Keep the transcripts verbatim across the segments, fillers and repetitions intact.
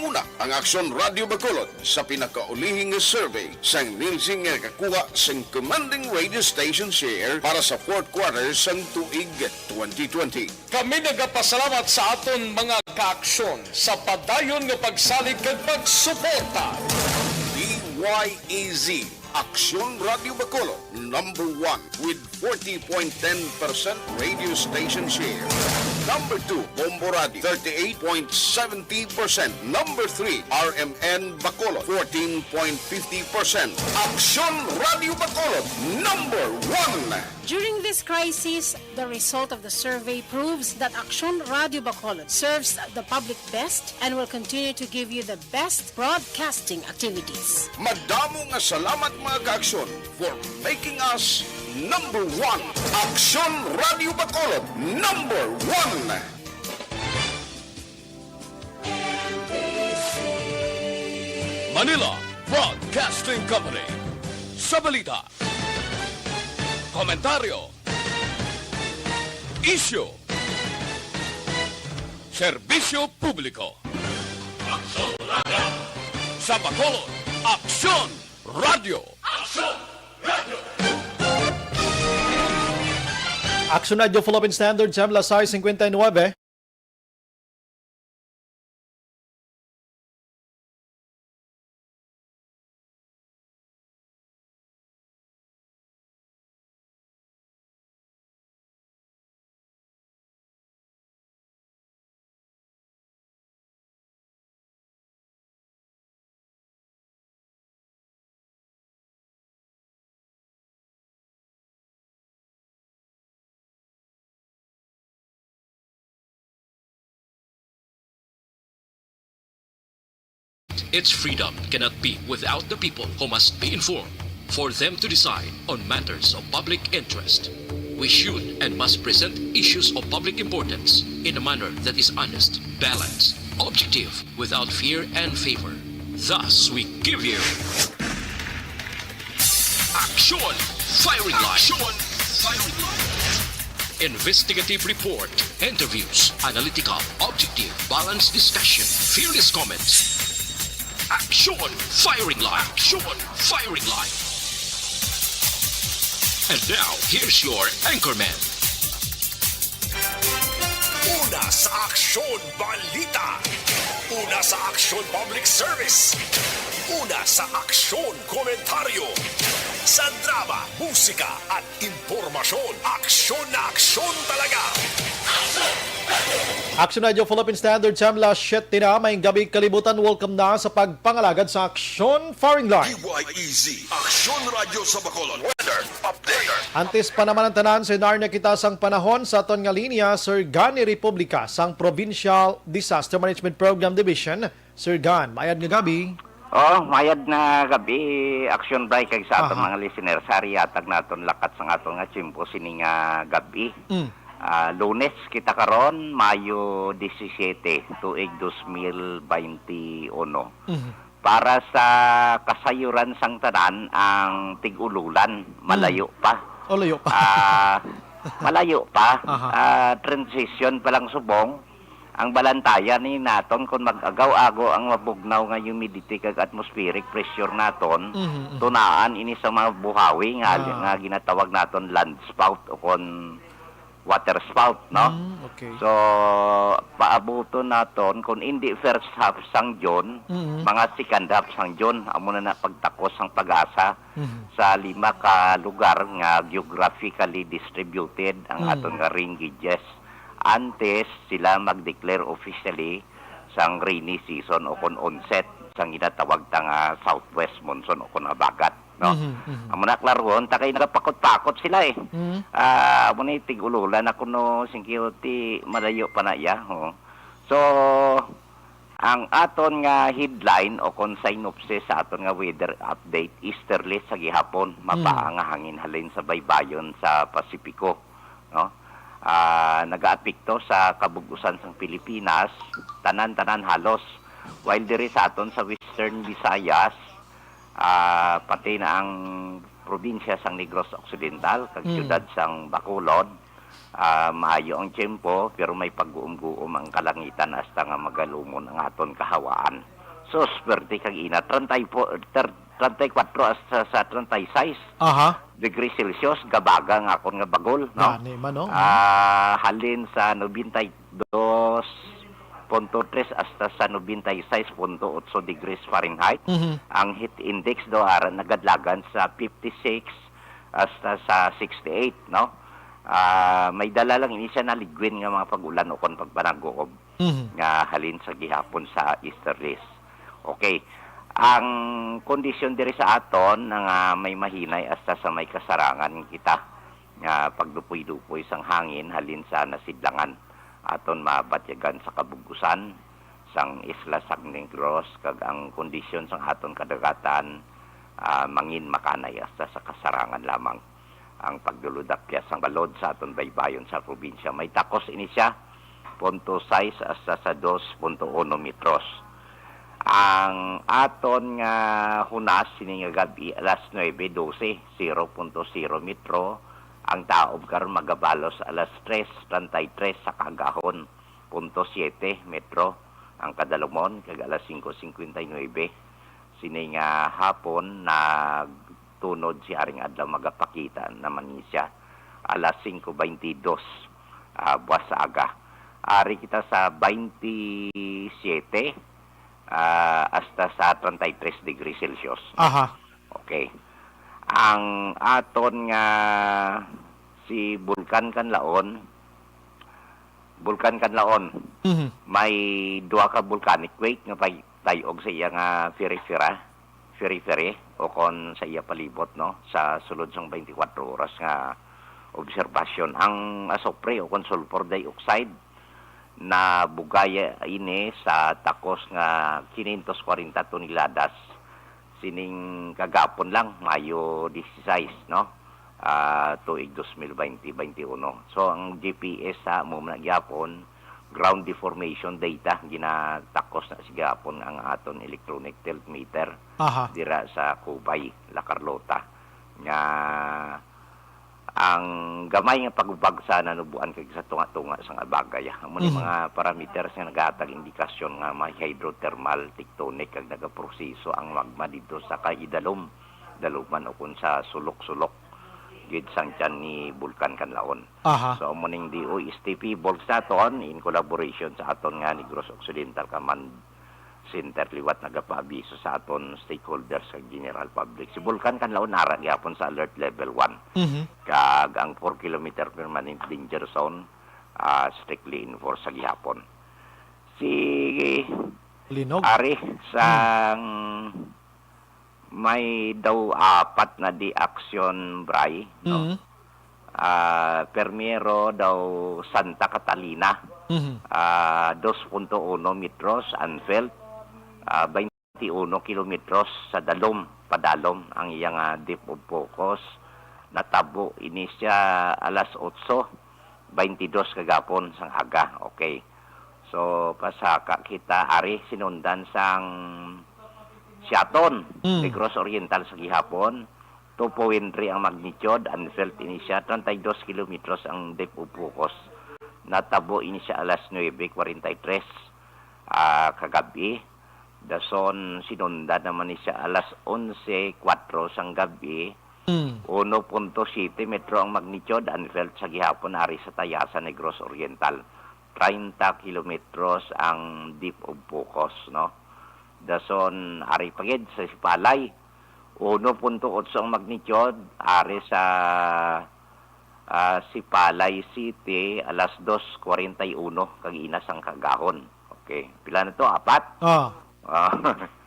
Una ang Aksyon Radio Bacolod sa pinakaulihing nga survey sang Nielsen nga nakakuha sang commanding radio station share para sa fourth quarter sang tuig twenty twenty. Kami nagapasalamat sa aton mga kaaksyon sa padayon nga pagsalig kag pagsuporta. D Y A Z, Aksyon Radio Bacolod, number one with forty point ten percent radio station share. Number two, Bombo Radio, thirty-eight point seventy percent. Number three, R M N Bacolod, fourteen point fifty percent. Aksyon Radio Bacolod, number one. During this crisis, the result of the survey proves that Aksyon Radio Bacolod serves the public best and will continue to give you the best broadcasting activities. Madamo nga salamat, mga kaaksyon, for making us number one. Aksyon Radio Bacolod, number one. Manila Broadcasting Company. Sa balita, komentaryo, isyu, serbisyo publiko. Aksyon Radio. Sa Bacolod, Aksyon Radio. Aksyon Radio. Aksyon Radio Philippine Standard Time, las sais cincuenta y nueve. Its freedom cannot be without the people, who must be informed for them to decide on matters of public interest. We should and must present issues of public importance in a manner that is honest, balanced, objective, without fear and favor. Thus, we give you Aksyon Firing Line. Aksyon Firing Line. Investigative report, interviews, analytical, objective, balanced discussion, fearless comments. Aksyon Firing Line. Aksyon Firing Line. And now, here's your anchorman. Una sa Aksyon Balita. Una sa Aksyon Public Service. Una sa Aksyon Komentaryo. Sa drama, musika, at impormasyon. Aksyon na aksyon talaga. Aksyon Radio Philippine Standard Time, las siyete na. Maayong gabi, kalibutan. Welcome na sa pagpangalagad sa Aksyon Firing Line. D Y E Z, Aksyon Radio sa Bacolod. Weather update. Antes pa naman ang tanan, sendar na kita sang panahon sa aton nga linya, Sir Gani Republica sang Provincial Disaster Management Program Division. Sir Gan, mayad nga gabi. Oh, mayad na gabi, Action Bry, kag sa aton Aha. mga listeners. Hari, hatag naton lakat sang aton nga tiyempo sini nga gabi. Mm. Ah, Lunes kita karon, Mayo disisiete, tuig dos mil baynte uno. Mhm. Para sa kasayuran sang tanan, ang tig-ululan, Mm. malayo pa. Oh, layo pa. Ah, malayo pa. Aha. Ah, transition pa lang subong. Ang balantayan ni naton kung mag-agaw-ago ang mabugnaw nga humidity kag atmospheric pressure naton, Mhm, mhm. tunaan ini sa mga buhawi nga, Ah. nga ginatawag naton land spout o kon water spout, no? Mm, okay. So, paabuton naton kung indi first half sang June, Mm. mga second half sang June, amo na na pagtakos sang pag-asa Mhm. sa lima ka lugar nga geographically distributed ang Mm. aton nga rain gauges. Antes sila mag-declare officially sang rainy season o kon onset sang ginatawag ta nga southwest monsoon o kon habagat, no? Mhm, mhm. Amo na, klaruhon ta kay nagapakot-pakot sila, eh. Mhm. Ah, amo ni tig-ululan ako, no, singkiyuti, malayo pa na iya, oh. So, ang aton nga headline o kon synopsis sa aton nga weather update, easterly sa gihapon, mabaa Mm. nga hangin halin sa baybayon sa Pasipiko, no? Ah, nagaapekto sa kabug-usan sang Pilipinas, tanan-tanan halos. While diri sa aton sa Western Visayas, ah, pati na ang probinsya sang Negros Occidental kag Mm. siyudad sang Bacolod, Ah, maayo ang tiyempo, pero may pagguom-guom ang kalangitan hasta nga magalumon ang aton kahawaan. So, swerte kag inat, treinta y po-, ter-, treinta y cuatro hasta sa treinta y seis Aha. degrees Celsius, gabaga ang akon nga bagol, no? Gani man, no? Ah, halin sa noventa y dos punto tres hasta sa noventa y seis punto otso degrees Fahrenheit. Mhm. Ang heat index daw ara nagadlagan sa fifty-six hasta sa sixty-eight, no? Ah, may dala lang ini siya na ligwin nga mga pag-ulan o kon pagpanaguob Mhm. nga halin sa gihapon sa easterlies. Okay. Ang kondisyon diri sa aton na nga may mahinay hasta sa may kasarangan kita nga pagdupoy-dupoy sang hangin halin sa nasidlangan, aton mabatyagan sa kabug-usan sang Isla San Negros, kag ang kondisyon sang aton kadagatan, ah, mangin makanay hasta sa kasarangan lamang. Ang pagdulod-akyat sang balod sa aton baybayon sa probinsya may takos ini siya, punto sais hasta sa dos punto uno metros. Ang aton nga hunas sini nga gab-i, alas nuebe dose, zero punto zero metro. Ang taob karon magabalos alas tres treinta y tres sa kaagahon, punto siete metro ang kadalumon, kag alas singko singkwenta y nuebe sini nga hapon nagtunod si Haring Adlaw, magapakita naman ni siya alas singko baynte dos, ah, buwas sa aga. Ari kita sa baynte siyete, ah, hasta sa treinta y tres degrees Celsius. Aha. Okay. Ang aton nga si Bulkan Kanlaon, Bulkan Kanlaon, Mhm. may duha ka volcanic quake nga pay-, tay-og sa iya nga perifera, periphery, o kon sa iya palibot, no, sa sulod sang twenty-four oras nga obserbasyon. Ang asupre o kon sulfur dioxide nabugaya ini sa takos nga quinientos kwarenta toneladas sining kagapon lang, Mayo dieciséis, no? Ah, tuig dos mil baynte, baynte uno. So, ang G P S sa amo man gyapon, ground deformation data, ginatakos na sa gihapon ang aton electronic tilt meter Aha. dira sa Cubay, La Carlota, nga ang gamay nga pag-ubag sa nanuboan kag sa tunga-tunga sang Abagay, ah. Amo ni Mhm. mga parameters nga nagahatag indikasyon nga may hydrothermal tectonic kag nagaproseso ang magma didto sa kaidalom, daluman o kon sa sulok-sulok gid sang tiyan ni Bulkan Kanlaon. Aha. So, amo ning D O S T P, Bulk sa aton, in collaboration sa aton nga Negros Occidental Command Center liwat nagapaabiso sa aton stakeholders kag general public. Si Bulkan Kanlaon ara gyapon sa alert level one. Mhm. Kag ang four kilometer permanent danger zone, ah, strictly enforced sa gihapon. Si Linog? Ari, Hmm. sang may daw apat na di action, Bray, no? Mhm. Ah, primero daw Santa Catalina, Mhm. ah, dos punto uno metros, unfelt, ah, twenty-uno kilometros sa dalom, padalom ang iyang, ah, depth of focus. Natabo ini siya alas otso baynte dos kagapon sang aga. Okay. So, pasaka kita ari sinundan sang Siaton, Mm. Negros Oriental sa gihapon. Two point three ang magnitude, unfelt ini siya, treinta y dos kilometros ang depth of focus. Natabo ini siya alas nuebe kwarenta y tres, ah, kagab-i. Dason, sinundan naman ni siya alas onse kuwatro sang gab-i. Mm. Uno punto siyete metro ang magnitude, unfelt sa gihapon ari sa Tayasan, Negros Oriental. Treinta kilometros ang depth of focus, no? Dason, ari pa gid sa Sipalay, uno punto otso ang magnitude, ari sa, ah, Sipalay City, alas dos kwarenta y uno, kag ina sang kaagahon. Okay. Pila na to? Apat? Ah. Ah.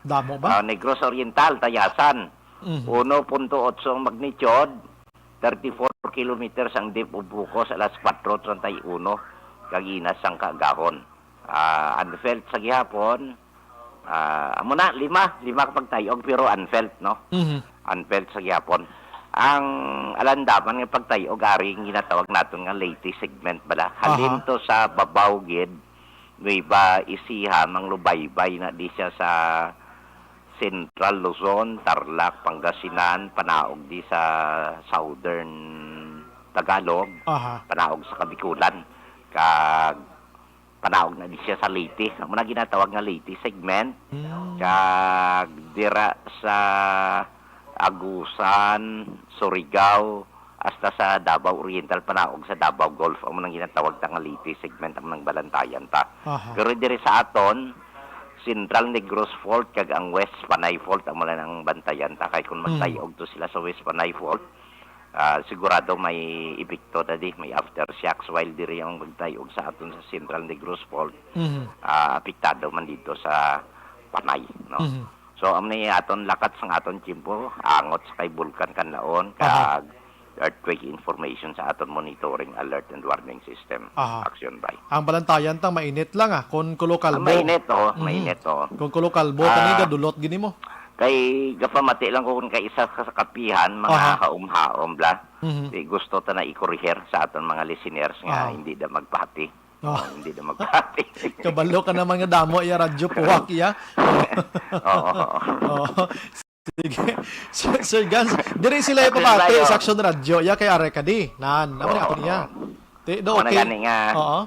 Damo ba? Ah, Negros Oriental, Tayasan. Mhm. Uno punto otso ang magnitude, thirty-four kilometers ang depth of focus, alas kuwatro treinta y uno, kag ina sang kaagahon. Ah, unfelt sa gihapon. Ah, amo na, lima, lima ka pagtayog, pero unfelt, no? Mhm. Unfelt sa gihapon. Ang alandaman nga pagtayog, ari ang ginatawag naton nga Leyte segment bala. Halin Aha. to sa babaw gid, Nueva Ecija, manglubaybay na di siya sa Central Luzon, Tarlac, Pangasinan, panaog di sa Southern Tagalog, Aha. panaog sa Kabikulan, kag panaog na di siya sa Leyte. Amo na ginatawag nga Leyte segment. Mm. Kag dira sa Agusan, Surigao, hasta sa Davao Oriental, panaog sa Davao Gulf. Amo nang ginatawag ta nga Leyte segment, amo nang balantayan ta. Aha. Pero diri sa aton, Central Negros Fault kag ang West Panay Fault, amo na nang bantayan ta. Kay kung Mm. magtayog to sila sa West Panay Fault, ah, sigurado may epekto ta di, may aftershocks, while diri ang magtayog sa aton sa Central Negros Fault, Mhm. ah, apektado man dito sa Panay, no? Mhm. So, amo ni aton lakat sang aton tiyempo, angot sa kay Bulkan Kanlaon, Aha. kag earthquake information sa aton monitoring, alert, and warning system. Aha. Action by. Ang balantayan ta, mainit lang, ah. Kung kulo Ah, kalbo. mainit, oh, Mhm. mainit, oh. Kung kulo kalbo, tani Ah. gadulot gini mo. Kay gapamati lang ko kung kay isa ka sa kapihan, mga Aha. haom-haom bla. Mhm. Di gusto ta na ikurihir sa aton mga listeners nga Ah. hindi na magpati. Oh. Oh, hindi na magpati. Kabalo ka naman nga damo iya radyo, puwak iya. Oo, oo. Oh. Sige. Sir, Sir Gans, diri sila Okay, ipapati tayo. sa Action Radyo. Iya kay Are ka di. Nan, amo ni Oo, ako niya. oo. Ti, do, Amo na okay. gani nga. Oo.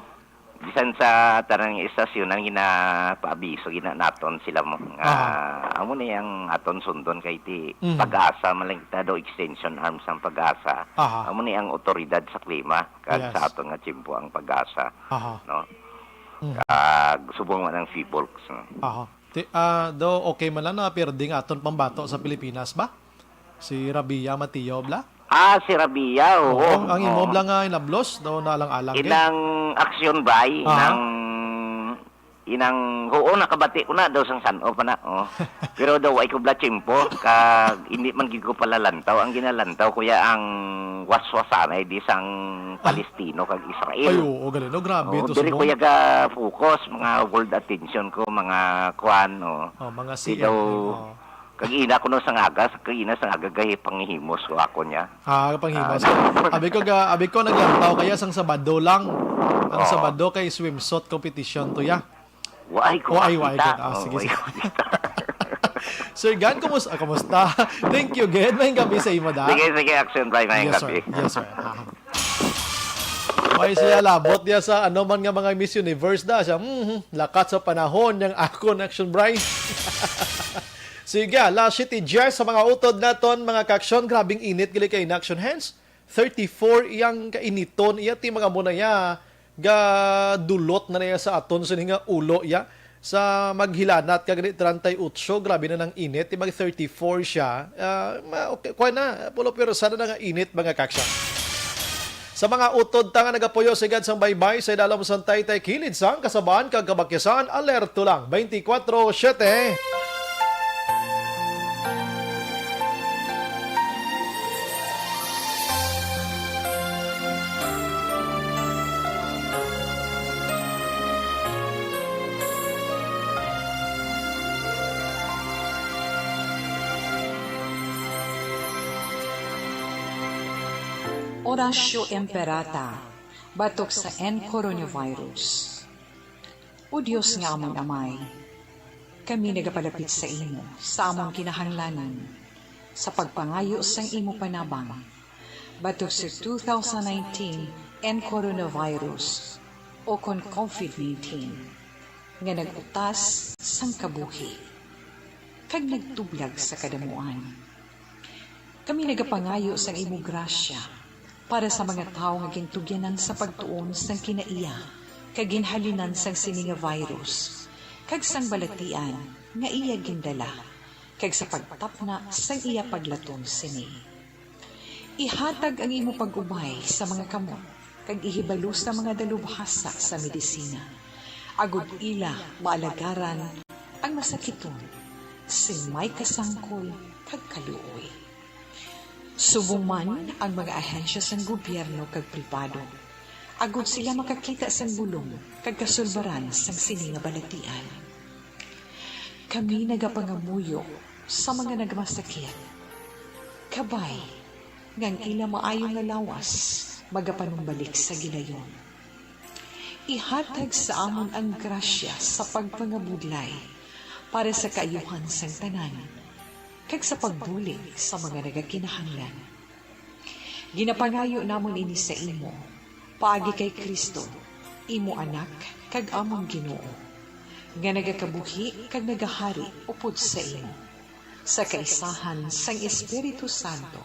Bisan sa tanang istasyon ang ginapaabiso, gina naton sila mo nga Aha. amo ni ang aton sundon kay ti Mhm. Pag-asa, man lang kita do extension arms ang Pag-asa. Aha. Amo ni ang otoridad sa klima kag Yes. sa aton nga tiyempo ang Pag-asa, Aha. no? Mhm. Kag subong man ang PHIVOLCS, no? Aha. Ti, ah, do okay man lang na pirdi nga aton pambato sa Pilipinas ba? Si Rabia Mateo bla? Ah, si Rabia, oo. Oo, ang imo Oo. bla nga inablos, do naalang-alang gid. Inang action by, Ah. nang inang, oo, nakabati ko na daw sang san-o pa na, oh. Pero daw, ay ko bla tiyempo, kag hindi man gid ko palalantaw. Ang ginalantaw ko ya ang waswasanay di sang Ah. Palestino kag Israel. Ay, oo, gali, no? Grabe Oo, to, diri Sundon. ko ya ga-focus, mga world attention ko, mga kuan, oh. Oh, mga Di C N N, daw, oh. kag ina ko no sang aga, sa kag ina sang aga, gahi panghihimos ko ako niya. Ah, panghimos. Ah, Abi ko ga-, abi ko naglantaw kaya sang Sabado lang. Ang Oo. Sabado kay swimsuit competition to ya. Wa ay ko Oh, ay, wa ay makita. gid. Ah, Oh, sige, wa ay sige. ko makita. Sir Gan, kumus-, ah, kumusta? Thank you, gid. Maayong gabi sa imo, da. Sige, sige, action by, maayong Yes, gabi. sir. Yes, sir. Ah. May siya labot niya sa ano man nga mga Miss Universe da siya. Mhm. Lakat sa panahon niyang akon, action, Bry. Sige, alas siyete diyes sa mga utod naton, mga ka-action. Grabing init, gali kay in-action hands. Thirty-four iyang kainiton. Iya ti mga muna ya, gadulot na niya sa aton sini nga ulo ya. Sa maghilanat ka gani treinta y ocho, grabe na nang init. Ti mag thirty-four siya. Ah, ma-, okay, kuha na. Pulo pero sana na nga init, mga ka-action. Sa mga utod ta nga nagapuyo sa igad sang baybay, sa idalom sang taytay kilid sang kasabaan kag kabakyasan, alerto lang, twenty-four seven. Oratio Imperata, batok sa N coronavirus. O Dios nga amon Amay, kami nagapalapit sa imo sa amon kinahanglanon sa pagpangayo sang imo panabang batok sa two thousand nineteen N coronavirus o kon COVID nineteen nga nag-utas sang kabuhi kag nagtublag sa kadamuan. Kami nagapangayo sang imo grasya para sa mga tawo nga gintugyanan sa pagtuon sang kinaiya kag ginhalinan sang sini nga virus kag sang balatian nga iya gindala, kag sa pagtapna sang iya paglaton sini. Ihatag ang imo pag-ubay sa mga kamot kag ihibalo sa mga dalubhasa sa medisina, agod ila maalagaran ang masakiton sing may kasangkol kag kaluoy. Subong man ang mga ahensya sang gobyerno kag pribado, agod sila makakita sang bulong kag kasulbaran sang sini nga balatian. Kami nagapangamuyo sa mga nagmasakit. Kabay nga ang ila maayo nga lawas magapanumbalik sa gilayon. Ihatag sa amon ang grasya sa pagpangabudlay para sa kaayuhan sang tanan, kag sa pagbulig sa mga nagakinahanglan. Ginapangayo namon ini sa imo, paagi kay Cristo, imo Anak kag amon Ginoo, nga nagakabuhi kag nagahari upod sa imo, sa kaisahan sang Espiritu Santo,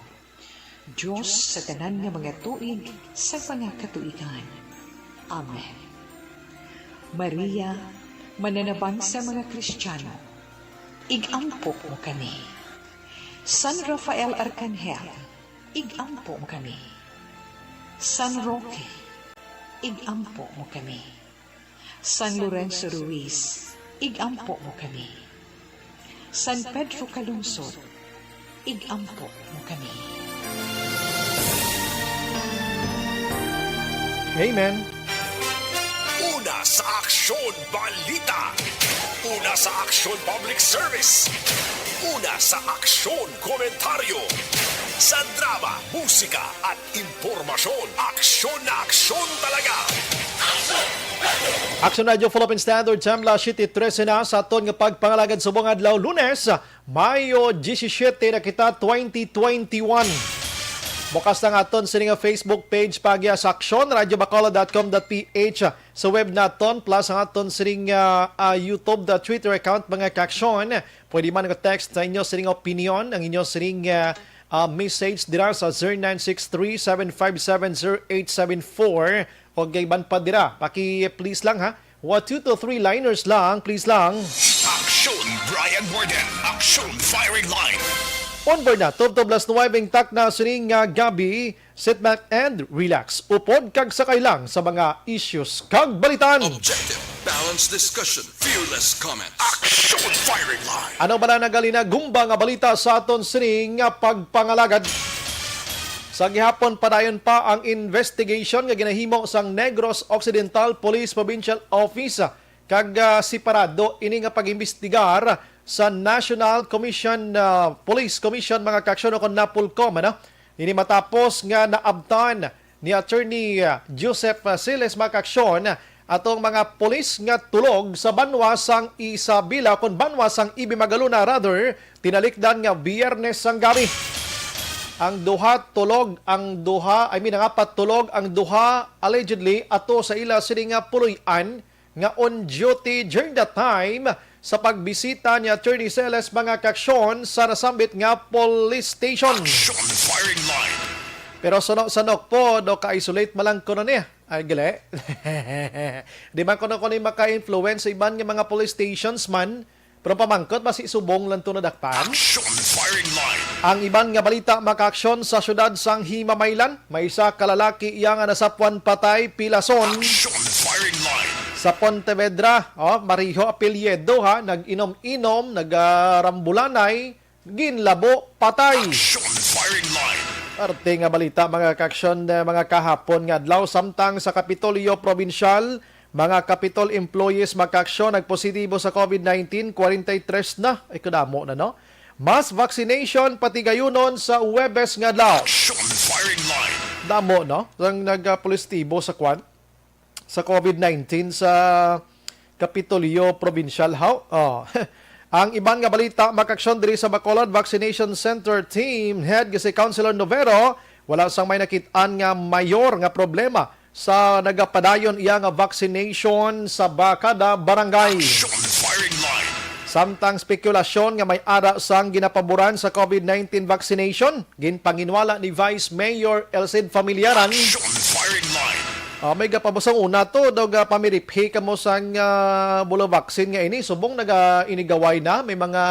Dios sa tanan nga mga tuig sa mga katuigan. Amen. Maria, mananabang sa mga Kristiyano, ig-ampo mo kami. San Rafael Arkanghel, ig-ampo mo kami. San Roque, ig-ampo mo kami. San Lorenzo Ruiz, ig-ampo mo kami. San Pedro Calungsod, ig-ampo mo kami. Amen. Una sa Aksyon Balita. Una sa Aksyon Public Service. Una sa Aksyon Komentaryo. Sa drama, musika at impormasyon, aksyon na aksyon talaga. Aksyon Radio Philippine Standard Time, alas siyete trese na sa aton nga pagpangalagad subong adlaw Lunes, Mayo disisyete na kita, twenty twenty-one. Bukas lang aton sini nga Facebook page, pagya sa Aksyon, radyo bacolod dot com dot ph. Sa web naton, plus ang aton sining ah, ah, YouTube, the Twitter account, mga kaaksyon. Pwede man nga text sa inyo sining opinion, ang inyo sining ah, ah, message dira sa zero nine six three seven five seven zero eight seven four. O kay iban pa dira, paki-please lang ha. Wa two to three liners lang, please lang. Aksyon Brian Warden, Aksyon Firing Line. On board na, tubtob alas nuwebe, intact na sining nga gabi. Sit back and relax. Upod kag sakay lang sa mga issues kag balitan. Objective, balanced discussion, fearless comment. Aksyon Firing Line. Ano bala na gali nga gumba nga balita sa aton sining nga pagpangalagad? Sa gihapon, padayon pa ang investigation nga ginahimo sang Negros Occidental Police Provincial Office, kag ah, separado ini nga pag-imbestigar sa National Commission, ah, Police Commission, mga kaaksyon, o kon NAPOLCOM, ano? Ini matapos nga naabtan ni Attorney, ah, Joseph, ah, Siles, mga kaaksyon, atong mga pulis nga tulog sa banwa sang Isabela, kon banwa sang Ibi Magalona, rather, tinalikdan nga Biyernes sang gabi. Ang duha tulog, ang duha, I mean, ang apat tulog, ang duha allegedly ato sa ila sini nga puloy-an nga on duty during that time sa pagbisita ni Attorney Celes, mga kaaksyon, sa nasambit nga police station. Action Firing Line. Pero sanok-sanok po, do ka-isolate man lang kuno niya. Ay, gali. Di man kuno kuno maka-influence sa iban nga mga police stations man. Pero pamangkot, basi subong lang to nadakpan. Action Firing Line. Ang iban nga balita, mga kaaksyon, sa siyudad sang Himamaylan, may isa ka lalaki iya nga nasapwan patay pilason. Action Firing Line. Sa Pontevedra, oh, Mariho apelyido, ha, nag-inom-inom, nagarambulanay, ginlabo, patay. Action Firing Line. Parte nga balita, mga kaaksyon, eh, mga kahapon nga adlaw, samtang sa Kapitolyo Probinsyal, mga Capitol employees, mga kaaksyon, nagpositibo sa COVID nineteen, forty-three na. Ay, kadamo na, no? Mass vaccination patigayunon sa Huwebes nga adlaw. Action Firing Line. Damo, no? Ang nagpositibo sa kwan, sa COVID nineteen sa Kapitolyo Probinsyal. How? Oh. Ang iban nga balita, mga kaaksyon, diri sa Bacolod Vaccination Center Team Head nga si Councilor Novero, wala sang may nakit-an nga mayor nga problema sa nagapadayon iya nga vaccination sa ba-, kada barangay. Action Firing Line. Samtang spekulasyon nga may ara sang ginapaboran sa COVID nineteen vaccination, ginpanginwala ni Vice Mayor Elcid Familiaran. Action Firing Line. Ah, may gapabusong una to, daw ga pamiriphi kamo sang ah, bulo vaccine nga ini, subong naga inigaway na, may mga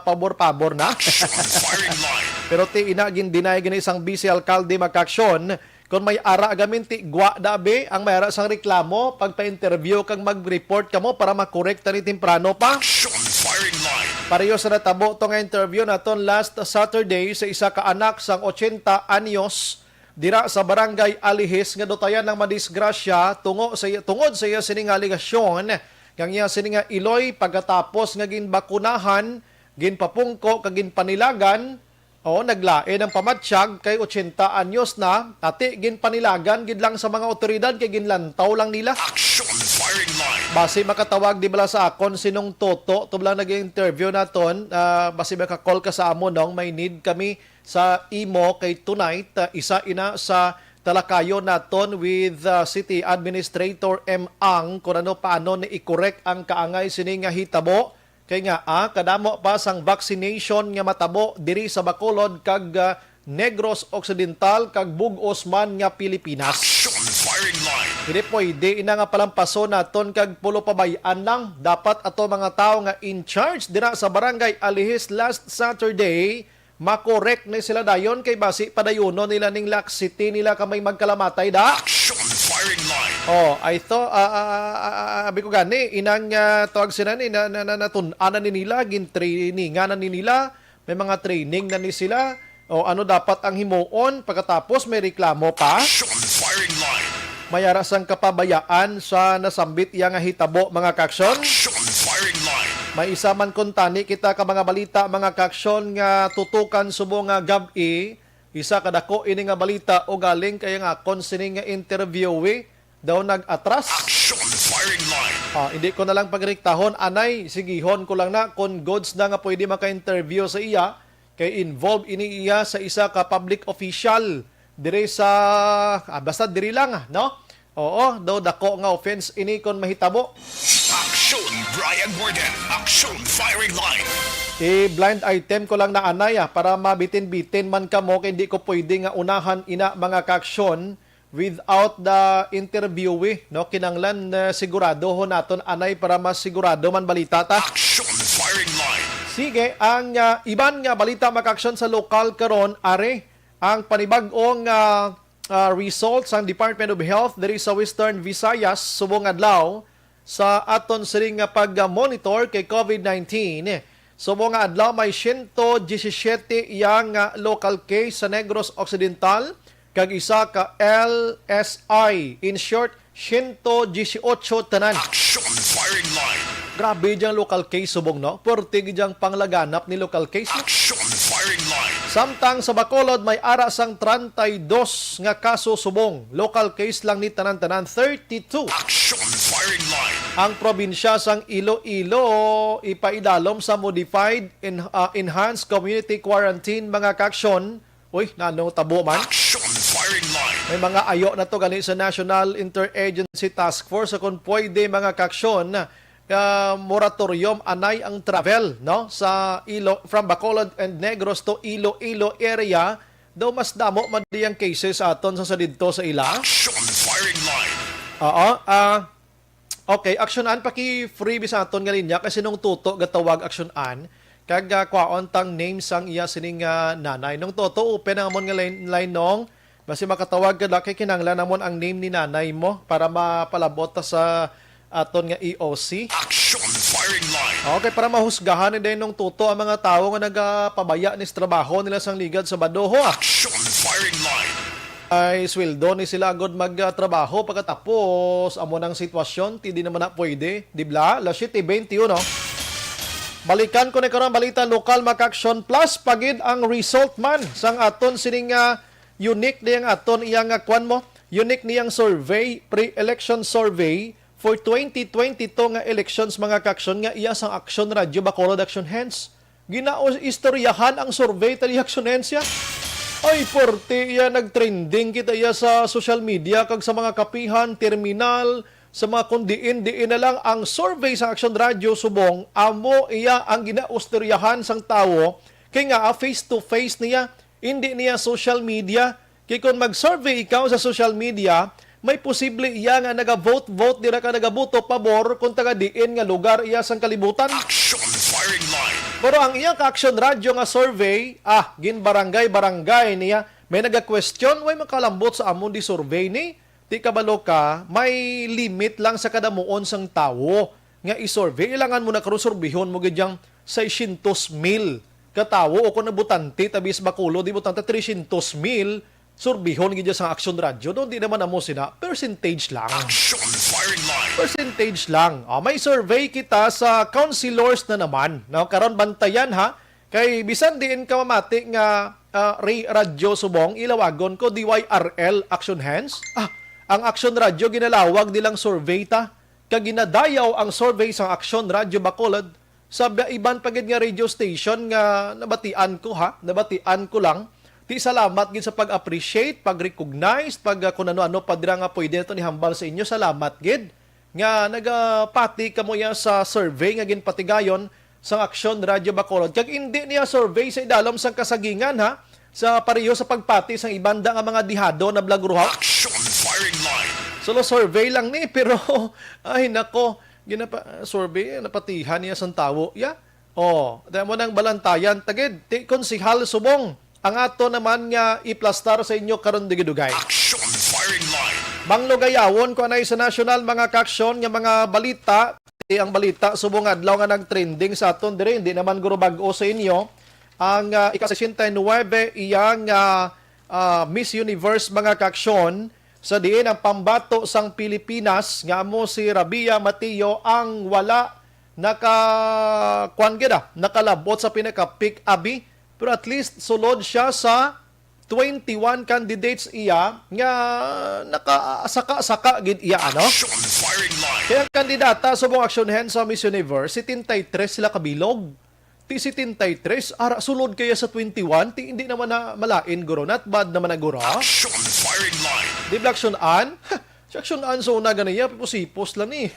pabor-pabor na. Action Firing Line. Pero ti ina gin-deny gani sang Vice Alkalde, mga kaaksyon, kung may ara gamin ti gwa dabi ang may ara sang reklamo, pagpa-interview kag mag-report kamo para makorek ta ni temprano pa. Action Firing Line. Pareho sa natabo to nga interview naton last Saturday sa isa ka anak sang ochenta anyos dira sa Barangay Alihis nga dutayan ang madisgrasya tungo sa iya, tungod sa iya sini nga alegasyon nga ang iya sini nga iloy pagkatapos nga ginbakunahan, ginpapungko kag ginpanilagan. O, naglain ang pamatyag kay ochenta anyos na, ati ginpanilagan gid lang sa mga awtoridad kay ginlantaw lang nila. Action Basi makatawag di bala sa akon sinong Toto, to bala nag-interview naton. Ah, basi maka-call ka sa amo, nong may need kami sa imo kay tonight. Ah, isa ina sa talakayon naton with, ah, City Administrator M Ang kung ano paano ni i-correct ang kaangay sini nga hitabo. Kay nga, ah, kadamo pa sang vaccination nga matabo diri sa Bacolod kag, ah, Negros Occidental kag bug-os man nga Pilipinas. Action Firing Line. Hindi pwede ina nga palampason naton kag pulo pabayaan lang. Dapat ato mga tawo nga in charge dira sa Barangay Alihis last Saturday, makorek ni sila dayon kay basi padayunon nila ning laxity nila ka may magkalamatay da. Action Firing Line. Oh, I thought, ah, ah, ah, ah, ah, abi ko gani, inang, ah, tawag sila ni, na, na, na, natun-an na ni nila, gintrainingan na ni nila, may mga training na ni sila. O ano dapat ang himuon pagkatapos may reklamo pa? Action Firing Line. May ara sang kapabayaan sa nasambit iya nga hitabo, mga kaksyon. Action Firing Line. May isa man kuntani kita ka mga balita, mga kaksyon, nga tutukan subong nga gab-i. Isa ka dako ini nga balita, ugaling kay ang akon sini nga interviewee daw nag-atras. Action Firing Line. Ah, hindi ko na lang pagriktahon, anay, sigihon ko lang na kung goods na nga pwede maka-interview sa iya, kay involved ini iya sa isa ka public official diri sa, ah, basta diri lang, ah, no? Oo, daw dako nga offense ini kon mahitabo. Action Brian Warden. Action Firing Line. I-blind item ko lang na, anay, ah, para mabitin-bitin man kamo, kay hindi ko pwede nga unahan ina, mga kaaksyon, without the interviewee, no? Kinanglan, eh, sigurado ho naton, anay, para mas sigurado man balita ta. Action Firing Line. Sige, ang, ah, iban nga balita, mga kaaksyon, sa lokal karon, ari ang panibag-ong, ah, ah, result sang Department of Health diri sa Western Visayas subong adlaw sa aton siring nga pag-monitor kay COVID nineteen. Subong nga adlaw may siyento diyesisiete iya nga local case sa Negros Occidental kag isa ka L S I. In short, siyento diyesyocho tanan. Action Firing Line. Grabe diyang local case subong, no? Perti gid diyang panglaganap ni local case, no? Action Firing Line. Samtang sa Bacolod may ara sang treinta y dos nga kaso subong. Local case lang ni tanan-tanan, thirty-two. Action Firing Line. Ang probinsya sang Iloilo ipaidalom sa modified en-, ah, enhanced community quarantine, mga kaaksyon. Uy, nanong tabo man? Action Firing Line. May mga ayo na to gani sa National Interagency Task Force sa kung pwede, mga kaaksyon, ah, moratorium anay ang travel, no, sa Ilo, from Bacolod and Negros to Iloilo area. Daw mas damo man diyang cases aton sa, sa didto sa ila. Action Firing Line. Oo, ah, okay, Action An, paki-freebie sa aton nga linya kasi nung Toto gatawag, Action An, kag, ah, kwaon tang name sang iya sining, ah, nanay. Nung Toto, open ang amon nga line, line, nong. Basi makatawag ka da, kay kinahanglan namon ang name ni nanay mo para mapalabot ta sa aton nga E O C. Action Firing Line. Okay, para mahusgahan ni Denong Toto ang mga tawo nga nagapabaya ni sa trabaho nila sang ligad sa Badoho. Action Firing Line. Ay sweldo ni sila agod magtrabaho pagkatapos amo nang sitwasyon, ti di naman na pwede, di bla? Las siete beintiuno. Balikan ko na karon balita lokal, mga kaaksyon, plus pagid ang result man sang aton sining, ah, unique niyang aton iya nga kwan mo, unique niyang survey, pre-election survey for twenty twenty-two nga elections, mga kaaksyon, nga iya sang Action Radyo Bacolod, Action Hands. Ginaistoryahan ang survey ta ni Action Hands ya. Ay, porte iya, nagtrending kita iya sa social media kag sa mga kapihan, terminal, sa mga kung diin-diin na lang ang survey sa Action Radyo subong, amo iya ang ginaistoryahan sang tawo kay nga, ah, face to face niya. Hindi niya social media. Kay kon mag-survey ikaw sa social media, may posible iya nga naga-vote-vote dira ka nagabuto pabor kung taga diin nga lugar iya sang kalibutan. Action Firing Line. Pero ang iya ka Action Radyo nga survey, ah, gin-barangay-barangay niya. May naga-question, way makalambot sa amon di survey ni? Di kabalo ka, may limit lang sa kadamuon sang tawo nga i-survey. Ilangan mo na karon surbihon mo gid yang seiscientos mil ka tawo, o kung nabutante tabi sa Bacolod, di butante trescientos mil, surbihon gid sang Action Radyo. Doon di naman amo sina, percentage lang. Action Firing Line. Percentage lang. Ah, may survey kita sa councilors na naman. No? Karon bantayan ha, kay bisan diin ka mamati nga, ah, Ray Radyo Subong, ilawagon ko, D Y R L, Action Hands. Ah, ang Action Radyo ginalawag nilang survey ta. kag ginadayaw ang survey sang Aksyon Radyo Bacolod sa ba-, iban pa gid nga radio station nga nabatian ko, ha, nabatian ko lang. Ti salamat gid sa pag-appreciate, pag-recognize, pag, ah, kung ano-ano pa dira nga pwede naton ihambal sa inyo. Salamat gid nga nagapati kamo iya sa survey nga ginpatigayon sang Aksyon Radyo Bacolod. Kag indi niya survey sa idalom sang kasagingan, ha, sa pareho sa pagpati sang iban da nga mga dihado na blagruhaw. Action firing line. Solo survey lang ni, pero ay nako, ginapa survey, napatihan niya sang tawo. Ya. Oh, damo nang balantayan tagid ti konsehal subong ang ato naman nga iplastar sa inyo karon dugay-dugay. Action firing line. Manglugayawon ko anay sa national, mga kaaksyon, nga mga balita. Ti ang balita subong adlaw nga nagtrending sa aton diri, hindi naman guro bag-o sa inyo. Ang, ah, ika-sesenta y nuebe iyang, ah, ah, Miss Universe, mga kaaksyon, sa diin ang pambato sang Pilipinas nga amo si Rabia Mateo ang wala naka, kuwan gid, ah, nakalabot sa pinaka-peak, abi, pero at least sulod siya sa twenty-one candidates iya nga nakasaka-saka gid iya, ano? Action firing line. Kaya ang kandidata subong aksyon hen sa Miss Universe, setenta y tres sila kabilog. Ti setenta y tres, ara sulod kaya sa twenty-one, ti hindi naman na malain guro, not bad naman na guro. Action firing line. Di ba aksyon an? Si aksyon an sa una ganiya, pipos-hipos lang ni.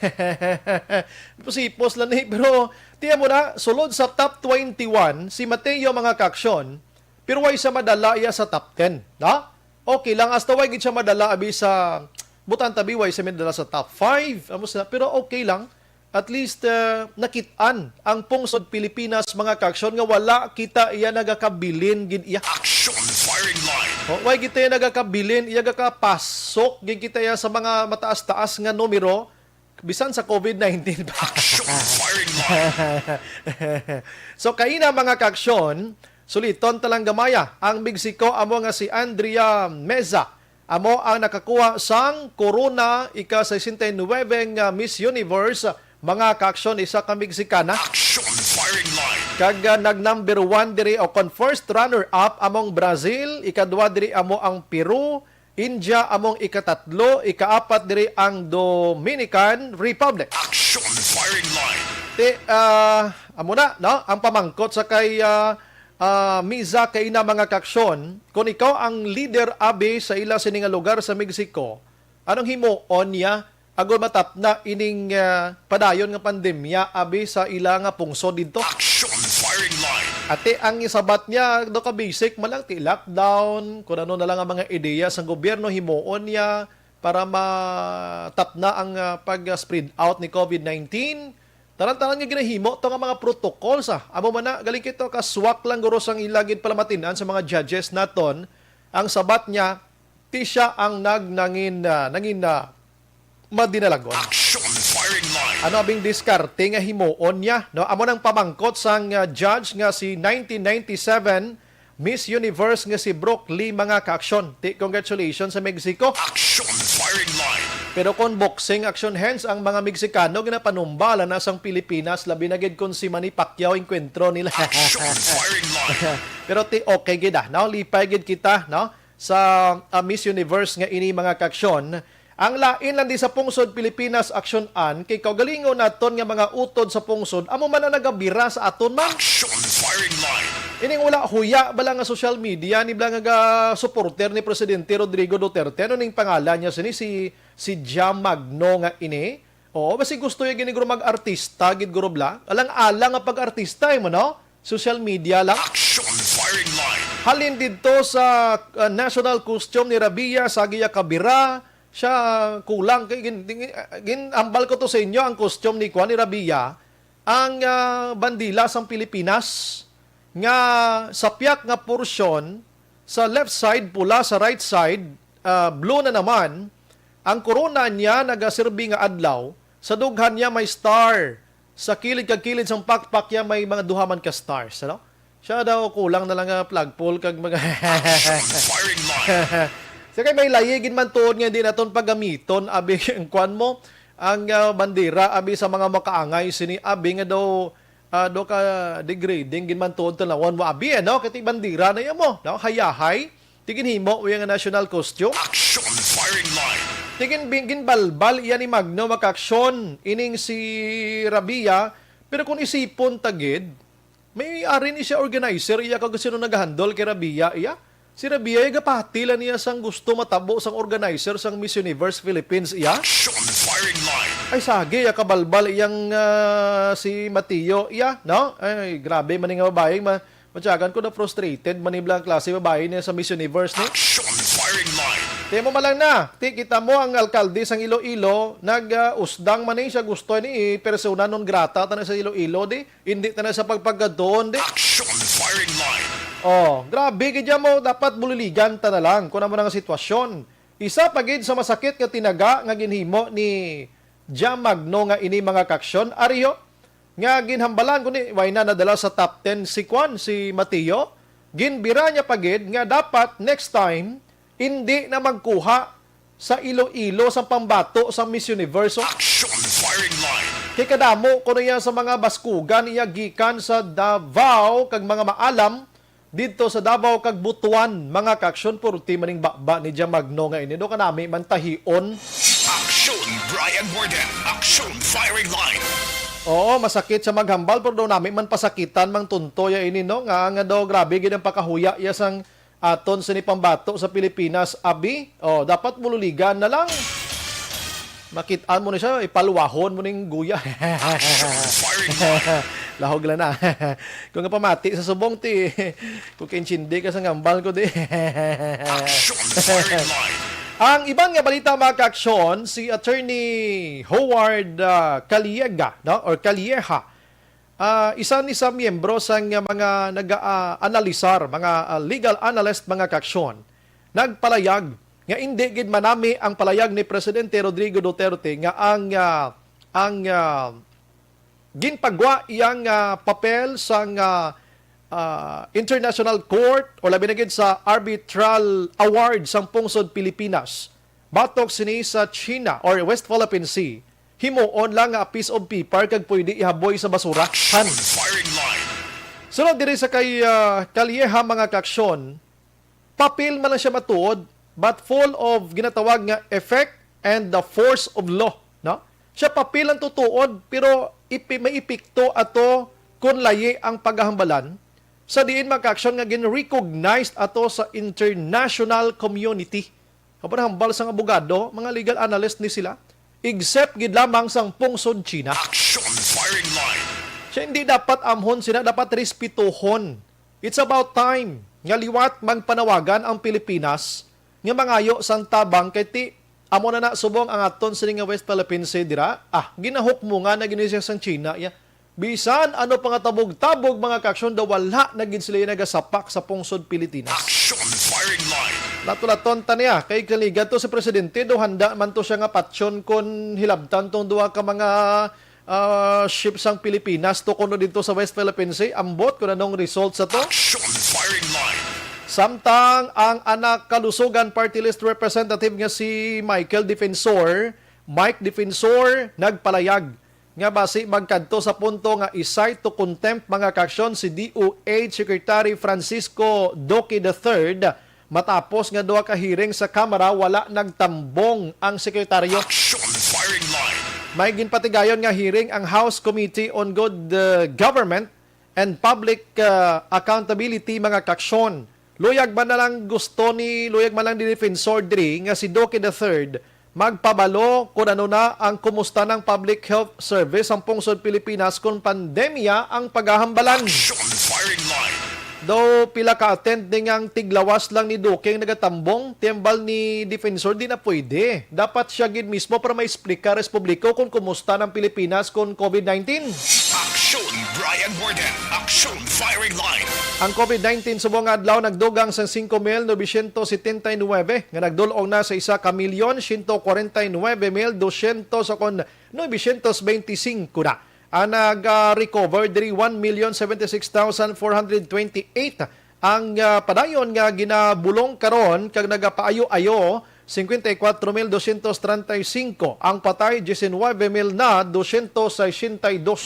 Pipos-hipos lang ni, pero tiyan mo na, sulod sa top twenty-one, si Mateo, mga kaaksyon, pero way sa madala iya sa top ten, no? Okay lang, hasta way gid siya madala abi sa, butang tabi, way sa madala sa top five, amo sila, pero okay lang. At least, uh, nakit-an ang pungsod Pilipinas, mga kaaksyon, nga wala kita iya nagakabilin gid iya. Action firing line. Oh, way kita iya nagakabilin, iya gakapasok gid kita iya sa mga mataas-taas nga numero, bisan sa covid nineteen pa. Action firing line. So, kaina, mga kaaksyon, suliton ta lang gamaya. Ang Mexico amo nga si Andrea Meza amo ang nakakuha sang korona ika-sesenta y nuebe nga Miss Universe, mga kaaksyon, isa ka Mexicana. Action firing line. Kag, ah, nag-number one diri o kon first runner-up among Brazil, ikadua diri amo ang Peru, India among ikatatlo, ikaapat diri ang Dominican Republic. Action firing line. Ti, ah, amo na, no? Ang pamangkot sa kay, ah, ah, Miza kaina, mga kaaksyon, kung ikaw ang leader abi sa ila sini nga lugar sa Mexico, anong himuon niya agod matapna ining, ah, padayon nga pandemya abi sa ila nga pungsod didto? Action firing line. Ate, ang isabat niya, do ka basic man lang, ti lockdown, kung ano na lang ang mga ideya sa gobyerno, himuon niya para matapna ang, ah, pag-spread out ni covid nineteen. Tanan-tanan nga ginahimo to nga mga protocols, ah. Amo man na, galing kito ka swak lang guro sang ila gid palamatin-an sa mga judges naton. Ang sabat niya, ti siya ang nag-, nangin-, ah, nangin-, ah, madinalagon. Action firing line. Ano abing diskarte nga himuon niya, no? Amo nang pamangkot sang, ah, judge nga si nineteen ninety-seven Miss Universe nga si Brook Lee, mga kaaksyon. Ti, congratulations sa Mexico. Action firing line. Pero kung boxing action hands ang mga Mexicano, ginapanumbala na sang Pilipinas, labi na gid kung si Manny Pacquiao enkwentro nila. Action firing line. Pero ti, okay gid, ah, no? Lipay gid kita, no? Sa, ah, Miss Universe nga ini, mga kaaksyon. Ang lain lang di sa pungsod Pilipinas, aksyon-an, kay kaugalingon naton nga mga utod sa pungsod, amo man ang nagabira sa aton man. Action firing line. Ining wala huya bala nga social media ni bala nga ga-, supporter ni Presidente Rodrigo Duterte, ano ning pangalan niya sini, si, si Jam Magno nga ini? Oo, basi gusto niya gini guro mag-artista, gid guro bla. Alang-alang nga pag-artista, eh, mo, no? Social media lang. Action firing line. Halin didto sa, uh, national costume ni Rabia, sa giya kabira, siya kulang kay gin-, gin-, ginambal ko to sa inyo, ang costume ni kuan ni Rabia, ang, uh, bandila sang Pilipinas nga sa piyak nga porsyon, sa left side pula, sa right side, uh, blue na naman. Ang korona niya nagaserbi nga adlaw, sa dughan niya may star. Sa kilid kag kilid sang pakpak niya may mga duha man ka stars, ano? Siya daw kulang na lang nga flagpole kag mga Action firing line. Sa kay may layi gid man tuod nga hindi naton pagamiton, abi, ang kwan mo, ang, ah, bandera, abi, sa mga makaangay sini, abi, nga daw, ah, daw ka degrading gid man tuod tanawon mo, abi, ano? Kay ti bandera na yan mo, no? Hayahay. Ti ginhimo iya nga national costume. Action firing line. Ti gin-, ginbalbal iya ni Magno, mga kaaksyon, ining si Rabia. Pero kung isipon ta gid, may ari ni siya organizer iya, kag sino nagahandle kay Rabia iya? Si Rabia iya gapahati lang niya sang gusto matabo sang organizer sang Miss Universe Philippines iya. Action firing line. Ay, sagi iya kabalbal iyang, ah, si Mateo iya, no? Ay, grabe man ni nga babae, ma-, matyagan ko na frustrated man ni blang klase babae niya sa Miss Universe ni. Action firing line. Ti mo malang na, ti kita mo ang alkalde sang Iloilo, nag, ah, usdang man ni siya, gusto ni, eh, persona non grata ta na sa Iloilo di. Hindi ta na sa pagpagkadtuon di. Action firing line. Oh, grabe gid ya mo, dapat buliligan ta na lang kung ano nga sitwasyon. Isa pa gid sa masakit nga tinaga nga ginhimo ni Jam Magno nga ini, mga kaaksyon, ariyo nga ginhambalan kundi way na nadala sa top ten si Kwan, si Mateo. Ginbira niya pa gid nga dapat next time hindi na magkuha sa Iloilo sa pambato sa Miss Universe. Action firing line. Kay kadamo kuno iya sa mga baskugan iya gikan sa Davao kag mga maalam didto sa Davao kag Butuan, mga kaaksyon. Purti maning baba ni Jam Magno nga ini, do, kanami man tahion. Action, Brian Warden. Action firing line. Oo, masakit sa maghambal, pero daw nami man pasakitan mang tunto ya ini, no? Nga, nga daw grabe gid ang pakahuya ya sang aton sini pambato sa Pilipinas, abi. Oh, dapat bululigan na lang. Makit-an mo na siya, ipalwahon mo ning guya. Action firing line. Lahog lang na. Kung nga pamati sa subong ti, kung kaintindi ka sa ngambal ko di. Action firing line. Ang iban nga balita, mga kaaksyon, si Attorney Howard, ah, Caliega, no? Or Calieja. Ah, isa ni sa miyembro sang mga naga-, ah, analisar, mga, ah, legal analyst, mga kaaksyon, nagpalayag nga indi gid manami ang palayag ni Presidente Rodrigo Duterte nga ang, ah, ang, ah, ginpagwa iyang, ah, papel sang, ah, ah, International Court o labi na gid sa Arbitral Award sang pungsod Pilipinas batok sini sa China or West Philippine Sea, himuon lang nga piece of paper kag pwede ihaboy sa basurahan. Action firing line. Sunod diri sa kay, ah, Calieja, mga kaaksyon, papel man lang siya matuod, but full of ginatawag nga effect and the force of law, no? Siya papel ang tutuod, pero ipi-, may epekto ato kung layi ang paghahambalan, sa diin, mga kaaksyon, nga gin-recognize ato sa international community. Kapan hambal sang abogado, mga legal analyst ni sila, except gid lamang sang pungsod China. Action firing line. Siya hindi dapat amhon sina, dapat respetuhon. It's about time nga liwat magpanawagan ang Pilipinas nga mangayo sang tabang kay ti amo na na subong ang aton sini nga West Philippine Sea dira. Ah, ginahukmongan na gid ni siya sang China, ya. Bisan ano pa nga tabog-tabog, mga kaaksyon, daw wala na gid sila nagasapak sa pungsod Pilipinas. Action firing line. Lato-laton ta niya, kay kaligat to si Presidente, daw handa man to siya nga patyon kon hilabtan tong duha ka mga, ah, ship sang Pilipinas to kuno dito sa West Philippine Sea. Ambot kung anong result sa to. Action firing line. Samtang ang anak kalusugan party list representative nga si Michael Defensor, Mike Defensor, nagpalayag nga basi magkadto sa punto nga i-cite to contempt, mga kaaksyon, si D O H Secretary Francisco Duque the third, matapos nga duha ka hearing sa Kamara, wala nagtambong ang sekretaryo. Action firing line. May ginpatigayon nga hearing ang House Committee on Good, uh, Government and Public, uh, Accountability, mga kaaksyon. Luyag man na lang gusto ni, luyag man lang ni Defensor diri nga si Duque the third magpabalo kung ano na ang kumusta ng public health service ang pungsod Pilipinas kung pandemya ang paghahambalan. Action firing line. Daw pila ka attend ni nga ang tiglawas lang ni Duque ang nagatambong, timbal ni Defensor, di na pwede. Dapat siya gid mismo para maisplika sa publiko kung kumusta ng Pilipinas kung COVID nineteen. Action, Brian Warden. Action firing line. Ang COVID nineteen subong nga adlaw nagdugang sang singko mil novecientos setenta y nuebe, nga nagdul-ong na sa isa ka milyon siyento kwarenta y nuebe mil dosyentos o kon novecientos benti singko na. Ang nag-, ah, recover diri, one million seventy-six thousand four hundred twenty-eight. Ang, ah, padayon nga ginabulong karon kag nagapaayo-ayo, cincuenta y cuatro mil doscientos treinta y cinco. Ang patay, diecinuebe mil na doscientos sesenta y dos.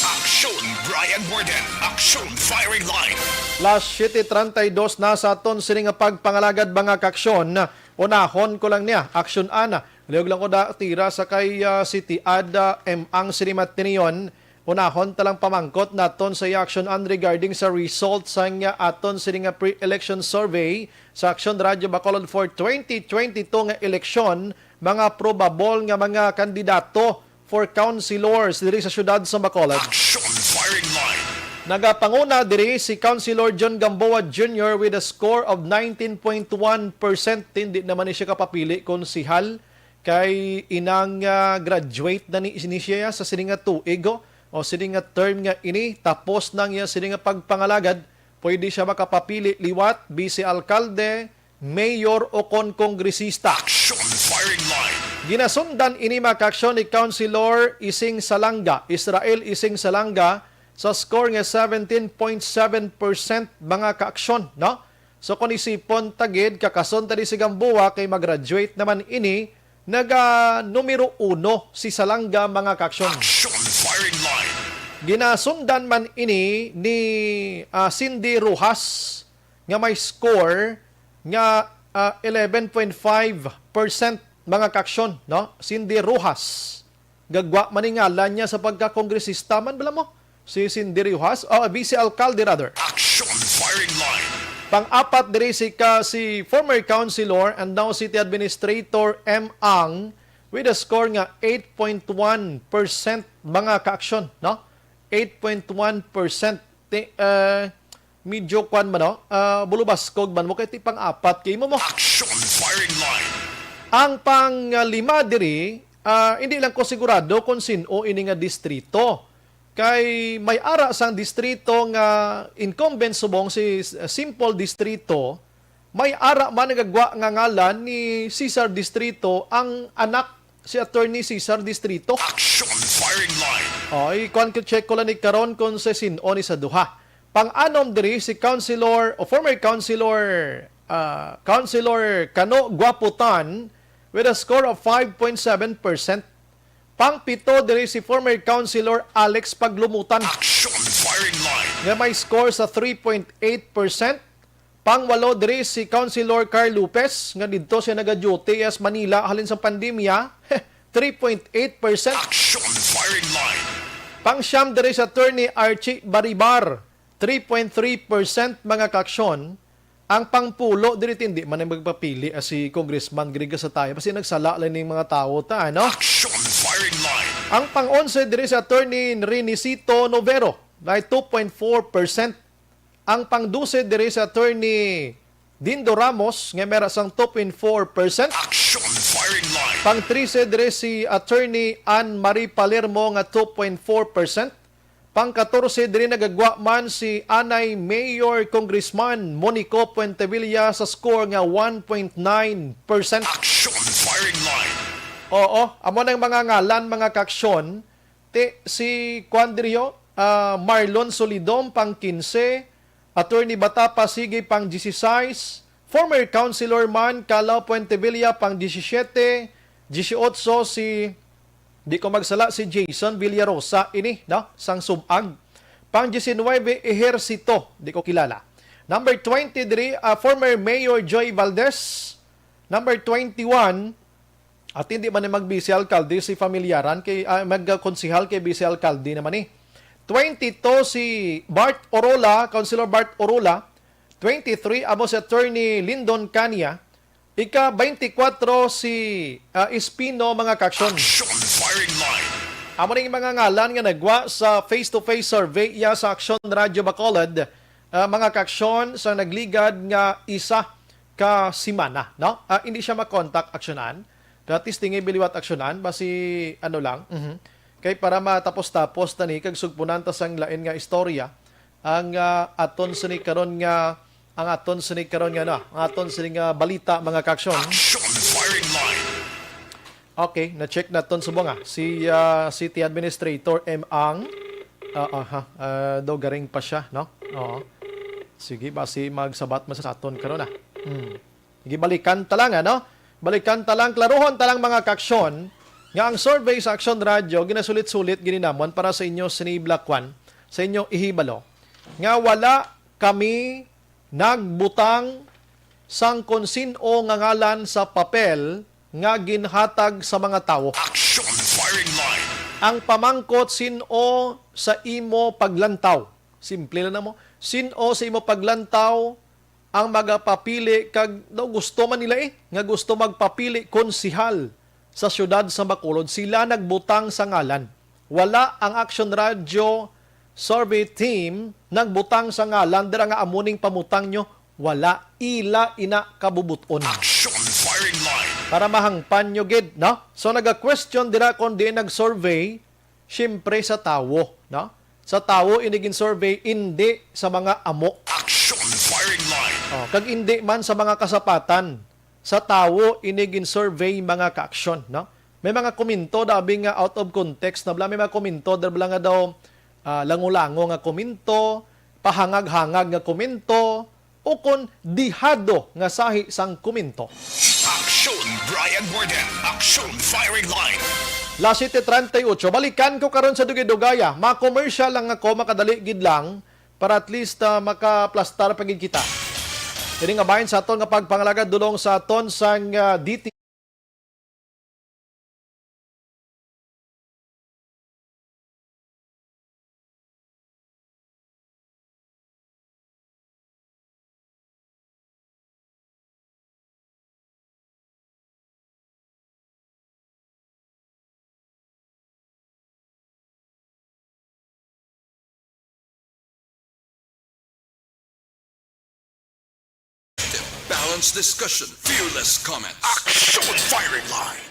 Action Ryan Warden, Aksyon Firing Line. Las siyete treinta y dos na sa aton sini nga pagpangalagad, mga kaaksyon. Unahon ko lang niya, aksyon ana. Liog lang ko da tira sa kay ah, City Ad ah, M ang sini matiniyon. Unahon ta lang pamangkot naton sa iya aksyon an regarding sa result sang ah, aton sini nga pre-election survey sa Aksyon Radyo Bacolod for twenty twenty-two nga eleksyon, mga probable nga mga kandidato for councilors diri sa siyudad sa Bacolod. Action Firing Line. Nagapanguna diri si Councilor John Gamboa Junior with a score of nineteen point one percent. Hindi naman ni siya kapapili konsihal kay inang ah, graduate na ni, ni siya sa sini nga tuig, oh, o sini nga term nga ini, tapos na ang iya sini nga pagpangalagad. Pwede siya makapapili liwat vice alkalde, mayor o kon kongresista. Action Firing Line. Ginasundan ini, mga kaaksyon, ni Councilor Ising Salanga, Israel Ising Salanga, sa score nga seventeen point seven percent, mga kaaksyon, no? So kung isipon ta gid, kakasundan ni si Gamboa kay mag-graduate naman ini, naga numero uno si Salanga, mga kaaksyon. Action Firing Line. Ginasundan man ini ni ah, Cindy Rojas nga may score nga ah, eleven point five percent, mga kaaksyon, no? Cindy Rojas. Gagwa man ni ngalan niya sa pagkakongresista man, bala mo? Si Cindy Rojas, o vice alkalde rather. Action Firing Line. Pang-apat diri si ka si former councilor and now city administrator M Ang with a score nga eight point one percent, mga kaaksyon, no? Eight point one percent. Ti, uh, medyo kwan man, no? Uh, bulubaskog man mo kay ti pang-apat kay mo mo. Action Firing Line. Ang pang-lima diri, uh, hindi lang ko sigurado kung sin-o ini nga distrito. Kay may ara sang distrito nga incumbent subong si uh, Simple Distrito, may ara man nagagwa nga ngalan ni Cesar Distrito, ang anak si Attorney Cesar Distrito. Action Firing Line. Oy, kwan ko check ko lang ni karon kung sa sin-o ni sa duha. Pang-anom diri si Councilor o former Councilor uh, Councilor Kano Guaputan with a score of five point seven percent. Pang-pito diri si former Councilor Alex Paglumutan Action Firing Line. Nga may score sa three point eight percent. Pang-walo diri si Councilor Carl Lopez nga didto siya naga-duty as Manila halin sa pandemya. three point eight percent. Action Firing Line. Pang-siyam diri si Attorney Archie Baribar, three point three percent, mga kaaksyon. Ang pang-pulo diri, hindi man ang magpapili as si Congressman Griga sa tayo kasi nagsala lang ning mga tawo ta, ano? Action Firing Line. Ang pang-onse diri si Attorney Renisito Novero, may two point four percent. Ang pang-dose diri si Attorney Dindo Ramos nga mera sang two point four percent. Action Firing Line. Pang-trese diri si Attorney Anne Marie Palermo nga two point four percent. Pang-katorse diri nagagwa man si anay Mayor Congressman Monico Puentevilla sa score nga one point nine percent. Action Firing Line. Oo, amo nang mga ngalan, mga kaaksyon. Ti, si Juan Dirio, ah, Marlon Solidom pang kinse, Attorney Batapa Sige pang disisais, former Councilor man Kalaw Puentevilla pang disisiyete, disiotso si, di ko magsala, si Jason Villarosa ini, no? Sang Sub-ag. Pang disinwebe, Ejercito, di ko kilala. Number twenty diri, ah, former Mayor Joy Valdez. Number twenty-one, at hindi man ni mag-vice alkalde si Familiaran, kay, ah, magkonsehal kay vice alkalde naman ni. Twenty-two si Bart Orola, Councilor Bart Orola. Twenty-three amo si Attorney Lindon Cania. Ika-twenty-four si ah, Espino, mga kaaksyon. Action Firing Line. Amo ning mga ngalan nga nagwa sa face-to-face survey iya sa Aksyon Radyo Bacolod, ah, mga kaaksyon, sa nagligad nga isa ka semana, no? Ah, hindi siya makontak aksyonan. Gratis tingi biliwat aksyonan, basi ano lang. Mhm. Kay para matapos-tapos tani kag sugpunan ta sang lain nga istorya ang ah, aton sini karon nga ang aton sini karon nga na, ang aton sini nga balita, mga kaaksyon. Action Firing Line. Okay, na-check naton subong ah. Si ah, City Administrator M Ang, ah, aha, ah, daw garing pa siya, no? Oo. Sige, basi magsabat man sa aton karon ah. Hmm. Sige, balikan ta lang, ano? Balikan ta lang, klaruhon ta lang, mga kaaksyon, nga ang survey sa Aksyon Radyo ginasulit-sulit gid namon para sa inyo sini Black One. sa inyo ihibalo nga wala kami nagbutang sang kon sin-o nga ngalan sa papel nga ginhatag sa mga tawo. Action Firing Line. Ang pamangkot, sin-o sa imo paglantaw? Simple lang na mo. Sin-o sa imo paglantaw ang magapapili kag daw gusto man nila eh, nga gusto magpapili konsihal sa siyudad sa Bacolod, sila nagbutang sa ngalan. Wala ang Action Radio Survey Team nagbutang sa ngalan dira nga amo ning pamutang nyo. Wala, ila ina kabubuton. Action Firing Line. Para mahangpan nyo gid, no? So naga-question dira kung di nag-survey, siyempre sa tawo, no? Sa tawo ini gin-survey, indi sa mga amo. Action Firing Line. Oh, kag indi man sa mga kasapatan. Sa tawo ini gin-survey, mga ka-action, no? May mga komento dabi nga out of context na bala, may mga komento dabi nga daw ah, lango-lango nga komento, pahangag-hangag nga komento, ukon dihado nga sahi sang komento. Action Brian Warden, Action Firing Line. Las siete treinta y ocho, balikan ko karon sa dugay-dugaya. Ma-commercial lang ako, makadali gid lang, para at least ah, makaplastar pa gid kita. Kini nga bahin sa aton nga pagpangalagad dulong sa aton sang ah, D T Balanced discussion, fearless comments. Action Firing Line.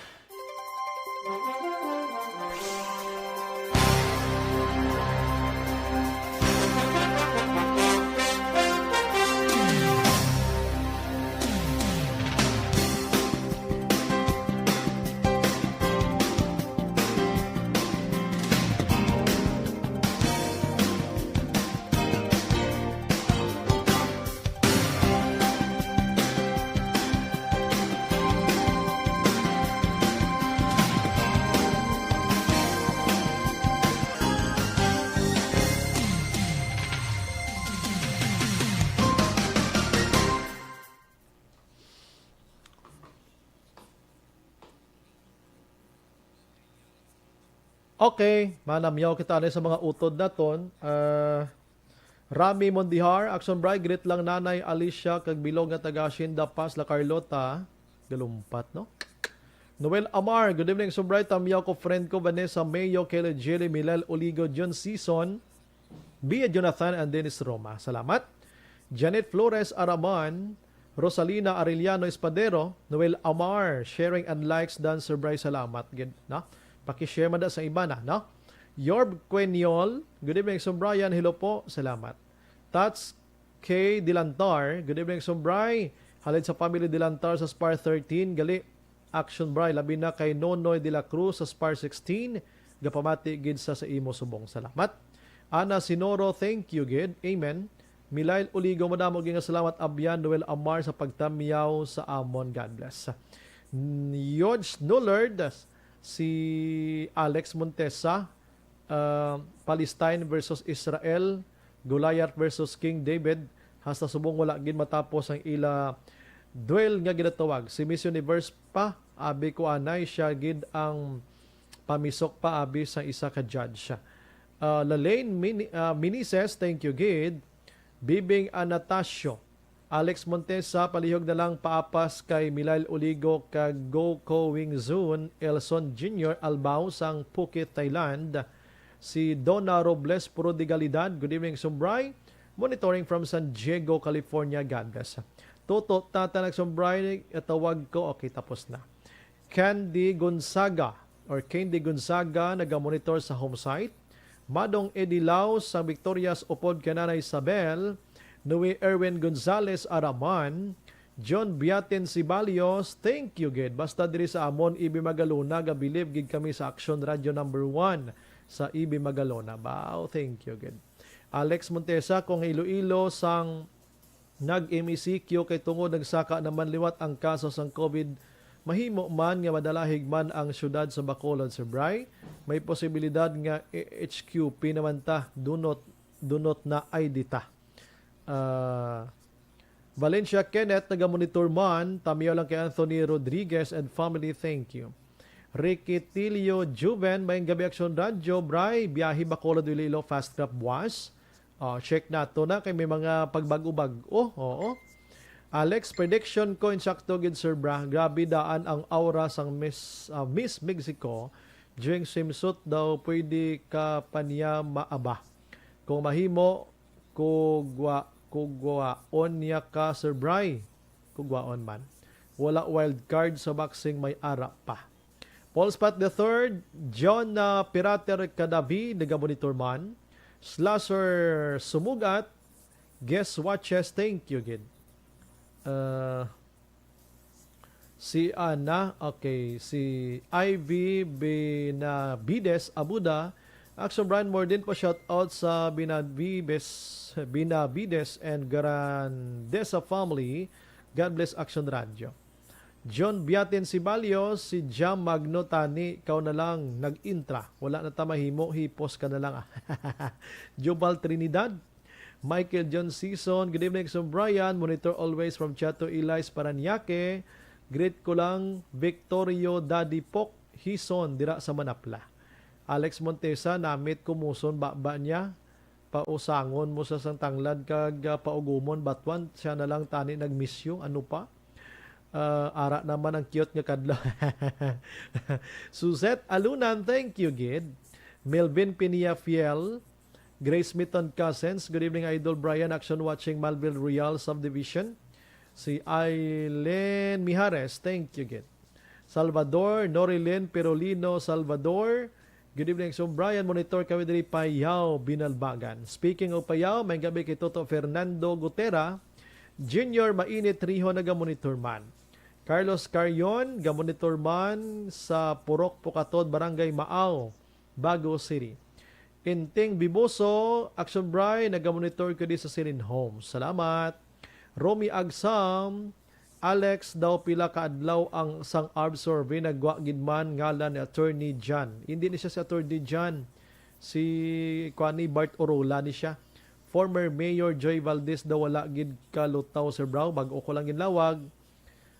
Okay, manamyaw kita ani sa mga utod naton. Ah, Rami Mondihar, Action Bri, greet lang Nanay Alicia kag bilog nga taga Hacienda Paz, La Carlota. Galumpat, no? Noel Amar, good evening, Action Bri. Tamyaw ko, friend ko, Vanessa Mayo, Kelly Jelly, Milel Oligo, Jun Season, Bia Jonathan, and Dennis Roma. Salamat. Janet Flores Araman, Rosalina Arellano Espadero, Noel Amar, sharing and likes dan, Sir Bryce, salamat gid, no? Paki-share man da sa iba na, no? Yorb Queniol, good evening, Sir Brian, hello po, salamat. Tats K Dilantar, good evening, Sir Bry. Halin sa family Dilantar sa Spar thirteen, gali, Action Bry, labi na kay Nonoy de la Cruz sa Spar sixteen, gapamati gid sa, sa imo subong. Salamat. Ana Sinoro, thank you gid. Amen. Milail Uligo, madamo gid nga salamat, abyan. Noel Amar sa pagtamyaw sa amon. God bless. George Nullard, si Alex Montesa, ah, Palestine versus Israel, Goliath versus King David, hasta subong wala gid matapos ang ila duel nga ginatawag. Si Miss Universe pa, abi ko anay siya gid ang pamisok pa abi sa isa ka judge. Ah, Lalaine Mini-, ah, Minises, thank you gid. Bibing Anastasio, Alex Montesa, palihog na lang paapas kay Milail Uligo kag Go Ko Wing Zun, Elson Junior Albao sang Phuket, Thailand. Si Donna Robles Prodigalidad, good evening, Sumbray. Monitoring from San Diego, California. God bless. Toto, tata, nagsumbray, tawag ko. Okay, tapos na. Candy Gonzaga or Candy Gonzaga nagamonitor sa home site. Madong Eddie Laos sa Victorias upod kay Nanay Isabel, Noe Erwin Gonzalez Araman, John Biatin Sibalios, thank you gid. Basta diri sa amon, Ibi Magalona, gabilib gid kami sa Action Radio number one sa Ibi Magalona. Bao, thank you gid. Alex Montesa, kung Iloilo sang nag-M E C Q kay tungod nagsaka naman liwat ang kaso sang COVID, mahimo man nga madalahig man ang siyudad sa Bacolod, Sir Bry. May posibilidad nga H Q P naman ta, do not dunot na ay dita. Ah, Valencia Kenneth, naga-monitor man, tamiyaw lang kay Anthony Rodriguez and family, thank you. Ricky Tilio Juven, maayong gabi, Action Radio. Bray, biyahe Bacolod, Iloilo, fast trap buwas. Oh, check nato na kay may mga pagbag-o-bag-o. Oo. Alex, prediction ko, insakto gid, Sir Bra. Grabe daan ang aura sang Miss, ah, Miss Mexico during swimsuit daw, pwede ka pa niya maaba. Kung mahimo, kugwa, kugwaon niya ka, Sir Bry. Kugwaon man. Wala wild card sa boxing, may ara pa. Paul Spot the third, John, uh, Pirater Cadavi, nagamonitor man. Slasher Sumugat, guest watches, thank you gid. Uh, si Ana, okay, si Ivy Benavides Abuda, Action Brian Mordin, pa shout out sa Benavides, Benavides and Grandesa family. God bless Action Radio. John Biatin Sibalyo, si Jam Magno tani, kaw na lang nag-intra. Wala na ta mahimo, hipos ka na lang, ah. Jubal Trinidad, Michael John Season, good evening, Action Brian. Monitor always from Chato Elias, Parañaque. Greet ko lang, Victorio Daddy Pok Hison, dira sa Manapla. Alex Montesa, namit ko muson baba niya. Pausangon mo sa sang tanglad kag, ah, paugumon, batwan, siya na lang tani nag-miss you. Ano pa? Ah, ara naman ang cute nga kadlaw. Suzette Alunan, thank you, gid. Melvin Pinia Fiel, Grace Mitton Cousins, good evening, Idol Brian. Action watching Malville Royal Subdivision. Si Aileen Mijares, thank you, gid. Salvador, Norilyn Pirolino Salvador, good evening, Action Brian. Monitor kami diri, Payao, Binalbagan. Speaking of Payao, may gabi kay Toto Fernando Gutera Junior, mainit riho, nagamonitor man. Carlos Carion, gamonitor man sa Purok Pukatod, Barangay Maaw, Bago City. Inting Biboso, Action Bry, nagamonitor ko di sa Silin Homes. Salamat. Romy Agsam, Alex, daw pila ka adlaw ang sang ARB survey, nagwa gid man ngalan ni Attorney John. Hindi ni siya si Attorney John. Si, kuan ni, Bart Orola ni siya. Former Mayor Joy Valdez daw wala gid kalutaw, Sir Bro. Bag-o ko lang ginlawag.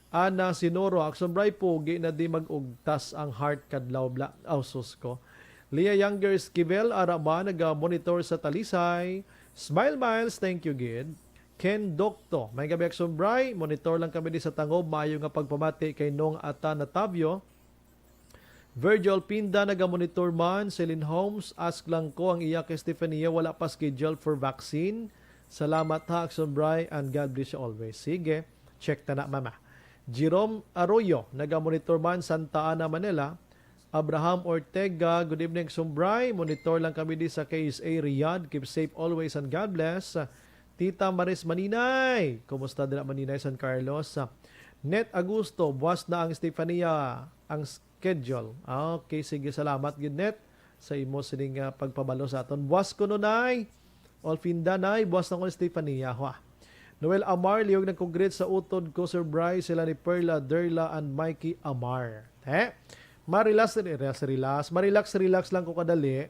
Ana Sinoro, Action Bry, pogi na di mag-ugtas ang heart kadlaw bla. Aw, sus ko. Leah Younger Esquivel, ara man, naga-monitor sa Talisay. Smile Miles, thank you gid. Ken Docto, may gabi, Action Bry. Monitor lang kami di sa Tangob. Maayo nga pagpamati kay Nong Ata Natavio. Virgil Pinda, naga-monitor man. Celine Holmes, ask lang ko, ang iya kay Stefania, wala pa schedule for vaccine. Salamat ha, Action Bry, and God bless you always. Sige, check ta na, mama. Jerome Arroyo, naga-monitor man, Santa Ana, Manila. Abraham Ortega, good evening, Action Bry. Monitor lang kami di sa K S A Riyadh. Keep safe always and God bless. Tita Maris Maninay, kumusta dira Maninay, San Carlos? Net Agusto, buwas na ang Stefania, ang schedule. Ah, okay, sige, salamat gid, Net, sa imo sining, ah, pagpabalo sa aton. Buwas kuno, Nay. Olfinda, Nay, buwas na ko ni Stefania, ha. Noel Amar, lihog nag-congrats sa utod ko, Sir Bryce, sila ni Perla, Derla, and Mikey Amar. He? Marilas, relax, relax. Marilax, relax lang ko kadali.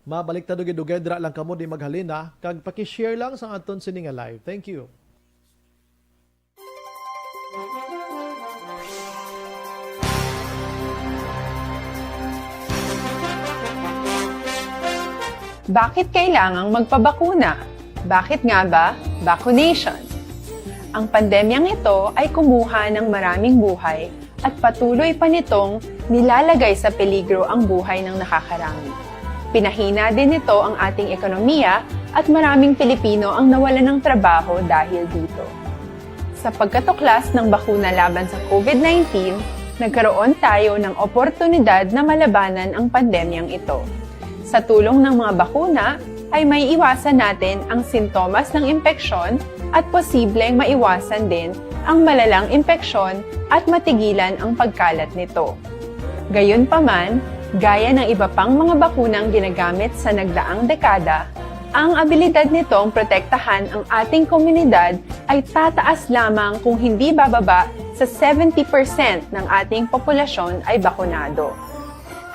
Mabalik ta dugay-dugay, dira lang kamo, di maghalin, ha. Kag paki-share lang sa aton sini nga live. Thank you. Bakit kailangang magpabakuna? Bakit nga ba vaccination? Ang pandemyang ito ay kumuha ng maraming buhay at patuloy pa nitong nilalagay sa peligro ang buhay ng nakakarami. Pinahina din nito ang ating ekonomiya at maraming Pilipino ang nawalan ng trabaho dahil dito. Sa pagkatuklas ng bakuna laban sa COVID nineteen, nagkaroon tayo ng oportunidad na malabanan ang pandemyang ito. Sa tulong ng mga bakuna, ay maiiwasan natin ang sintomas ng impeksyon at posibleng maiwasan din ang malalang impeksyon at matigilan ang pagkalat nito. Gayunpaman, gaya ng iba pang mga bakunang ginagamit sa nagdaang dekada, ang abilidad nitong protektahan ang ating komunidad ay tataas lamang kung hindi bababa sa seventy percent ng ating populasyon ay bakunado.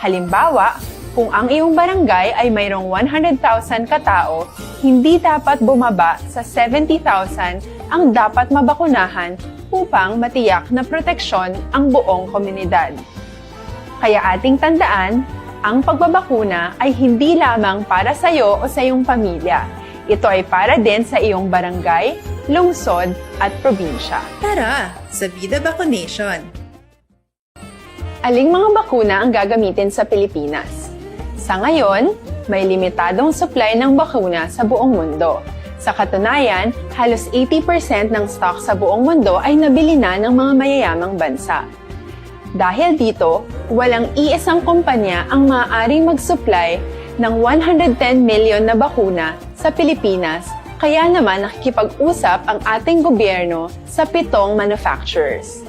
Halimbawa, Kung ang iyong barangay ay mayroong one hundred thousand ka tawo, hindi dapat bumaba sa seventy thousand ang dapat mabakunahan upang matiyak na proteksyon ang buong komunidad. Kaya ating tandaan, ang pagbabakuna ay hindi lamang para sa iyo o sa iyong pamilya. Ito ay para din sa iyong barangay, lungsod, at probinsya. Tara, sa Vida Vaccination! Aling mga bakuna ang gagamitin sa Pilipinas? Sa ngayon, may limitadong supply ng bakuna sa buong mundo. Sa katunayan, halos eighty percent ng stock sa buong mundo ay nabili na ng mga mayayamang bansa. Dahil dito, walang iisang kumpanya ang maaaring mag-supply ng one hundred ten million na bakuna sa Pilipinas, kaya naman nakikipag-usap ang ating gobyerno sa pitong manufacturers.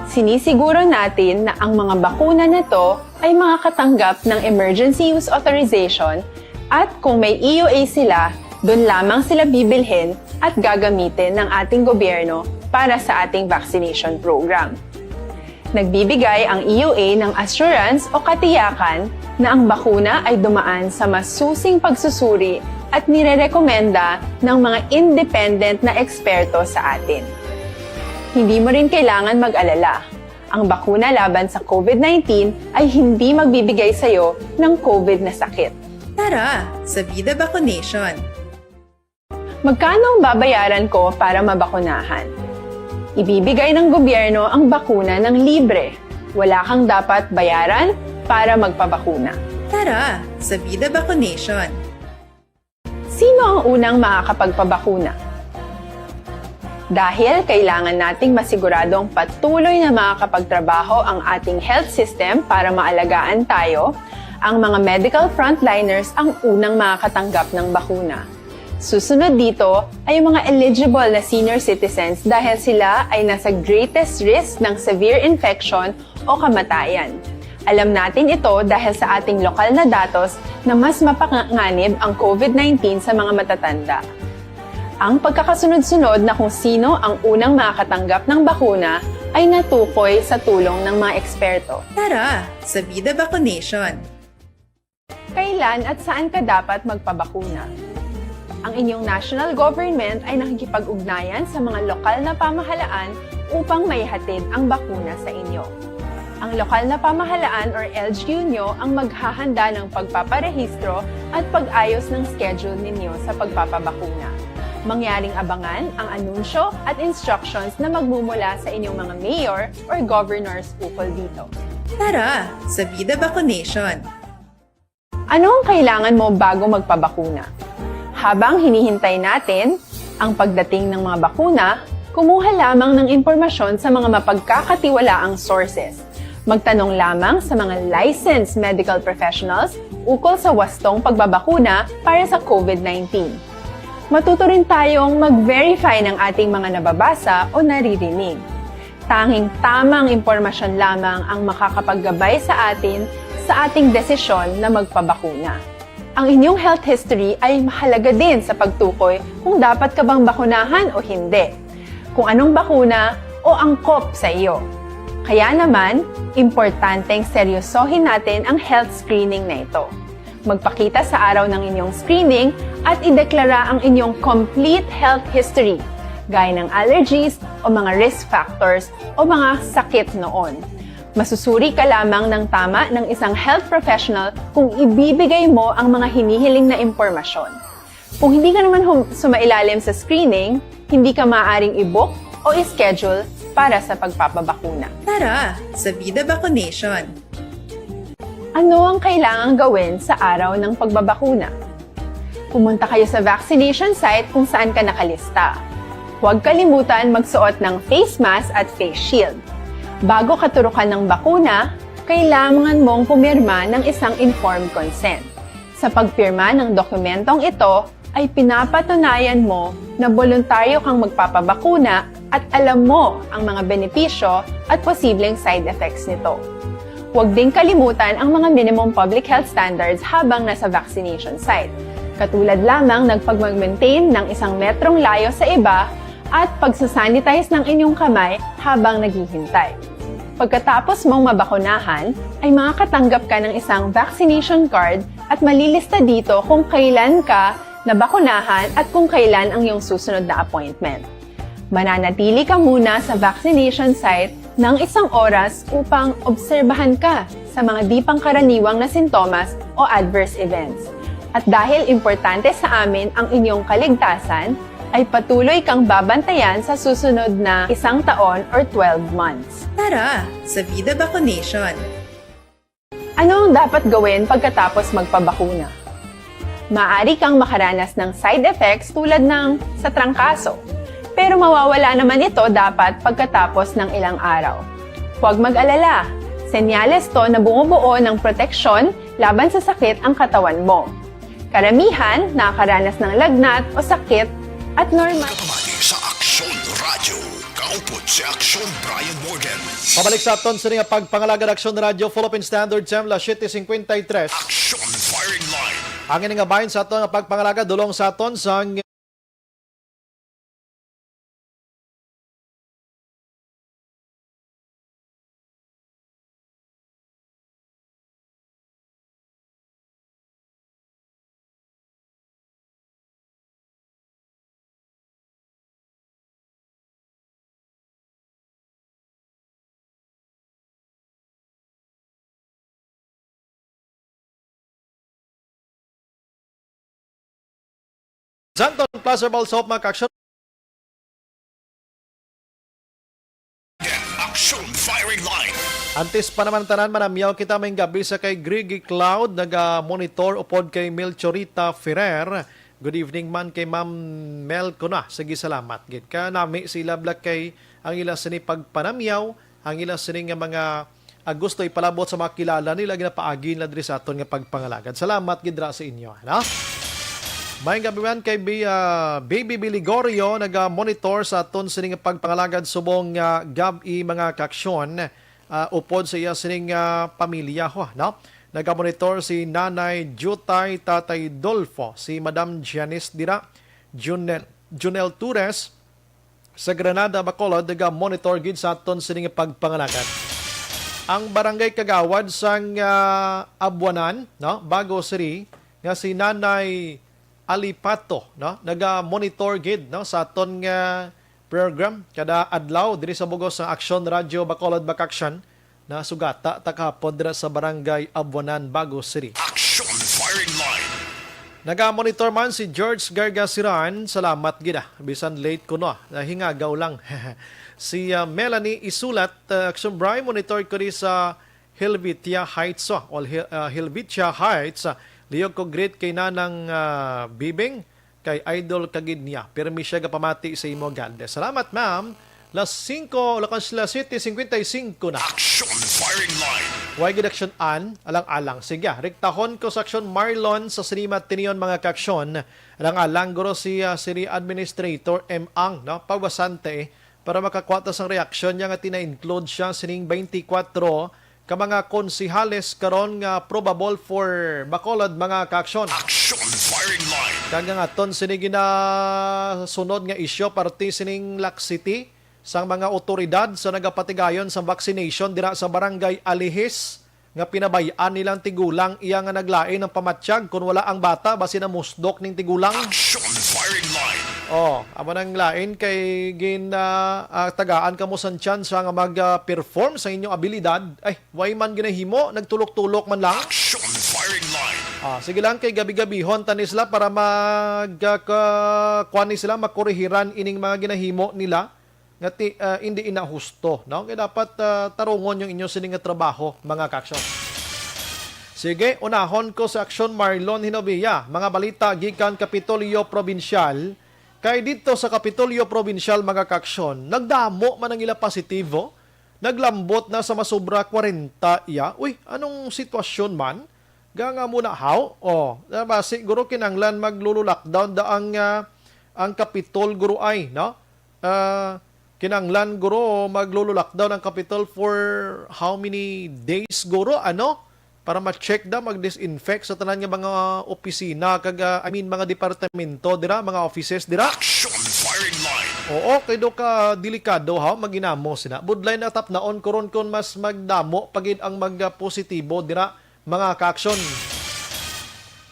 Sinisiguro natin na ang mga bakuna na to ay makakatanggap ng emergency use authorization, at kung may E U A sila, doon lamang sila bibilhin at gagamitin ng ating gobyerno para sa ating vaccination program. Nagbibigay ang E U A ng assurance o katiyakan na ang bakuna ay dumaan sa masusing pagsusuri at nirerekomenda ng mga independent na eksperto sa atin. Hindi mo rin kailangan mag-alala. Ang bakuna laban sa COVID nineteen ay hindi magbibigay sa iyo ng COVID na sakit. Tara, sa Vida Vaccination! Magkano ang babayaran ko para mabakunahan? Ibibigay ng gobyerno ang bakuna ng libre. Wala kang dapat bayaran para magpabakuna. Tara, sa Vida Vaccination! Sino ang unang makakapagpabakuna? Dahil kailangan nating masiguradong patuloy na makakapagtrabaho ang ating health system para maalagaan tayo, ang mga medical frontliners ang unang makakatanggap ng bakuna. Susunod dito ay ang mga eligible na senior citizens dahil sila ay nasa greatest risk ng severe infection o kamatayan. Alam natin ito dahil sa ating lokal na datos na mas mapanganib ang COVID nineteen sa mga matatanda. Ang pagkakasunod-sunod na kung sino ang unang makakatanggap ng bakuna ay natukoy sa tulong ng mga eksperto. Tara, sa Vida Vaccination! Kailan at saan ka dapat magpabakuna? Ang inyong national government ay nakikipag-ugnayan sa mga lokal na pamahalaan upang maihatid ang bakuna sa inyo. Ang lokal na pamahalaan or L G U nyo ang maghahanda ng pagpaparehistro at pag-ayos ng schedule ninyo sa pagpapabakuna. Mangyaring abangan ang anunsyo at instructions na magmumula sa inyong mga mayor or governors ukol dito. Tara, sa Vida Vaccination! Ano ang kailangan mo bago magpabakuna? Habang hinihintay natin ang pagdating ng mga bakuna, kumuha lamang ng impormasyon sa mga mapagkakatiwalaang sources. Magtanong lamang sa mga licensed medical professionals ukol sa wastong pagbabakuna para sa COVID nineteen. Matuto rin tayong mag-verify ng ating mga nababasa o naririnig. Tanging tamang impormasyon lamang ang makakapaggabay sa atin sa ating desisyon na magpabakuna. Ang inyong health history ay mahalaga din sa pagtukoy kung dapat ka bang bakunahan o hindi, kung anong bakuna o angkop sa iyo. Kaya naman, importanteng seryosohin natin ang health screening na ito. Magpakita sa araw ng inyong screening at ideklara ang inyong complete health history, gaya ng allergies o mga risk factors o mga sakit noon. Masusuri ka lamang ng tama ng isang health professional kung ibibigay mo ang mga hinihiling na impormasyon. Kung hindi ka naman hum- sumailalim sa screening, hindi ka maaaring i-book o i-schedule para sa pagpapabakuna. Tara, sa Vida Vaccination! Ano ang kailangang gawin sa araw ng pagbabakuna? Pumunta kayo sa vaccination site kung saan ka nakalista. Huwag kalimutan magsuot ng face mask at face shield. Bago katurukan ng bakuna, kailangan mong pumirma ng isang informed consent. Sa pagpirma ng dokumentong ito, ay pinapatunayan mo na boluntaryo kang magpapabakuna at alam mo ang mga benepisyo at posibleng side effects nito. Huwag ding kalimutan ang mga minimum public health standards habang nasa vaccination site, katulad lamang ng pagmag-maintain ng isang metrong layo sa iba at pagsasanitize ng inyong kamay habang naghihintay. Pagkatapos mong mabakunahan, ay makakatanggap ka ng isang vaccination card at malilista dito kung kailan ka nabakunahan at kung kailan ang iyong susunod na appointment. Mananatili ka muna sa vaccination site ng isang oras upang obserbahan ka sa mga di pangkaraniwang na sintomas o adverse events. At dahil importante sa amin ang inyong kaligtasan, ay patuloy kang babantayan sa susunod na isang taon or twelve months. Tara sa Vida Vaccination! Ano ang dapat gawin pagkatapos magpabakuna? Maaari kang makaranas ng side effects tulad ng sa trangkaso, pero mawawala naman ito dapat pagkatapos ng ilang araw. Huwag mag-alala, senyales to na bumubuo ng proteksyon laban sa sakit ang katawan mo. Karamihan nakakaranas ng lagnat o sakit at normal. Pagkamati sa Aksyon Radyo, kaupod si Aksyon Brian Morgan. Pabalik sa aton sa nga pagpangalagad, Aksyon Radyo, Philippine Standard Time, las siete cincuenta y tres. Aksyon Firing Line. Ang ini nga bahin sa aton nga pagpangalagad, dulong sa aton sang Santon Plaza Mall Soap, mga kaaksyon. Action Firing Line. Antes pa naman tanan, manamyaw kita maayong gab-i sa kay Griggy Cloud, naga-monitor, upod kay Melchorita Ferrer. Good evening man kay Ma'am Mel Kuna. Sige, salamat gid. Kanami sila, Black, kay ang ila sini pagpanamyaw, ang ila sini nga mga, ah, gusto ipalabot sa mga kilala nila, ginapaagi nila diri sa aton nga pagpangalagad. Salamat gid ra sa inyo, no? Maayong gab-i man kay Bi-, ah, Baby Biligorio, naga-monitor sa aton sini nga pagpangalagad subong nga gab-i, mga kaaksyon, ah, upod sa iya sining, ah, pamilya, ho, no? Naga-monitor si Nanay Jutay, Tatay Dolfo, si Madam Janice dira, Junel, Junel Tures, sa Granada, Bacolod, naga-monitor gid sa aton sining pagpangalagad. Ang barangay kagawad sang, ah, Abuanan, no, Bago City, nga si Nanay Alipato, no, naga-monitor gid, no, sa aton nga program kada adlaw diri sa bugos sa Aksyon Radyo Bacolod, Bakaksyan. Nasugata ta kahapon dira sa Barangay Abuanan, Bago City. Action Firing Line. Naga-monitor man si George Gargasiran. Salamat gid, ah. Bisan late kuno, ah. Nahingagaw lang. Si, ah, Melanie Isulat, ah, Action Bri, monitor ko di sa Helvetia Heights, oh. All Hel-, ah, Helvetia Heights, ah. Liyog ko greet kay Nanang, ah, Bibing. Kay idol ka gid niya. Pirmi siya gapamati sa imo, God bless. Salamat, ma'am. Las singko, lakas las siete cincuenta y cinco na. Action Firing Line. Way gid action an, alang-alang. Sige, ah, rektahon ko sa action Marlon sa Cinema Tinion, mga kaaksyon. Alang-alang guro si, ah, City Administrator M. Ang, no? Pabasante, eh. Para makakuha ta sang reaksyon niya nga tina-include siya sining twenty-four ka mga konsehales karon nga probable for Bacolod, mga kaaksyon. Action Firing Line. Kag ang aton sini ginasunod nga isyu, parte sining laxity sang mga awtoridad sa nagapatigayon sa vaccination dira sa Barangay Alihis, nga pinabay-an nilang tigulang iya nga naglain ang pamatyag kon wala ang bata, basi namusdok ning tigulang. Action Firing Line. Oh, amo nang lain kay gin, ah, ah, tagaan kamo sang tsansa nga mag, ah, perform sa inyong abilidad. Ay, way man ginahimo, nagtulok-tulok man lang. Action Firing Line. Ah, sige lang, kay gabi-gabihon tani sila para mag, ah, ka-, kuan ni sila, makurihiran ining mga ginahimo nila nga ti-, ah, indi ina husto, no? Kay dapat, ah, tarungon yung inyo sini nga trabaho, mga kaaksyon. Sige, unahon ko sa aksyon, Marlon Hinovia. Mga balita gikan Kapitolyo Probinsyal. Kay didto sa Kapitolyo Probinsyal, mga kaaksyon, nagdamo man ang ila positibo. Naglambot na sa masobra kwarenta iya. Uy, anong sitwasyon man? Ga nga muna, haw? Oh, na ba, siguro kinanglan maglulu-lockdown da ang, ah, ang Kapitol, guro, ay, no? Ah, kinanglan, guro, maglulu-lockdown ang Kapitol for how many days, guro, ano? para ma-check da, mag-disinfect sa tanan nga mga opisina kag, ah, I mean, mga departamento dira, mga offices dira. Action firing line. Oo, kay do ka delikado ha, maginamo sina. Budlay na tapnaon kuron kon mas magdamo pa gid ang mga positibo dira, mga ka-action.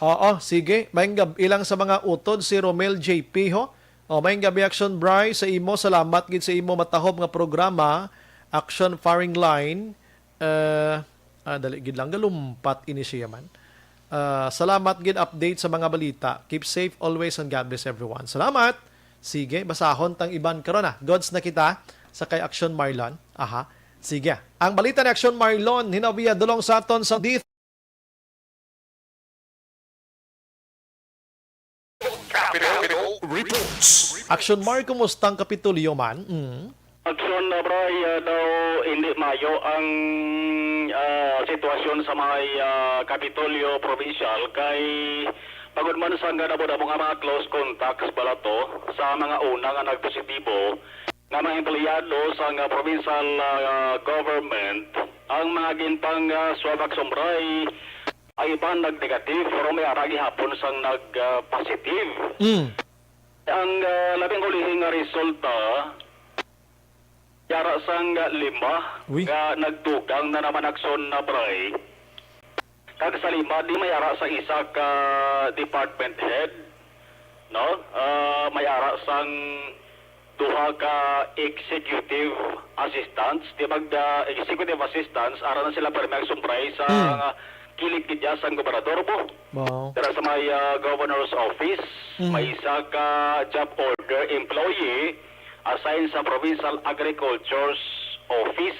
Oo, sige. Maayong gab-i lang sa mga utod si Romel J P, ho. O, maayong gab-i, Action Bri, sa imo. Salamat gid sa imo matahom nga programa, Action Firing Line. Eh, ah, dali gid lang, galumpat ini siya man. Ah, salamat gid update sa mga balita. Keep safe always and God bless everyone. Salamat. Sige, basahon tang iban karon na. Goods na kita sa kay Action Marlon. Aha. Sige. Ang balita ni Action Marlon, hinawiya dulong sa aton sa D Capitol Reports. Action Mar, kumusta ang Kapitolyo man? Mm. Action, uh, Bri, uh, daw hindi mayo ang, uh, sitwasyon sa may, uh, Kapitolyo Provincial kay pagod man sang damo-damo nga mga close contacts bala to sa mga una nga nagpositibo nga mga empleyado sang, uh, provincial, uh, government ang mga ginpang, uh, swab, Action Bri. Ay iban nag-negative, pero may ara gihapon sang nag, ah, positive. Mm. Ang, ah, labing ulihi nga resulta, yara sang lima Uy. nga nagdugang na naman, Action Bri. Kag sa lima, di may ara sang isa ka department head, no? Ah, may ara sang duha ka executive assistants, di ba, ah, executive assistants, ara na sila pirmi, Action Bri, sa Hmm. kilig gid sang gobernador mo. Wow. Dira sa may, ah, governor's office, Mhm. may isa ka job order employee assigned sa provincial agriculture's office,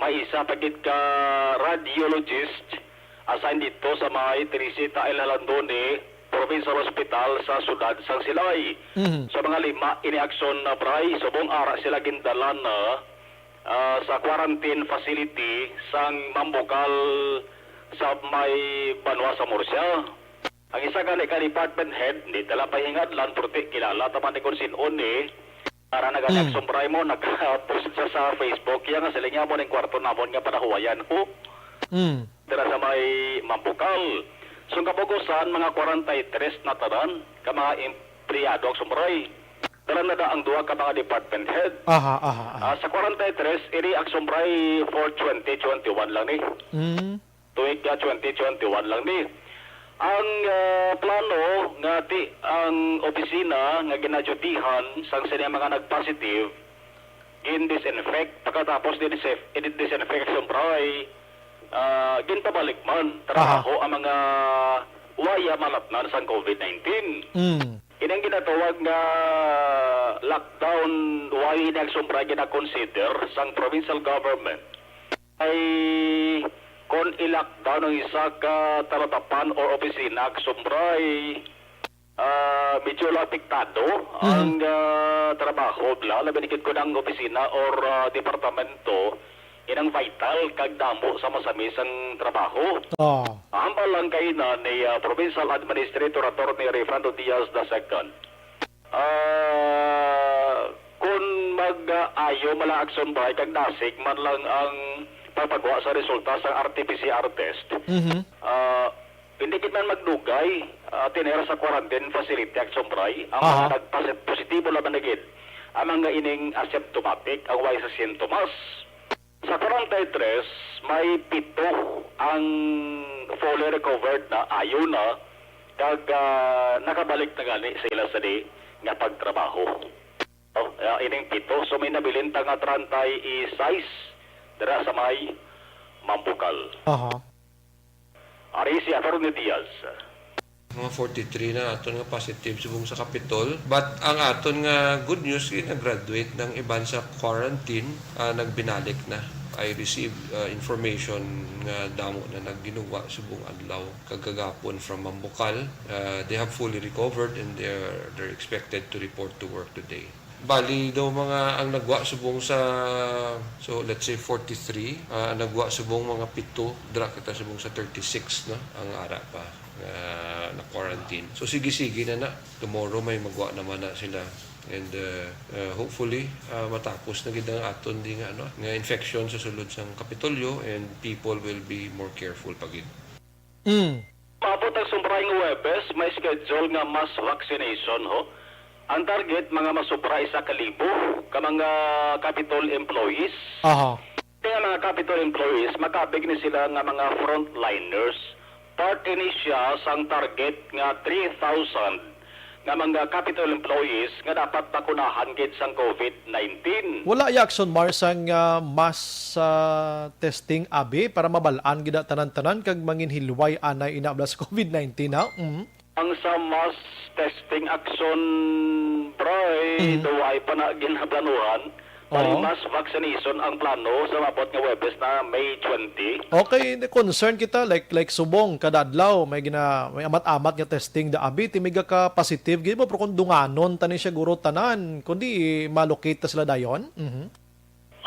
may isa pa gid ka radiologist assigned dito sa may Teresita L. Jalandoni Provincial Hospital sa siyudad sang Silay. Mhm. Sa mga lima ini, Action Bri, subong ara sila gindala na, ah, sa quarantine facility sang Mambukal sa may banwa sa Murcia. Ang isa gani ka department head, hindi tala pahingadlan, pero ti kilala ta man ni kung sin-o ni. Para na gani, Mm. Action Bri, mo, nag-post siya sa Facebook, iya nga siling niya mo ning kwarto namon nga panahuwayan ko. Mm. Dira sa may Mambukal. So, ang kapugusan, mga kwarenta y tres na tanan ka mga empleyado, Action Bri. Dala na da ang duha ka mga department head. Aha, aha, aha. Ah, sa kwarenta y tres, ini, Action Bri, for twenty twenty-one lang ni. Mm. Tuig nga twenty twenty-one lang ni. Ang, ah, plano nga ti ang opisina nga ginadyutihan sang sini mga nag-positive, gin-disinfect, pagkatapos di-, disinfect, Action Bri, ah, ginpabalik man trabaho Aha. ang mga waya malatnan sang covid nineteen. Mm. Ini ang ginatawag nga lockdown, why ini, Action Bri, gina-consider sang provincial government? Ay, kon i-lockdown ang isa ka talatapan or opisina, Action Bri, ah, medyo apektado Mhm. ang, ah, trabaho bala, labi na gid kon ang opisina or, ah, departamento inang vital kag damo sa masami sang trabaho. Oh. Hambal lang kay na ni, ah, Provincial Administrator Attorney Rayfrando Diaz the second. Ah, kung mag-ayo man lang, Action Bri, kag dasig man lang ang pagpagwa sa resulta sa R T P C R test, Mhm. ah, hindi gid man magdugay, ah, tinira sa quarantine facility, Action Bri, ang Aha. mga nagpasi-, positibo lamang na gid, ang mga ining asymptomatic, ang way sa sintomas. Sa kwarenta y tres, may pito ang fully recovered na, ayo na, kag, ah, nakabalik na gani sa ila sini nga pagtrabaho. Oh, ah, ining pito. So, may nabilin ta nga treinta y seis dira sa may Mambukal. Aha. Ari si Attorney Diaz. Mga forty-three na aton nga positive subong sa Kapitol. But ang aton nga good news, eh, nag-graduate ng iban sa quarantine, ah, nagbinalik na. I received, ah, information nga damo na nagginuwa subong adlaw kag kagapon from Mambukal. Ah, they have fully recovered and they're, they're expected to report to work today. Bali daw mga ang nagwa subong sa, so let's say forty-three, ah, ang nagwa subong mga pito, dira kita subong sa thirty-six, no? Ang ara pa nga na-quarantine. So sige-sige na na. Tomorrow may magwa naman na sila. And, uh, uh, hopefully, uh, matapos na gid ang aton di nga, ano, nga infection sa sulod sang Kapitolyo, and people will be more careful pa gid. Mm. Maabot ang sumbray nga Huwebes, may schedule nga mass vaccination, ho. Ang target, mga masubra isa ka libo ka mga Capitol employees. Aha. Kaya mga Capitol employees, makabig ni sila nga mga frontliners. Part ini siya sang target nga three thousand nga mga Capitol employees nga dapat bakunahan gid sang covid nineteen. Wala ya, Action Mars, ang ah, mass ah, testing abi para mabal-an gid na tanan-tanan kag manginhilway anay ina bala sa covid nineteen, ha? Mm. Ang sa mass testing, Action Bray, Mhm. daw ay pa na ginaplanuhan. Bali, Oo. mass vaccination ang plano sa maabot nga Huwebes na May twenty. Okay, concern kita, like like subong kada adlaw may gina may amat-amat nga testing da abi, ti may gaka positive gid mo, pero kung dunganon tani siya guro tanan, kundi malocate ta sila dayon. Mhm.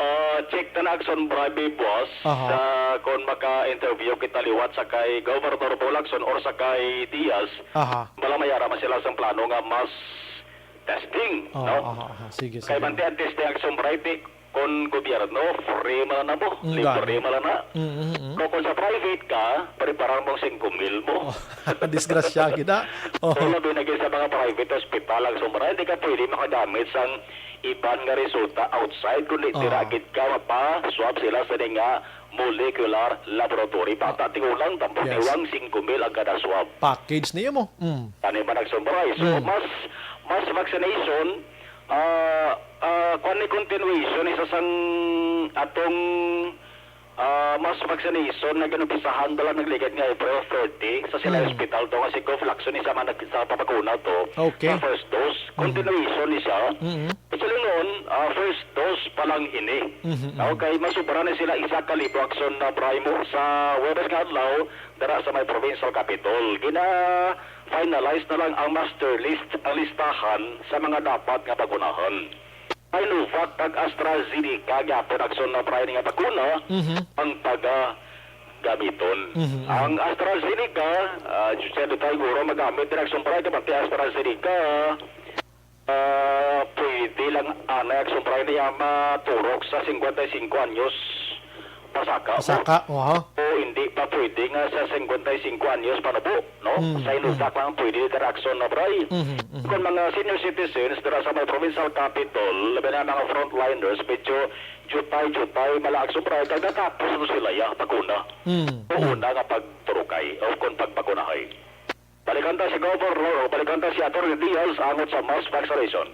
Ah, check ta na, Action Bray, boss, Aha. sa kung maka-interview kita liwat sa kay Governor Bong Lacson or sa kay Diaz. Aha. Bala may ara man sila sang plano nga mass testing, Oo, no? aha, aha. Sige, Kay sige. manti ang testing, Action Bray, ti kon gobyerno, free man na mo. Mm, Libre gani. man na. Mm, mm, mm. Pero kung sa private ka, preparar mo singko mil mo. Oh, disgrasya gid, ah. Oh. Pero labi na gid sa mga private hospital, Action Bray, hindi ka pwede makagamit sang iban nga resulta outside, kundi Ah. dira gid ka mapa-swab sila sa nga molecular laboratory. Bata tigulang, tampok Yes. tigulang, singko mil ang kada swab. Package niya mo. Mm. Tani man nagsumbray. So, Mm. mass, mass vaccination, ah, ah, kwan ni continuation, isa sang atong, ah, mass vaccination na ginumpisahan bala nagligad nga April thirty sa sila Mm. hospital to, nga si Gof Lacson, isa man nag-, sa papakuna to, Okay. sa first dose. Mm. Continuation ni siya. Mm. Actually, noon, ah, first dose pa lang ini. Mhm, mhm. Okay, masubra na sila isa ka libo, Action na Bray, mo sa Huwebes nga adlaw, dara sa may provincial capitol. Gina-finalize na lang ang master list, ang listahan sa mga dapat nga bakunahan. Sinovac kag AstraZeneca gyapon, Action na Bray, nga bakuna Mhm. ang pagagamiton. Mhm, mhm. Ang AstraZeneca, ah, siya di tayo guro magamit, Action Bray, kapag AstraZeneca, ah, pwede lang anay, Action Bray, niya maturok sa singkwenta y singko anyos pasaka. Saka, oho. O hindi pa pwede nga sa singkwenta y singko anyos panubo, no? Mm, Sinovac mm. lang pwede dira, Action na Bray. Mhm, mhm. Kung mga senior citizens dira sa may provincial capital, labi na mga frontliners, medyo jutay-jutay, mala, Action Bray, kag natapos mo sila, ya, paguna. Mm, O mm. una nga pagturukay, o kung pagbakunahay. Balikan ta si Governor, o balikan ta si Attorney Diaz, angot sa mass vaccination.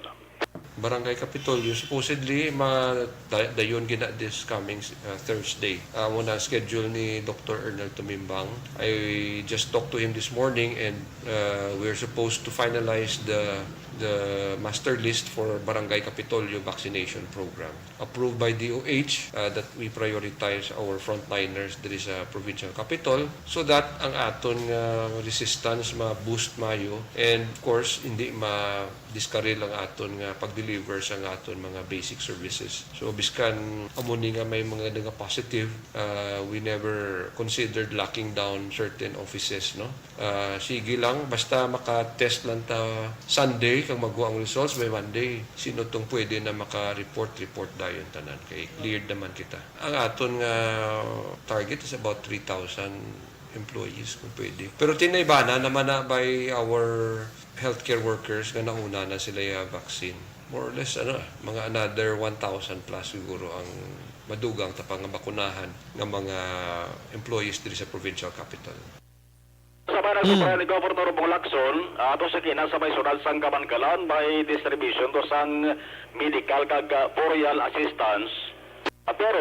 Barangay Kapitolyo, supposedly, ma-, da-, dayon gina this coming uh, Thursday. Amo na ang schedule ni Doctor Ernel Tumimbang. I just talked to him this morning, and uh, we're supposed to finalize the the master list for Barangay Kapitolyo vaccination program. Approved by D O H, uh, that we prioritize our frontliners diri sa provincial capital so that ang aton nga resistance ma-boost mayo, and of course, hindi ma-discarril ang aton nga pag-deliver sa nga aton mga basic services. So, biskan amo ni nga may mga nga positive, uh, we never considered locking down certain offices, no? Ah, sige lang, basta maka-test lang ta Sunday, kag magwa ang results by Monday. Sino tong pwede na maka-report, report dayon tanan, kay cleared naman kita. Ang aton nga target is about three thousand employees, kung pwede. Pero tinaybana naman na by our healthcare workers nga nauna na sila ya vaccine. More or less, ano, mga another one thousand plus siguro ang madugang ta pa nga bakunahan nga mga employees diri sa provincial capital. Sa panagsubayan ni Governor Bong Lacson, ato sa kina sa may syudad sang Kabankalan, may distribution to sang medical kag, ah, burial assistance. Ah, pero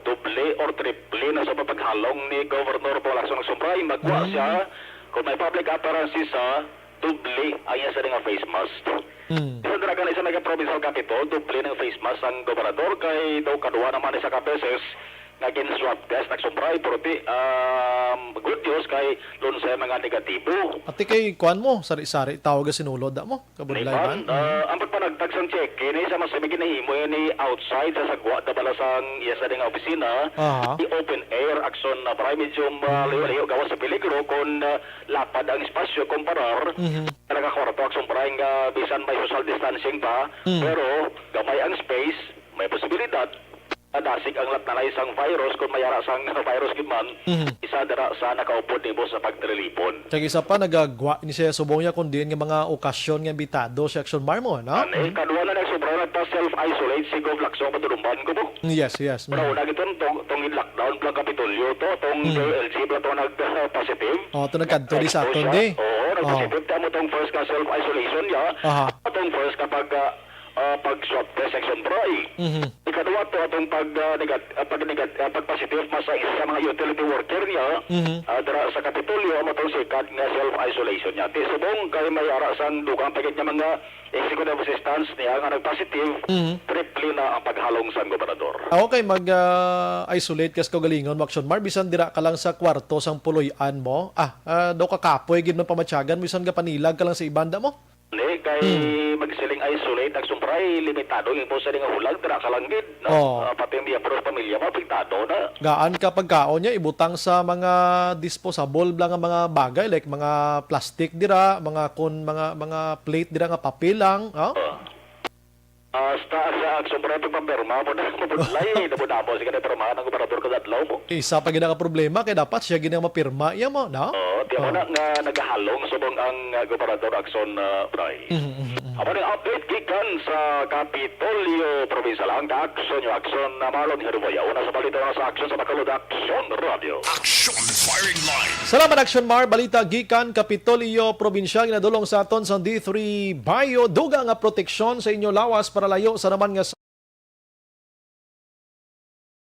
doble or triple na sa paghalong ni Governor Bong Lacson nagsumbray, magwa Mm. siya kung may public appearances sa doble ang iya sa nga face mask. Mm. Sa Daragan, isa may provincial capital, doble ng face mask ang gobernador, kay daw kadwa naman isa ka beses nga gin-swab test nagsumbray, pero ti, um, good news kay lunsay mga negatibo. Ati kay kuan mo, sari-sari tawag sinulod da mo, kabudlay Liban, man. ah, ang Nagtag sang check-in, eh, sa mas may ginahimo ni outside sa sagwa da pala sang iya sa ding opisina, Aha. Di open air action na para medyo malayo-layo gawas sa peligro kung, ah, lapad ang espasyo kumparar Mhm. sa nakakwarto action para nga bisan may social distancing pa, Mm. pero gamay ang space, may posibilidad. Nadasig ang latnanay sang virus, kung may ara sang virus gid man, Mhm. isa dira sa nakaupod nimo sa pagtililipon. Kag isa pa, nagagwa ni siya subong niya kung diin nga mga okasyon nga imbitado si Action Marmo, no? Ano, eh, Mhm. kadua na nagsobra na pa self-isolate si Gov Lacson Patulumban ko po. Yes, yes. Pero Mhm. una gito, tong, tong lockdown pa lang Kapitolyo to, tong Mhm. J L G pa lang to nag-, uh, positive. Oh, to nagkadto di sa Exposure. aton, di? Oo, Oh. nag-positive. Tamo tong first ka self-isolation niya. Aha. Tong first ka pag, uh, ah, pag-swab test section, bro, eh. Mhm. Ikadua to atong pag, ah, negat-, ah, pag-negat-, ah, pag-positive mas sa isa sa mga utility worker niya, Mhm. ah, dira sa Kapitolyo, amo tong second nga self-isolation niya. Ti subong kay may ara sang dugang pa gid nga mga executive assistants niya nga nag-positive, Mhm. triple na ang paghalong sang gobernador. Ah, okay, mag, ah, isolate ka sa kaugalingon mo, Action Mar, bisan dira ka lang sa kwarto sang puloy-an mo. Ah, ah, daw ka kapoy gid man pamatyagan, bisan gapanilag ka lang sa ibanda mo. Ni, kay Hmm. magsiling isolate, nagsumpray, limitado ang imo sa nga hulag, dira ka lang gid, no? Oo. Ah, pati ang miyembro sa pamilya mo, apektado na. Gaan ka pagkaon niya, ibutang sa mga disposable lang nga mga bagay, like mga plastic dira, mga kun-, mga, mga plate dira nga papel lang, oh? Ah. Hasta sa nagsumpray pagpapirma mo na, mabudlay, nabudamo, sige na pirmahan ang gobernador kada adlaw mo. Isa pa gid ang problema, kay dapat siya gid ang mapirma, iya mo, no? Oo, tiyan mo Oh. na nga nagahalong subong ang, ah, gobernador Action, ah, Bray. Mhm, mhm, mhm. Amo ni update gikan sa Kapitolyo Provincial, ang ka-action nyo, Action na Marlon Herboya. Una sa balita na sa Action sa Bacolod, Action Radio. Action Firing Line. Salamat, Action Mar. Balita gikan Kapitolyo Provincial, ginadulong sa aton sa D three Bio. Dugang nga proteksyon sa inyo lawas para layo sa naman nga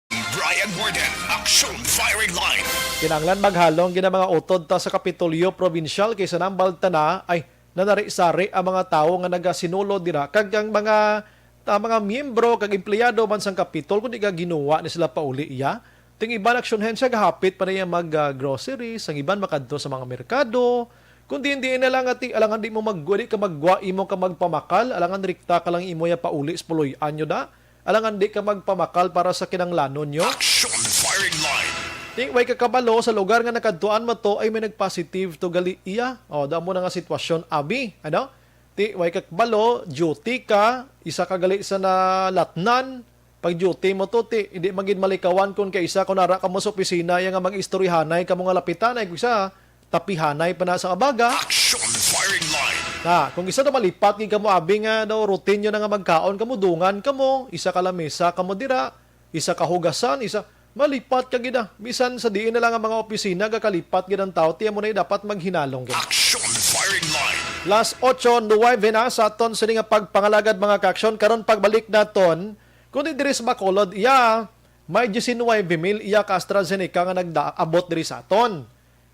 Brian Warden, Action Firing Line. Kinahanglan maghalong gid ang mga utod ta sa Kapitolyo Provincial kay sa nambal tana ay nanari-sari ang mga tawo nga nagasinulod dira kag ang mga, ah, mga miyembro kag empleyado man sang Kapitol kundi ka ginuwa ni sila pauli iya. Ting iban aksyon hensya gahapit pa niya mag, ah, groceries, ang iban makadto sa mga merkado. Kundi hindi na lang ati, alangan di mo mag-, di ka maggwa, imo ka magpamakal, alangan rikta ka lang imo ya pauli sa puloy-an nyo da. Alangan di ka magpamakal para sa kinanglanon nyo. Action Firing Line. Di, way ka kabalo, sa lugar nga nakadtuan mo to ay may nagpositive to gali iya. O, damo na nga sitwasyon, abi, ano? Di, way ka kabalo, duty ka, isa ka gali sa nalatnan, pag-duty mo to, ti, hindi man gid malikawan kung kaisa, kung ara ka mo sa opisina, iya nga mag-istoryahanay ka mo nga lapitan, ay kung isa, tapihanay pa na sa abaga. Action Firing Line. Na, kung isa na malipat gid kamo, abi nga daw routine nyo na nga magkaon kamo, dungan kamo, isa ka lamesa kamo dira, isa ka hugasan, isa, malipat ka gid, ah. Bisan sa diin na lang ang mga opisina, gakalipat gid ang tao, ti amo na dapat maghinalong gid. Action Firing Line. Las ocho nuwebe na sa aton sini nga pagpangalagad, mga ka-action. Karon pagbalik naton, kundi diri sa Bacolod, iya, may diecinuebe mil iya ka AstraZeneca nga nagda-, abot diri sa aton.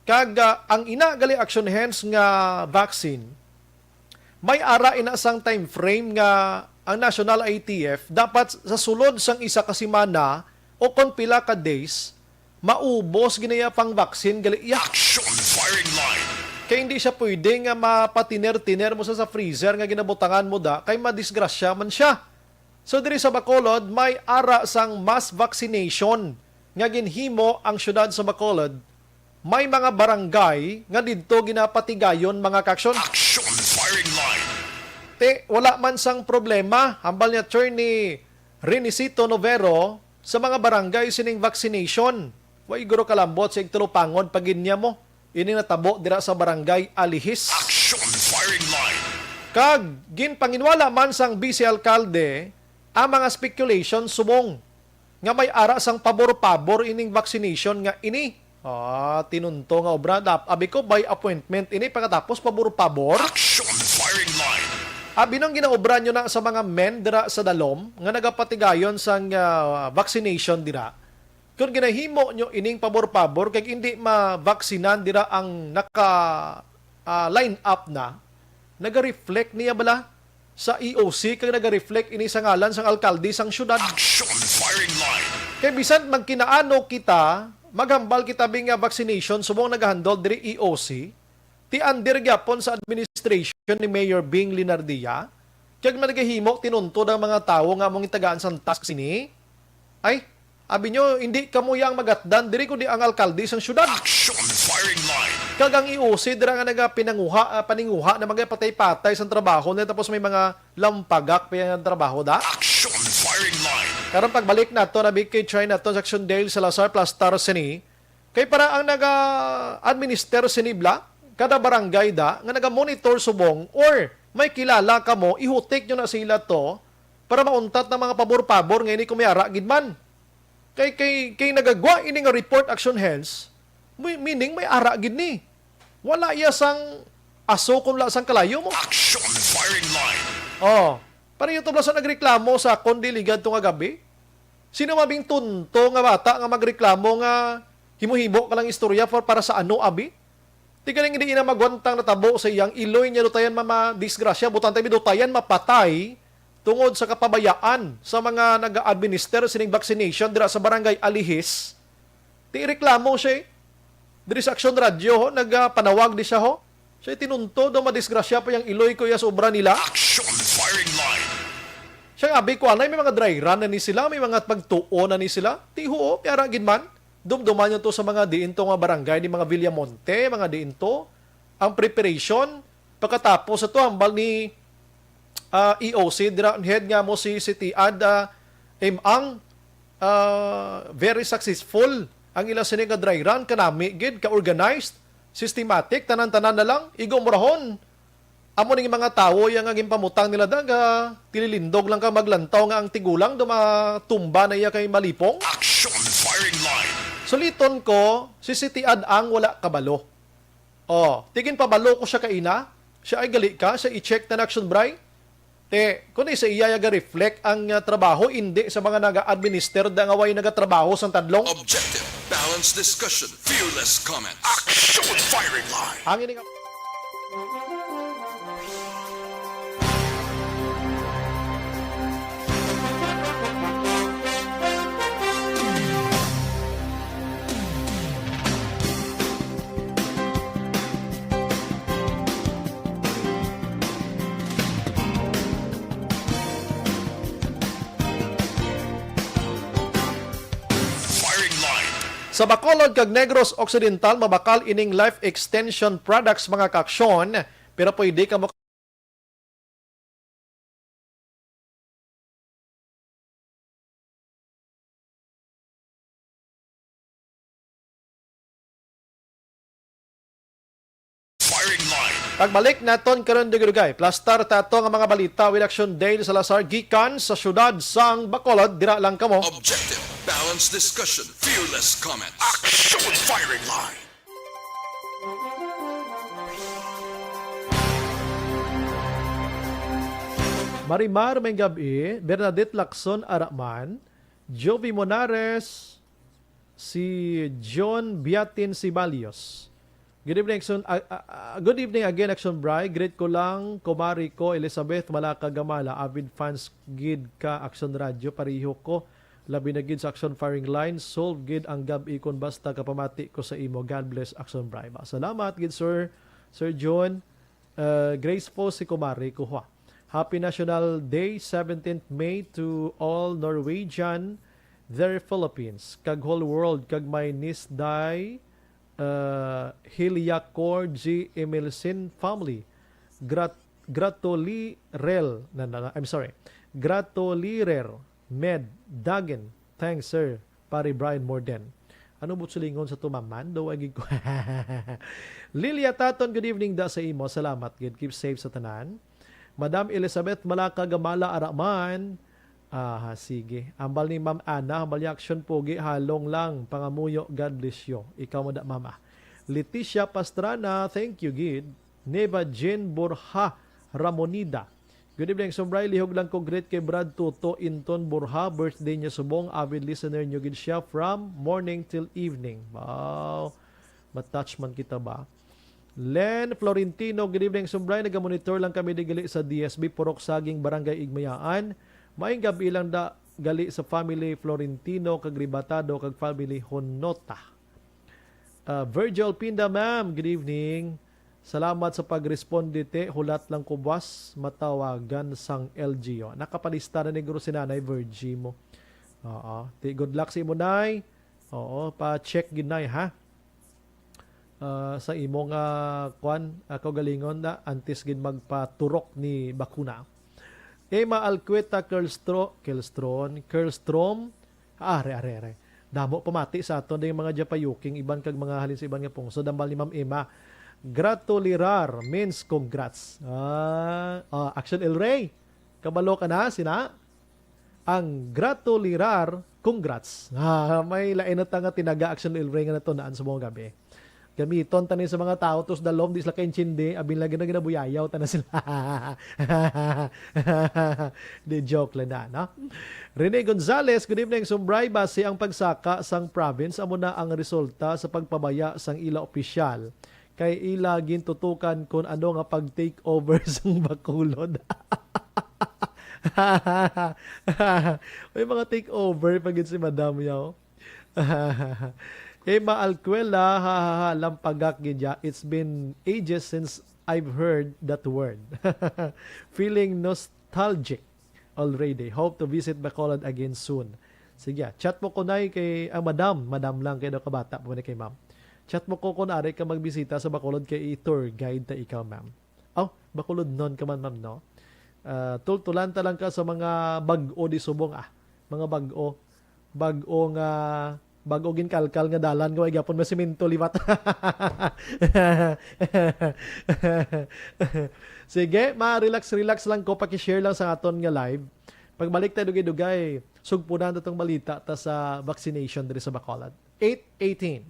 Kag, ah, ang ina gali action hands nga vaccine, may ara ina sang time frame nga ang National I T F dapat sa sulod sang isa ka semana o kon pila ka days, maubos gid niya pang vaccine gali iya. Action Firing Line. Kay hindi siya pwede nga mapatiner-tiner mo sa, sa freezer nga ginabutangan mo da, kay madisgrasya man siya. So, diri sa Bacolod, may ara sang mass vaccination nga ginhimo ang siyudad sa Bacolod. May mga barangay nga didto ginapatigayon, mga ka-action. Action Firing Line. Te, wala man sang problema, hambal ni Attorney Renicito Novero, sa mga barangay sining vaccination. Way guro kalambot sa igtulupangod pa gid niya mo. Ini natabo dira sa Barangay Alihis. Action Firing Line. Kag ginpanginwala man sang Vice Alkalde ang mga speculation subong nga may ara sang pabor-pabor ining vaccination nga ini. Ah, tinunto nga obra. Dap-, abi ko, by appointment ini, pagkatapos pabor-pabor. Action Firing Line. Abi nung ginaobra nyo na sa mga men dira sa dalom nga nagapatigayon sang, ah, vaccination dira. Kung ginahimo nyo ining pabor-pabor kag indi mabaksinan dira ang naka, ah, line up na, naga-reflect niya bala sa E O C kag naga-reflect ini sa ngalan sang alkalde sang syudad? Action Firing Line. Kay bisan magkinaano kita, maghambal kita bi nga vaccination subong nagahandle diri E O C, ti under gyapon sa administration ni Mayor Bing Linardia, Kag nagahimo tinuntod ang mga tawo nga among gitagaan sang task sini. Ay, abi nyo, hindi kamo yang magatdan diri, kundi ang alkalde sang syudad. Action firing line. Kag ang E O C dira nga nagapinanguha, ah, paninguha na magapatay-patay sang trabaho na, tapos may mga lampagak pa yang trabaho da. Action firing line. Karon pagbalik nato, nabi kay try nato sa Action Dale Salazar Plastar sini. Kay para ang naga-administer sini bala, kada barangay da nga naga-monitor subong or may kilala kamo, ihutik nyo na sila to para mauntat ang mga pabor-pabor nga ini kung may ara gid man. Kay, kay, kay nagagwa ini nga report, Action Health, may, meaning may ara gid ni. Wala iya sang aso kung wala sang kalayo mo. Action firing line. Oh, pareho to bala sa nagreklamo sa akon dili gadto nga gabi. Sino mabing tunto nga bata nga magreklamo nga himo-himo ka lang istorya for para sa ano, abi? Ti galing hindi ina magwantang natabo sa iyang iloy niya, dutayan mamadisgrasya, butang tayo dutayan mapatay tungod sa kapabayaan sa mga nag-administer sining vaccination dira sa Barangay Alihis. Ti reklamo siya eh. Diri sa Aksyon Radyo, ho, nagpanawag di siya, ho. Siya tinunto daw madisgrasya pa yang iloy ko iya sa obra nila. Action firing line. Siya nga, abi ko, anay, may mga dry run na ni sila, may mga pagtuo na ni sila. Ti, huo, may ara gid man. Dumduman nyo to sa mga diin to nga barangay, ni mga Villamonte, mga diin to. Ang preparation, pagkatapos ito, hambal ni ah, E O C, dira ang head nga mo si City Ad, ah, Imang, ah, very successful ang ila sini nga dry run, kanami gid, ka-organized, systematic, tanan-tanan na lang, igo murahon. Amo ning mga tawo iya nga ginpamutang nila da, nga tililindog lang ka maglantaw nga ang tigulang dumatumba na iya kay malipong. Action firing line. Suliton ko, si City Ad ang wala kabalo. Oh, tigin pabalo ko siya kaina. Siya ay gali ka sa i-check na action, Bray. Te, kundi sa iya yaga reflect ang, ah, trabaho, indi sa mga naga-administer da nga way nagatrabaho sang tadlong. Objective, balanced discussion, fearless comment. Action firing line. Ang ini nga Firing line. Sa Bacolod kag Negros Occidental, mabakal ining life extension products, mga kaaksyon, pero pwede kamo Firing line. Pagbalik naton karon, dugay-dugay, plastar ta ato nga mga balita with Action Dale Salazar gikan sa siyudad sang Bacolod. Dira lang kamo. Objective, balanced discussion, fearless comment. Action firing line. Marimar, may gabi. Bernadette Lacson, ara man. Jovi Monares, si John Biatin Sibalios. Good evening, Action, ah, ah, ah, good evening again, Action Bry. Greet ko lang, kumari ko, Elizabeth Malaka Gamala, avid fans gid ka, Action Radio, pareho ko. Labi na gid sa Action Firing Line, solve gid ang gab-i kon basta kapamati ko sa imo. God bless, Action Bry. Ba, salamat gid, Sir, Sir John. Uh, Grace po si kumari ko, ha. Happy National Day, seventeenth May, to all Norwegian, their Philippines, kag whole world, kag my niece Day, uh, Hiliakor G. Emilsin family. Grat-, gratulirel, na, na, na, I'm sorry. Gratulirer Med Dagen. Thanks, sir. Pare Brian Morden. Ano buot silingon sa tumaman? Daw agi ko. Lilia Taton, good evening da sa imo. Salamat gid. Keep safe sa tanan. Madam Elizabeth Malaka Gamala, ara man. Aha, sige. Ambal ni Ma'am Ana, ambal ni Action Pogi, halong lang, pangamuyo, God bless you. Ikaw mo da, Mama. Leticia Pastrana, thank you gid. Neva Jean Borja Ramonida. Good evening, Action Bry. Lihog lang ko greet kay Brad Tuto Inton Borja. Birthday niya subong. Avid listener niyo gid siya from morning till evening. Wow. Matouch man kita ba? Len Florentino, good evening, Action Bry. Nagamonitor lang kami di gali sa D S B, Purok Saging, Barangay Igmayaan. Maayong gabi lang da gali sa family Florentino kag Ribatado kag family Honota. Ah, Virgil Pinda, ma'am, good evening. Salamat sa pag-responde, te. Hulat lang ko, buwas matawagan sang L G U. Nakapalista na ni guro si Nanay Virgie mo. Oo. Ti, good luck sa imo, Nay. Oo, pa-check gid, Nay, ha? Ah, sa imong, ah, kwan, ah, kaugalingon na antes gid magpaturok ni bakuna. Emma Alcueta Kerlstro-, Kerlstron, Kerlstrom. Ah, are, are, are. Damo pamati sa aton ding mga Japayuking, iban kag mga halin sa iban nga pungsod. Ambal ni Ma'am Emma. Gratulirar means congrats. Ah, ah, Action El Rey. Kabalo ka na, sina? Ang gratulirar, congrats. Ah, may lain na ta nga tinaga, Action El Rey, nga natunaan sa mga gabi. Gamiton tani sa mga tao, tus dalom, di sila kaintindi, abin lagi na ginabuyayaw tana sila. Di, joke lang na, no? Rene Gonzalez, good evening. Sumbray, basi ang pagsaka sang province amo na ang resulta sa pagpabaya sang ila opisyal, kay ila gintutukan kon ano nga pag-take over sang Bacolod. May mga take over pa gid si Madam, yaw. Emma Alcuela, ha, ha, ha, lampagak gid ya. It's been ages since I've heard that word. Feeling nostalgic already. Hope to visit Bacolod again soon. Sige, ah, chat mo ko, Nay, kay, ah, Madam. Madam lang, kay daw kabata pa man ni kay Ma'am. Chat mo ko kung ari ka magbisita sa Bacolod, kay i-tour guide ta ikaw, Ma'am. Aw, Bacolodnon ka man, Ma'am, no? Ah, tultulan ta lang ka sa mga bag-o di subong, ah. Mga bag-o. Bag-o nga, bag-o ginkalkal nga dalan nga way gyapon masimento liwat. Sige, ma-relax, relax lang ko, paki-share lang sa aton nga live. Pagbalik ta dugay-dugay, sugpunan ta tong balita ta sa vaccination diri sa Bacolod. Eight eighteen.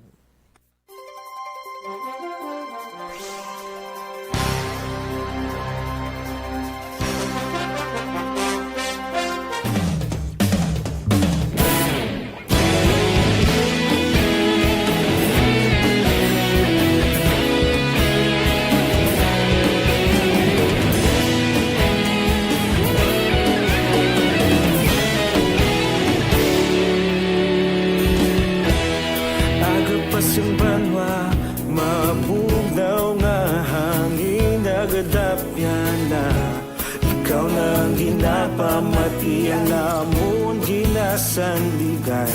Aga pa sing banwa, mabugnaw nga hangin nagadapyan na. Ikaw na ang ginapamatian namon ginasandigan.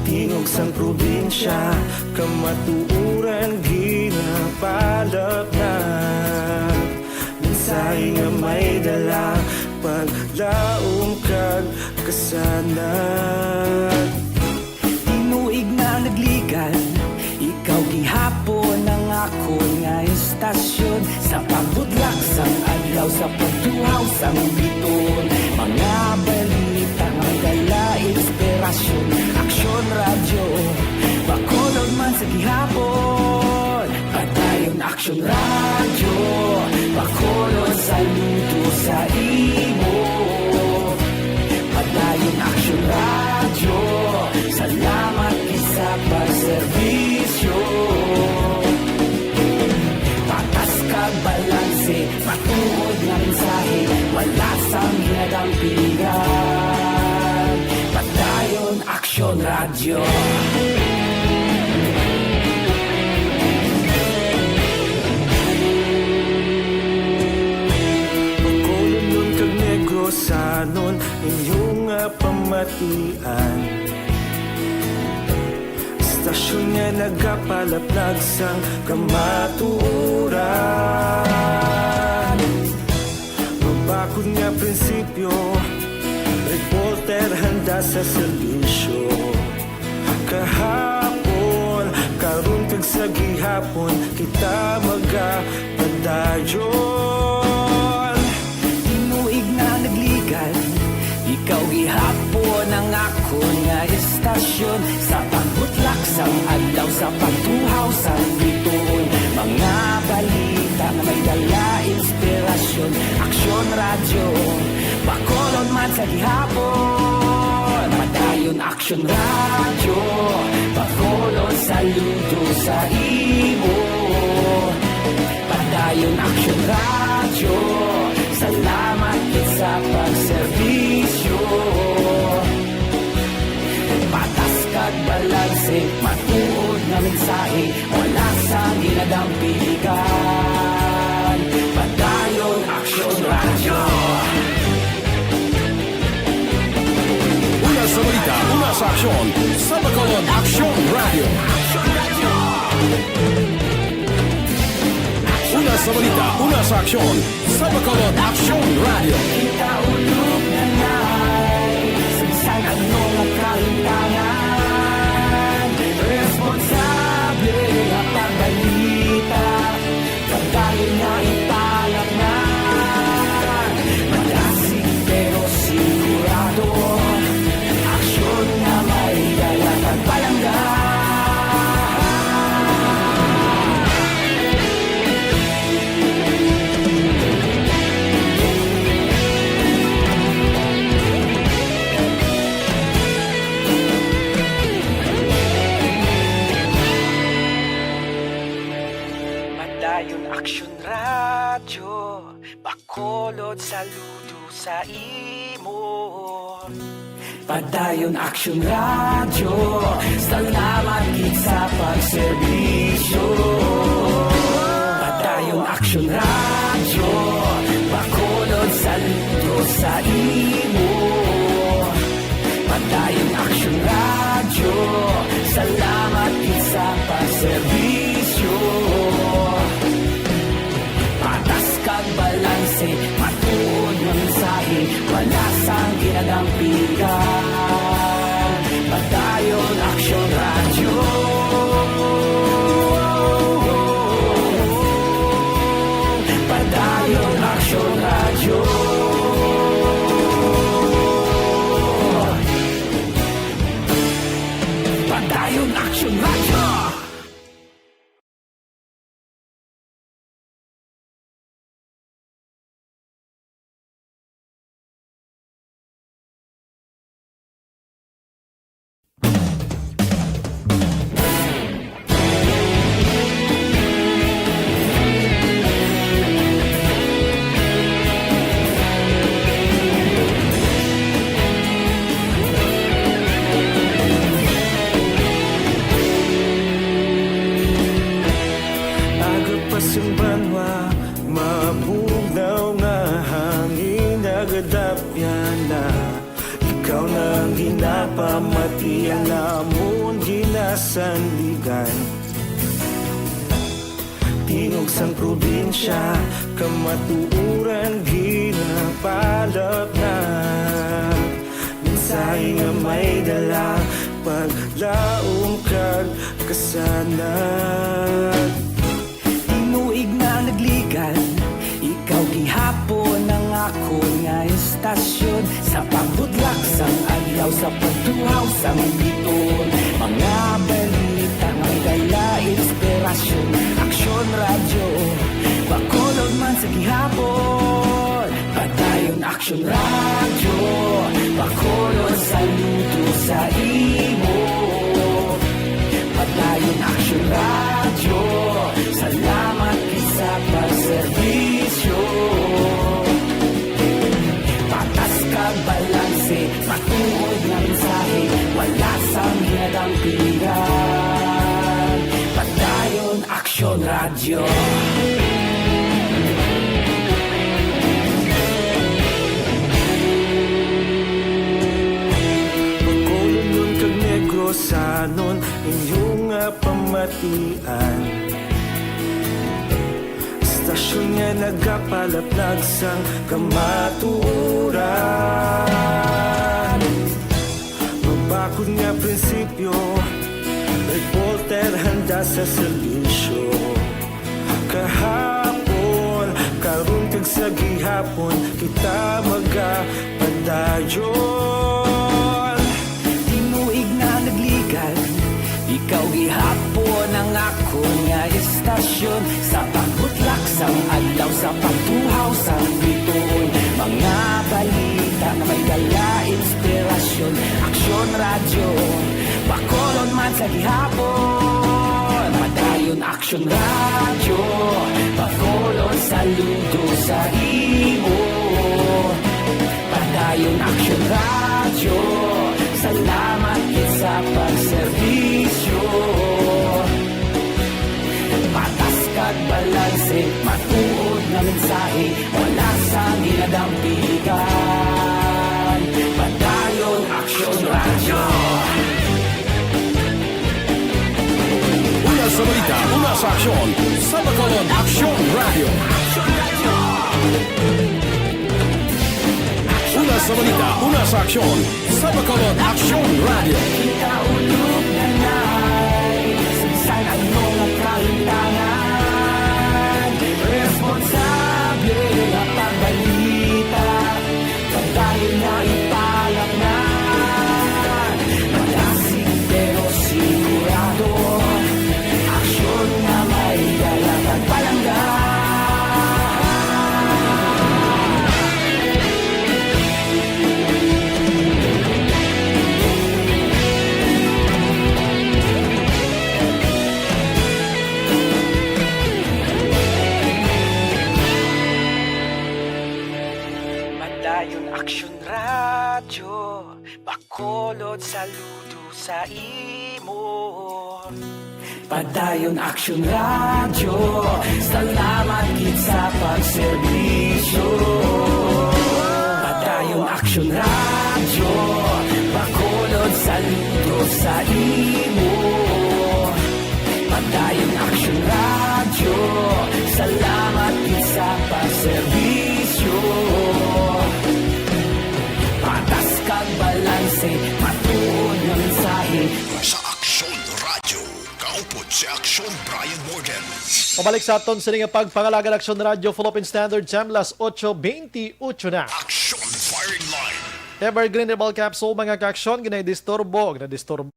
Tingog sang probinsya, kamatuoran ginapalapnat. Mensahe nga may dala, paglaom kag kasanag. Tinuig na nagligan, ikaw gihapon ang akon nga estasyon. Sa pagbudlak sang adlaw, sa pagtuhaw sang biton, mga balita may dala inspirasyon. Aksyon Radyo, Bacolod man sa gihapon. Padayon Aksyon Radyo, Bacolod, saludo sa imo. Padayon Aksyon Radyo, salamat gid sa pagserbisyo. Patas kag balanse, matuod nga mensahe, wala sang ginadampigan. Padayon Aksyon Radyo. Bacolodnon kag Negrosanon, inyo nga pamatian. Estasyon nga nagapalaplag sang kamatuoran. Mabakod nga prinsipyo, reporter handa sa serbisyo. Kahapon, karon kag sa gihapon, kita magapadayon. Tinuig na nagligan, ikaw gihapon ang akon nga estasyon. Sa pagbutlak sang adlaw, sa pagtuhaw sang bituon, mga balita nga may dala inspirasyon. Aksyon Radyo, Bacolod man sa gihapon. Padayon Aksyon Radyo, Bacolod, saludo sa imo. Padayon Aksyon Radyo, salamat gid sa pagserbisyo. Patas kag balanse, matuod nga mensahe, wala sang Dampigan, Padayon Aksyon Radyo. Una sa balita, una sa aksyon, sa Bacolod Aksyon Radyo. Una sa balita, una sa aksyon, sa Bacolod Aksyon Radyo. Kita ulog na nai, sa bisan ano nga kahintangan, responsable nga pagbalita, pagdali nga ipalatnan, madasig pero sigurado, aksyon nga may dala kag palangga. Padayon Aksyon Radyo, Bacolod, saludo sa imo. Padayon Aksyon Radyo, salamat gid sa pagserbisyo. Padayon Aksyon Radyo, Bacolod, saludo sa imo. Padayon Aksyon Radyo, salamat gid sa pagserbisyo. Patas kag balanse, matuod nga mensahe, wala sang ginadampigan. Padayon Aksyon Radyo. Padayon Aksyon Radyo. Padayon Aksyon Radyo. Aga pa sang banwa, mabugnaw nga hangin, nagadapyan na. Ikaw na ang ginapamati, ang amon ginasandigan. Tingog sang probinsya, kamatuoran ginapalatnag. Mensahe nga may dala, paglaom kag kasanag. Tinuig na nagligad, ikaw gihapon ang akon nga istasyon. Sa pagbudlak sang adlaw, sa pagtuhaw sang bituon, mga balita nga may dala inspirasyon. Aksyon Radyo, Bacolod man sa gihapon. Padayon Aksyon Radyo, Bacolod, saludo sa imo. Padayon Aksyon Radyo, salamat gid sa pagserbisyo. Patas kag balanse, matuod nga mensahe, wala sang ginadampigan. Padayon Aksyon Radyo. Bacolodnon kag Negrosanon, inyo nga pamatian. Istasyon nga nagapalaplag sang kamatuoran. Mabakod nga prinsipyo, reporter handa sa serbisyo. Kahapon, karon kag sa gihapon, kita magapadayon. Tinuig na nagligad, ikaw gihapon ang akon nga istasyon. Sa pagbutlak sang adlaw, sa pagtuhaw sang bituon, mga balita nga may dala inspirasyon. Aksyon Radyo, Bacolod man sa gihapon. Padayon Aksyon Radyo, Bacolod, saludo sa imo. Padayon Aksyon Radyo, salamat gid sa pagserbisyo. Patas Padayon Aksyon Radyo. Una sa balita, una sa aksyon, sa Bacolod Aksyon Radyo. Una sa balita, una sa aksyon, sa Bacolod Aksyon Radyo. Kita ulog na nai, sa bisan ano nga kahitangan, responsable nga pagbalita. Padayon nga ipalaknag, madasig pero sigurado. Aksyon nga may dala kag palangga. Padayon Aksyon Radyo, Bacolod, saludo sa imo. Padayon Aksyon Radyo, salamat gid sa pagserbisyo. Padayon Aksyon Radyo, Bacolod, saludo sa imo. Padayon Aksyon Radyo, salamat gid sa pagserbisyo. Patas kag balanse, matuod nga mensahe. Sa Aksyon Radyo, kaupod si Aksyon Brian Morden. Pabalik sa aton sini nga pagpangalagad, Aksyon Radyo, Philippine Standard Time, las ocho veintiocho na. Aksyon Firing Line. Evergreen Herbal Capsule, mga ka-aksyon, ginadisturbo, ginadisturbo.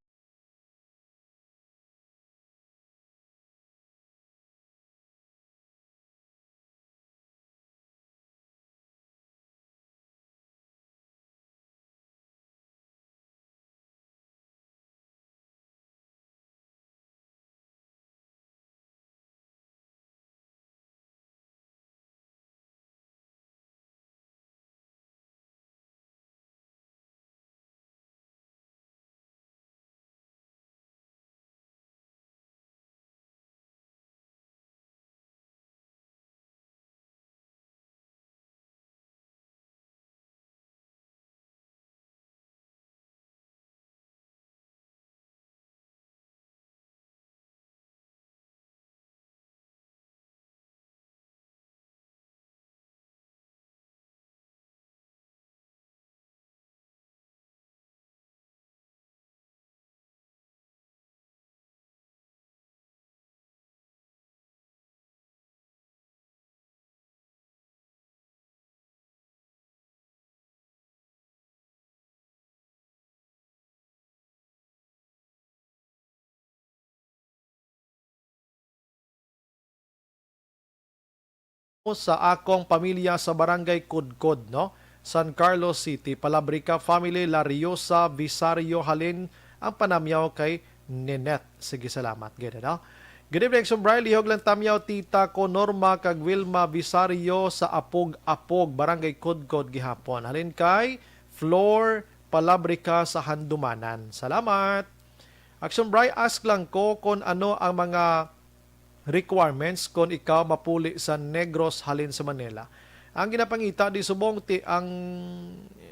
Sa akong pamilya sa Barangay Kudkod, no? San Carlos City. Palabrika family, Lariosa Visario, halin ang panamyaw kay Ninette. Sige, salamat gid, no? Good evening, Sumbray. Lihog lang tamyaw, tita ko Norma kag Wilma Visario sa Apog-Apog, Barangay Kudkod gihapon. Halin kay Flor Palabrika sa Handumanan. Salamat. Action Bry, ask lang ko kung ano ang mga requirements kung ikaw mapuli sa Negros halin sa Manila. Ang ginapangita di subong ti ang,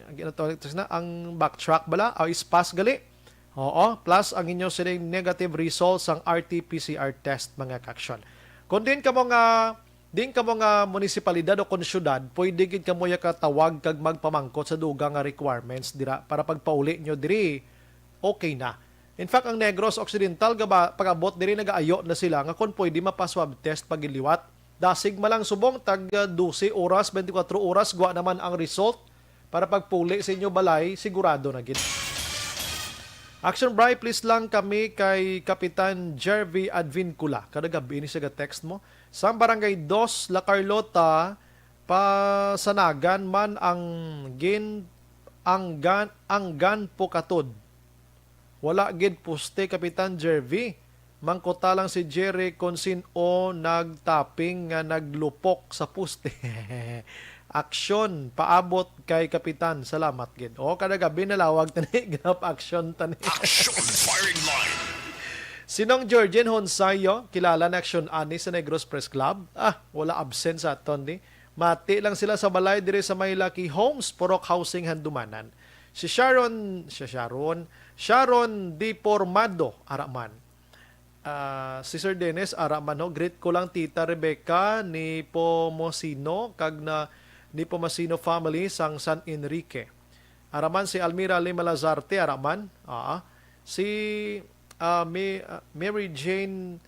ang ginatawag ito na, ang backtrack bala, o ispas gali. Oo, plus ang inyo sining negative results sang R T P C R test, mga ka-action. Kung din kamo nga, din kamo nga munisipalidad o kung syudad, pwede gid kamo ya katawag kag magpamangkot sa dugang nga requirements dira para pagpauli nyo diri, okay na. In fact, ang Negros Occidental, gaba-, pag-abot diri, nagaayo na sila nga kung pwede mapa-swab test pag-iliwat. Dasig man lang subong, tag, ah, dose oras, twenty-four oras, gwa naman ang result para pagpuli sa inyo balay, sigurado na gid. Action Bry, please lang kami kay Kapitan Jervy Advincula. Kada gabi ni siya ga-text mo. Sa Barangay Dos, La Carlota, pasanagan man ang gin-, anggan, anggan po katod. Wala gid poste, Kapitan Jervy. Mangkuta lang si Jerry kung sin-o nagtaping nga naglupok sa poste. Aksyon, paabot kay Kapitan. Salamat gid. O, kada gabi nalawag tani, ginap aksyon tani. Action Firing Line. Sinong Georgine Honsayo, kilala na aksyon ani sa Negros Press Club? Ah, wala absent sa aton ni. Mati lang sila sa balay diri sa may Lucky Homes, Purok Housing, Handumanan. Si Sharon, si Sharon, Sharon Deformado, ara man. Ah, si Sir Dennis, ara man ho, greet ko lang Tita Rebecca ni Pomosino kag na ni Pomosino family sang San Enrique. Ara man si Almira Lima Lazarte, ara man. Ah, si ah, Mi- ah, Mary Jane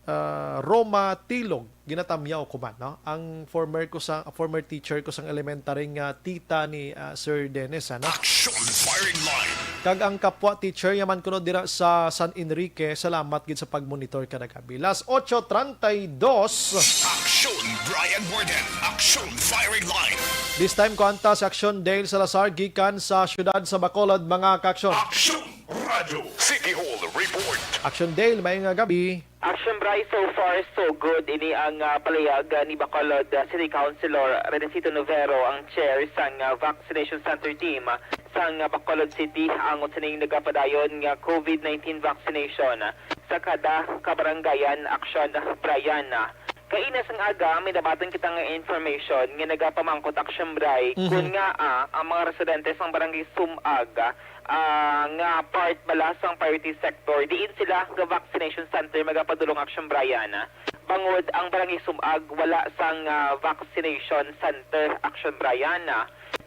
ah, Roma Tilog, ginatamyaw ko man, no? Ang former ko sa former teacher ko sang elementary nga tita ni ah, Sir Dennis, ano? Action Firing Line. Kag ang kapwa teacher yaman kuno dira sa San Enrique, salamat gid sa pagmonitor kada gabi. Las ocho treinta y dos. Action Brian Warden. Action Firing Line. This time, kuanta si Action Dale Salazar gikan sa siyudad sa Bacolod, mga ka-action. Action Radyo City Hall Report. Action Dale, may nga gabi. Action Bri, so far so good. Ini ang ah, palayag ah, ni Bacolod ah, City Councilor Renesito Novero, ang chair sang ah, vaccination center team ah, sang ah, Bacolod City, ang sining nagapadayon nga COVID nineteen vaccination ah, sa kada kabarangayan. Action Brian, ah, kaina sang aga, may nabaton kita nga information nga nagapamangkot, Action Bri, Mhm. kun nga ah, ang mga residente sang barangay Sumag ah, ah, nga part bala sang priority sector, diin sila nga vaccination center magapadulong, Action Brian. Bangod ang barangay Sumag wala sang ah, vaccination center, Action Brian.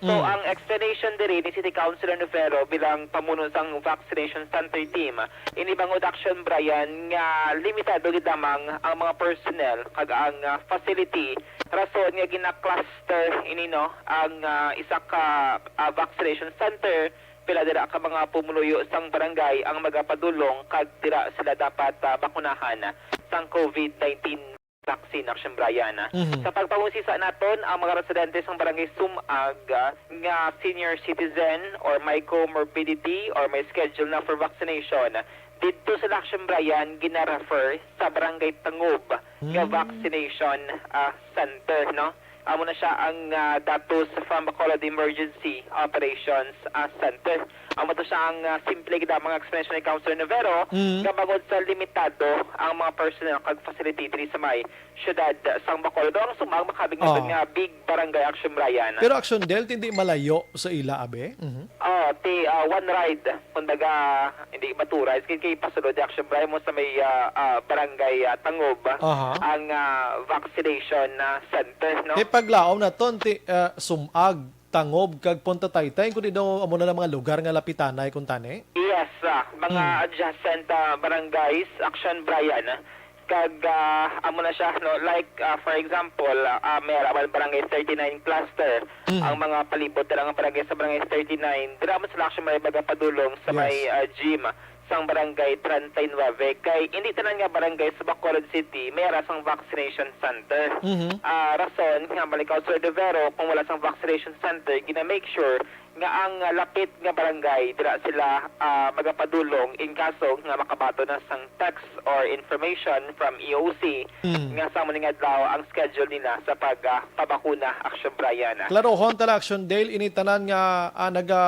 So Mm. ang explanation diri ni City Councilor Novero bilang pamuno sang vaccination center team, ini bangod, Action Brian, nga limitado gid lamang ang mga personnel kag ang ah, facility, rason nga gina-cluster ini, no, ang ah, isa ka ah, vaccination center, pila dira ka mga pumuluyo sang barangay ang magapadulong kag dira sila dapat ah, bakunahan sang COVID nineteen vaccine, Action Brian. Mhm. Sa pagpangusisa naton, ang mga residente sang barangay Sumag ah, nga senior citizen or may comorbidity or may schedule na for vaccination, didto sila, Action Brian, gina-refer sa barangay Tangob nga Hmm. vaccination ah, center, no? Amo na siya ang ah, datos from Bacolod Emergency Operations ah, Center. Amo to siya ang ah, simple gid ang mga explanation ni Councilor Novero, Mm. nga bangod sa limitado ang mga personnel kag facility diri sa may siyudad sang Bacolod. Ang Sumag, makabig naton Oh. nga big barangay, Action Brian. Pero Action Dale, hindi malayo sa ila, abe? Mhm. Oh, ti ah, one ride, kumbaga, hindi, ba, two rides, kay, kay pasulod, Action Brian, mo sa may ah, ah, barangay ah, Tangob, Aha. ang ah, vaccination ah, center, no? Eh, paglaom naton, ti, ah, Sumag, Tangob, kag Punta Taytay, kundi daw amo na lang mga lugar nga lapitanay, kung tani? Yes, ah, mga Hmm. adjacent ah, barangays, Action Brian. Kag ah, amo na siya, no, like ah, for example, ah, may Arawan Barangay thirty-nine cluster. Hmm. Ang mga palibot dira nga barangay sa Barangay thirty-nine, dira man sila, Action Brian, magapadulong sa Yes. may ah, gym sang Barangay thirty-nine. Kay hindi tanan nga barangay sa Bacolod City may ara sang vaccination center. Mhm. Ah, rason nga, balik, Councilor Devero, kung wala sang vaccination center, gina-make sure nga ang ah, lapit nga barangay dira sila ah, magapadulong in kaso nga makabaton na sang text or information from E O C Mm. nga sa amo ning adlaw ang schedule nila sa pagpabakuna, Action Brian. Klarohon ta lang, Action Dale, ini tanan nga ah, naga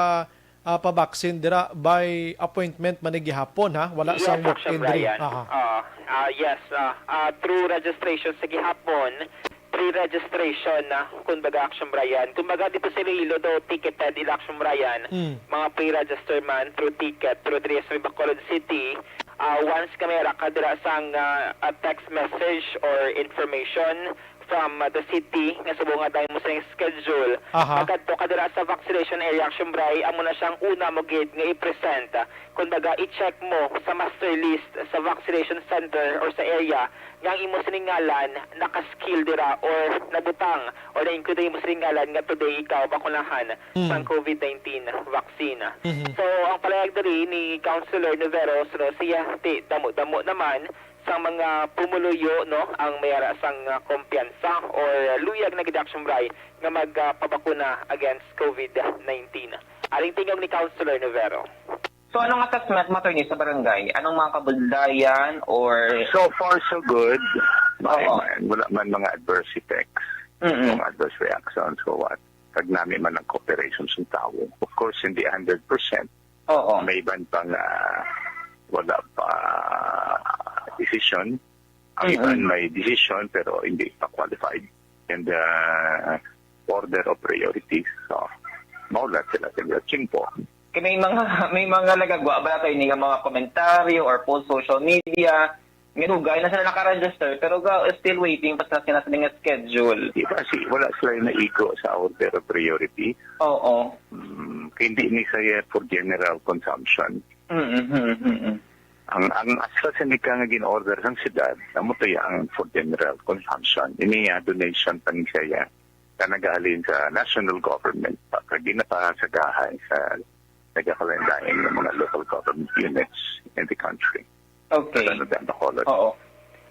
ah, pabaksin dira by appointment man ni gihapon, ha? Wala Yes, sang Action walk-in diri. Brian. Aha. Ah, ah, yes, ah, ah, through registration sa gihapon, pre-registration na, kumbaga, Action Brian. Kumbaga, dito sa Iloilo, do ticketed ila, Action Brian. Mm. Mga pre-register man through ticket, pero diri sa Bacolod City, ah, once ka may ara ka dira sang ah, ah, text message or information from ah, the city nga subong nga dahil mo sa iyang schedule, Aha. magkadto ka dira sa vaccination area, Action Brian, amo na siyang una mo gid nga i-present. Kumbaga, i-check mo sa master list sa vaccination center or sa area nga ang imo sining ngalan naka-skill dira or nabutang or na-include ang imo sining ngalan nga today ikaw bakunahan Mm. sang COVID nineteen vaccine. Mhm. So, ang palayag diri ni Councilor Novero, so, siya, ti, damo-damo naman sa mga pumuluyo, no, ang may ara sang ah, kumpiyansa or luyag na gid, Action Brian, nga magpabakuna against COVID nineteen. Aring tingog ni Councilor Novero. So, anong assessment mo, attorney, sa barangay? Anong mga kabudlayan or... So far, so good. May, Oo. may, wala man mga adverse effects, Mm-mm. mga adverse reactions or what. Kag nami man ang cooperation sa tao. Of course, hindi hundred percent. Oo. May iban pa nga wala pa decision. Ang Mm-mm. iban may decision pero hindi pa qualified. and uh, order of priorities. So, mao lang sila sa chingpo. Kay may mga may mga nagagwa ba kayo nga mga komentaryo or post social media nga dugay na sila naka-register pero ga, still waiting pa sa sila sa nga schedule. Di ba si wala sila yung naigo sa order of priority? Oo. Mm, kay hindi ni siya for general consumption. Mm-hmm. Ang ang AstraZeneca nga gin-order sang siyudad, amo to ang for general consumption. Ini ya donation pa ni siya ya. Ka nagahalin sa national government pa kag ginapasagahan sa nagakalain-lain nga mga local government units in the country. Okay. Ano din, Bacolod. Oo.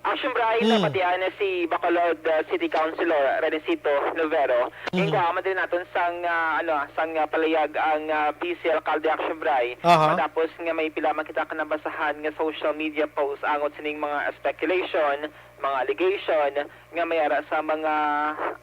Action Bray, Hmm. napatian na si Bacolod uh, City Councilor Renesito Novero. Mhm. Ginkuha man din naton sang uh, ano, sang uh, palayag ang uh, B C Alcalde Action Bray. Aha. Matapos nga may pila man kita ka nabasahan nga social media post angot sining mga speculation, mga allegation nga may ara sa mga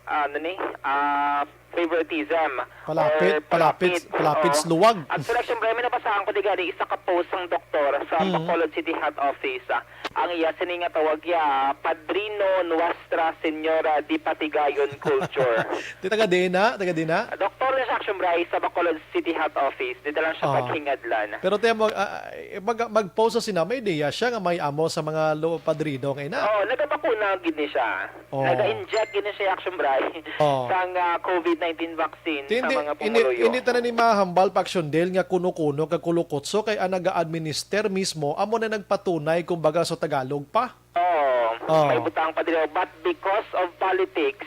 ano ni, ah, favoritism. Palapit, or palapit, palapit oo. sa luwag. Actually, Action Bray, may nabasahan ko di gani isa ka post sang doktor sa Mhm. Bacolod City Health Office. Ah, ang iya sini nga tawag ya, Padrino Nuestra Señora de Patigayon Culture. Di taga di na, taga di na. Doktor na siya, Action Bray, sa Bacolod City Health Office. Dito lang siya Ah. paghingadlan. Pero tayo mag, ah, mag, mag-post sa sina, may ideya siya nga may amo sa mga lo, padrino nga ina. Oh, nagabakuna gid ni siya. Oh. Nag-inject gid ni siya, Action Bray, Oh. sang ah, COVID nineteen vaccine Hindi, sa mga hindi, pumuluyo. hindi tanan ni mahambal pa, Action Dale, nga kuno-kuno kag kulukutso kay ang naga-administer mismo amo na nagpatunay, kumbaga, sa Tagalog pa. Oo, Oh. may butang pa dito. But because of politics,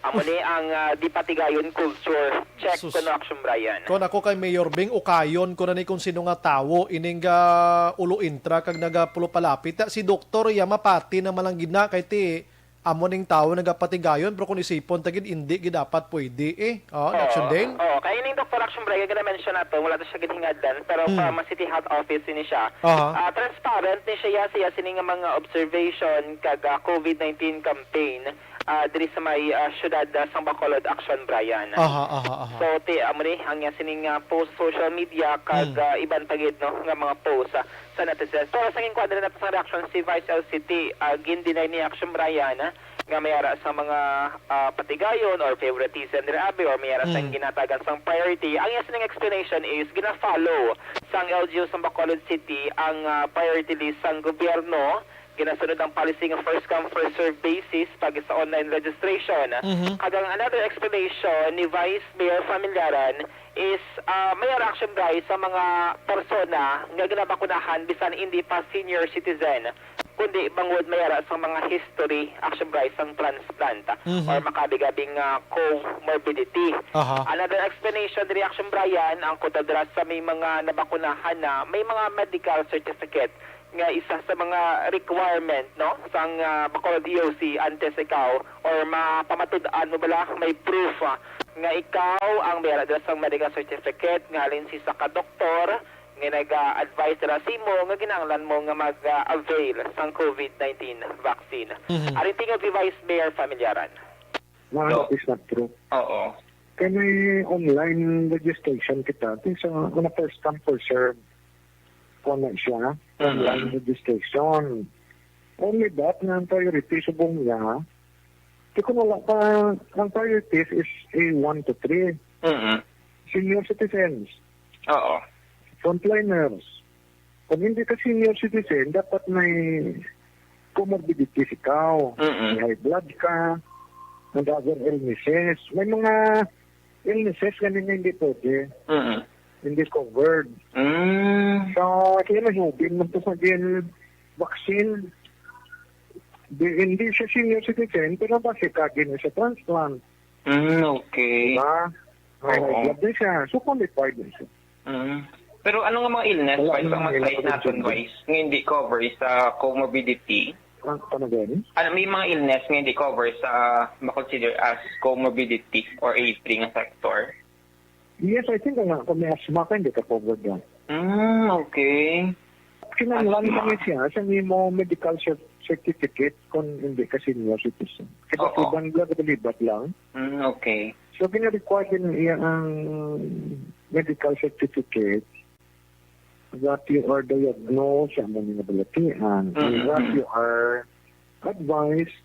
amo ni ang ah, di patigayon culture. Check Sus. Kuno, Action Brian. Kung ako kay Mayor Bing, ukayon ko na ni kung sino nga tawo ining ah, ulo intra kag nagapulupalapit. Ta, si Doktor ya mapati na malanggi na kay ti amo ning tawo nagapatigayon, pero kung isipon ta gid, hindi gid dapat pwede eh. Oh, Action Dale? Oo, kaya ining Doktor Action Brian nga na-mention nato, wala to siya ginhingadan, pero Hmm. from a City Health Office ini siya. Aha. Ah, transparent ni siya, siya sini nga mga observation kag ah, COVID nineteen campaign ah, diri sa may ah, syudad ah, sang Bacolod, Action Brian. Aha, aha, aha. So, ti, amo ni, ang iya sining ah, post sa social media, kag Hmm. ah, iban pa gid, no, nga mga post ah, sa netizens. Pero sa ginkuha nila nato sa reaction si Vice L C T, ah, gin-deny ni Action Brian, ah, nga may ara sa mga ah, patigayon or favoritism nila abi or may ara sa Hmm. ginatagan sang priority. Ang iya sining explanation is gina-follow sang L G U sa Bacolod City ang ah, priority list sang gobyerno. Ginasunod ang policy nga first come, first serve basis pag sa online registration. Mhm. Kag ang another explanation ni Vice Mayor Familiaran is ah, may ara, Action Bray, sa mga persona nga ginabakunahan bisan hindi pa senior citizen, kundi bangod may ara sa mga history, Action Bray, sang transplant Mhm. or makabigabing ah, comorbidity. Aha. Another explanation diri, Action Brian, ang kutob dira sa may mga nabakunahan na may mga medical certificate nga isa sa mga requirement, no, sang ah, Bacolod E O C antes ikaw or mapamatud-an mo bala may proof ah, nga ikaw ang may ara dira sang medical certificate nga halin sa isa ka doktor nga naga-advise dira sa imo nga kinahanglan mo nga mag-avail sang COVID nineteen vaccine. Mhm. Aring tingog ni Vice Mayor Familiaran. Mga No. Is not true. Oo. Kaya may online registration kita. Ito sa mga first come, first serve. Kung na siya, Mhm. online registration. Only that nga ang priority subong niya. Di kung wala pa, ang priorities is A one to three. Mm-mm. Senior citizens, Oo. frontliners. Kung hindi ka senior citizen, dapat may comorbidities ikaw. Mm-mm. May high blood ka, and other illnesses. May mga illnesses nga ninyo hindi pwede, Mm-mm. hindi covered. Mm. So, kaya mahubin mo to sa gin vaccine. Di, hindi siya senior citizen, pero basi ka gin sa transplant. Mm, okay. Diba? May Oo. high blood din siya. So, qualified din siya. Mm. Pero ano nga mga illness, Wala Vice, ang namang mag-cite illness. natin, Vice, nga hindi cover sa comorbidity? Ang tanong gani? Ano, may mga illness nga hindi cover sa ma-consider as comorbidity or A three nga sector? Yes, I think nga, kung may asthma ka, hindi ka covered yan. Mm, okay. Kinahanglan Asthma. kami siya sa imo medical cer- certificate kung hindi ka senior citizen. Oo. Kibat-kibat lang, kibat lang. Mm, okay. So, gina-require din iya ang medical certificate that you are diagnosed sa among mga balatian and Mm-hmm. that you are advised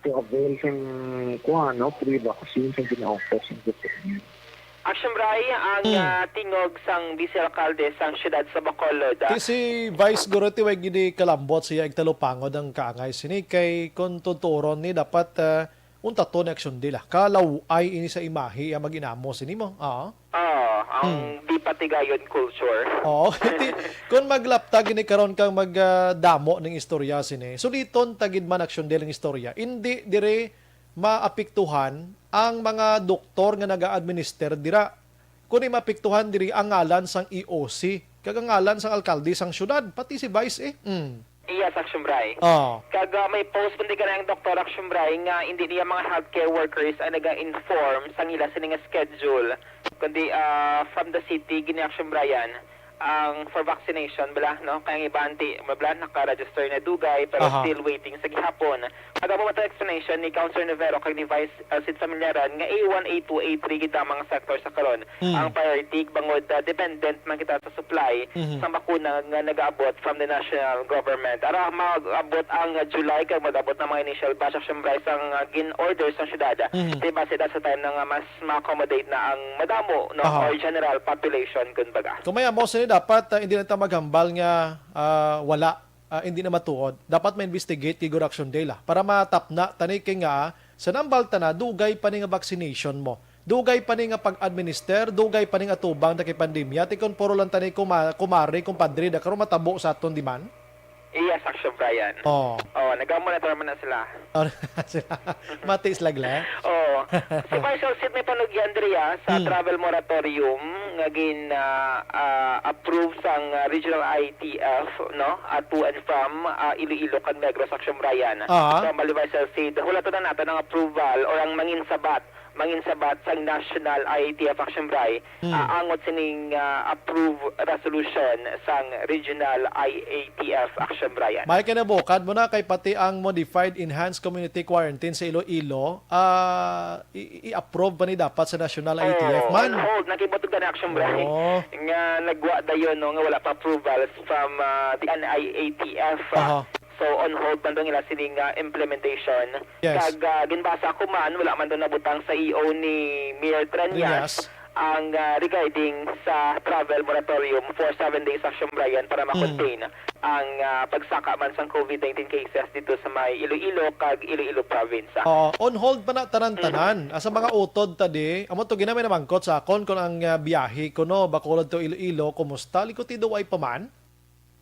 to avail sang, kuwan, no, free vaccine sang gina-offer sang gobyerno. Action Bray, ang, Hmm. ah, tingog sang Vice Alkalde sang siyudad sa Bacolod, ah. Ti si Vice Guro ti way gid kalambot siya igtalupangod ang kaangay sini kay kung tuturon ni dapat, ah, unta to ni Action Dela. Kalaw-ay ini sa imahe ang mag-inamo sini mo. Ah. Ah, ang Hmm. di patigayon culture. Oo, ti, kung maglapta gini karon kang mag, ah, damo ning istorya sini. Suliton ta gid man Action Dela ang istorya. Indi dire maapektuhan ang mga doktor nga naga-administer dira. Kundi maapektuhan diri ang ngalan sang E O C kag ang ngalan sang alkalde sang syudad, pati si Vice eh. Mm. Yes, Action Bray. Oh. Kag, ah, may post pun di ka na ang Doktor Action Bray nga hindi niya mga healthcare workers ang naga-inform sang ila sini nga schedule, kundi, ah, from the city gini, Action Bray, yan ang for vaccination bala, no? Kay ang iban ti, bala, naka-register na dugay, pero Aha. still waiting sa gihapon. Nagamo man ang explanation ni Councilor Navarro kag ni Vice, uh, Sid Familiaran nga A one, A two, A three gid ang mga sector sa karon. Mm. Ang priority, bangod, uh, dependent man kita sa supply Mhm. sa bakuna nga nagaabot from the national government. Ara, mag-abot ang, uh, July kag mag-abot na mga initial batch, Action Bray, sang, uh, gin-order sa syudad. Mhm. Di ba, sa time na nga mas ma-accommodate na ang madamo, no? Aha. Or general population, kumbaga. Kung may amo sini, dapat, uh, hindi na ta maghambal nga, uh, wala, uh, hindi na matuod. Dapat ma-investigate kay Guro Action Dela para matapna tani kay nga sa nambal ta na dugay pa ni nga vaccination mo. Dugay pa ni nga pag-administer, dugay pa ni nga atubang na kay pandemya. Ti kon puro lang tani kuma-, kumare, kumpadre, da karon matabo sa aton di man? Yes, Action Bray. Oh. Oh, nagamo na naman na sila. Oh, sila. Mati sila, Glenn. Oh. Si Marshall Seat may panugyan diri, ah, sa Hmm. travel moratorium nga gin, ah, ah, approve sang, ah, regional I A T F, no? At to and from, ah, Iloilo kag Negros, Action Bray. Ah. From Balibar Seat, hulaton na nato ang approval or ang mangin sabat, mangin sabat sang National I A T F, Action Bray. Hmm. Ah, angot sining, ah, approve resolution sang Regional I A T F, Action Bray. May kinabukad mo na kay pati ang modified enhanced community quarantine sa Iloilo, ah, i-, i-, i-approve pa ni dapat sa National I A T F Oh, man. On hold, nakibutog na, Action Bray. Oh. Nga nagwa dayon, no, nga wala pa approvals from, ah, the N I A T F, ah. Aha. So, on hold man daw nila sining, ah, implementation. Yes. Kag, ah, ginbasa ko man, wala man daw nabutang sa E O ni Mayor Treñas Yes. ang, ah, regarding sa travel moratorium for seven days, Action Bray, para Mm. ma-contain ang, ah, pagsaka man sang COVID nineteen cases dito sa may Iloilo kag Iloilo province, ah. Oo, on hold pa na tanan-tanan. Mm. Asa mga utod ta di, amo to ginamay na mangkot sa akon kung ang, ah, biyahe kuno Bacolod to Iloilo, kumusta? Likutido way pa man?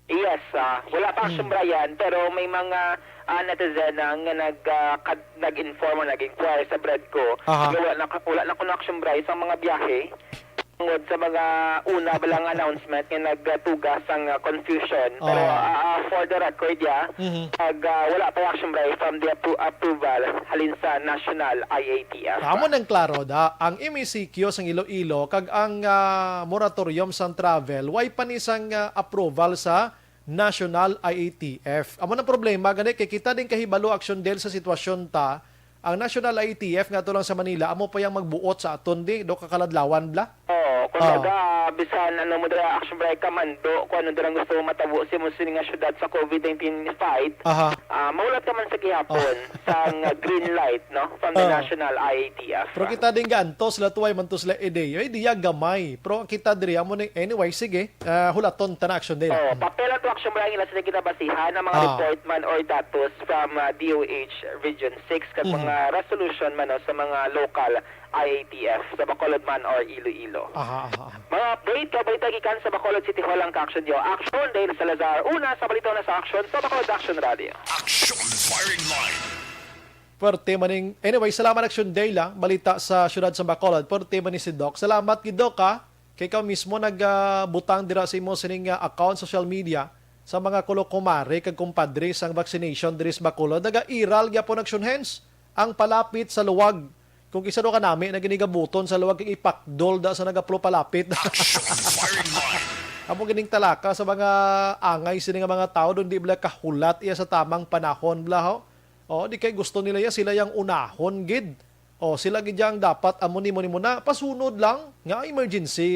Yes, ah, wala pa, Action Mm. Bray, pero may mga, ah, netizen, ah, nga nag, ah, kad-, nag-inform o nag-inquire sa Bred ko. Aha. Nga wala na, wala na kuno, Action Bray, sa mga biyahe. Tungod sa mga una ba lang announcement nga nagtuga sang, ah, confusion. Pero, Oo. ah, ah, for the record, ya, Mhm. pag, ah, wala pa, Action Bray, from the appro-, approval halin sa National I A T F. Amo nang klaro da, ang M E C Q sang Iloilo kag ang, ah, moratorium sang travel, way pa ni sang, ah, approval sa National I A T F. Amo nang problema gani kay kita din kahibalo, Action Del, sa sitwasyon ta, ang National I A T F nga ato lang sa Manila, amo pa yang magbuot sa aton di, do kakaladlawan bla? Oo, kumbaga, Ah. bisan ano mo dira, Action Bray, kamando, kung ano dira gusto mo matabo sa imo sini nga syudad sa COVID nineteen fight, Aha. ah, mahulat ka man sa gihapon Oh. sang green light, no, from the Ah. National I A T F. Pero kita din ga antos sila, tuway man to sila, eh, di, eh, diya gamay. Pero kita diri, amo ni, anyway, sige, ah, hulaton ta na, Action Del. Oh, Mm. papel ato, Action Bray, ila sila ginabasihan ang mga Ah. report man or datos from, ah, D O H Region six kag Mm. mga resolution man, no, sa mga local I A T F sa Bacolod man or Iloilo. Aha, aha, aha. Mga update, kabalita gikan sa Bacolod City Hall ang ka-action niyo. Action Del Salazar, una sa balita na sa action sa Bacolod Action Radio. Action Firing Line. Pwerte maning, anyway, salamat, Action Del, ah. Balita sa siyudad sa Bacolod. Pwerte man ni si Doc. Salamat gid, Doc, ah. Kay ikaw mismo nag, ah, butang dira sa imo sining, ah, account social media sa mga kulokumare kag kumpadre sang vaccination diri sa Bacolod. Naga-iral gyapon, Action Hens, ang palapit sa luwag. Kung isa do ka nami na ginigabuton sa luwag kag ipakdol da sa nagaplo palapit. Action Firing Line. Amo gining talaka sa mga angay sini nga mga tawo, don di bala kahulat iya sa tamang panahon bala, ho. O, di kay gusto nila ya, sila yang unahon gid. O, sila gid yang dapat amo nimo, nimo na pasunod lang nga emergency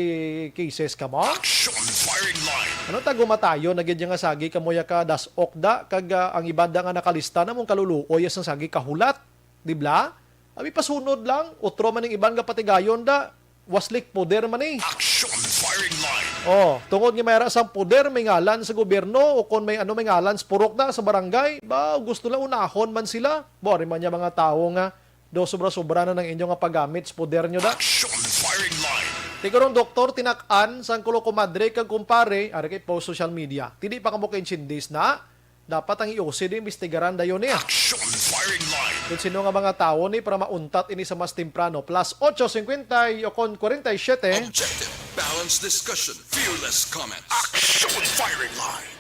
cases ka mo. Action Firing Line. Ano ta gumatayon na gid ya nga sagi kamo ya ka das-ok da kag, ah, ang iba da nga nakalista na mong kaluluoy sang sagi kahulat. Di bala? Abi, pasunod lang, utro man ning iban nga patigayon da. Waslik poder man eh. Action firing line. Oh, tungod nga may ara sang poder, may ngalan sa gobyerno, o kon may ano, may ngalan sa purok da, sa barangay, ba, gusto lang unahon man sila. Bo, ari man niya mga tawo nga, do sobra-sobra na ng inyo nga paggamit sa poder nyo da. Action firing line. Ti karong doktor, tinak-an sang kulo komadre kag kumpare, ari kay post social media. Ti di pa kamo kaintsindis na, dapat ang E O C din imbestigaran dayon niya. Action firing line. Kung sino nga mga tawo ni para mauntat ini sa mas temprano. Plus ocho cincuenta o kon kwarenta y siete. Objective, balanced discussion, fearless comments. Action firing line.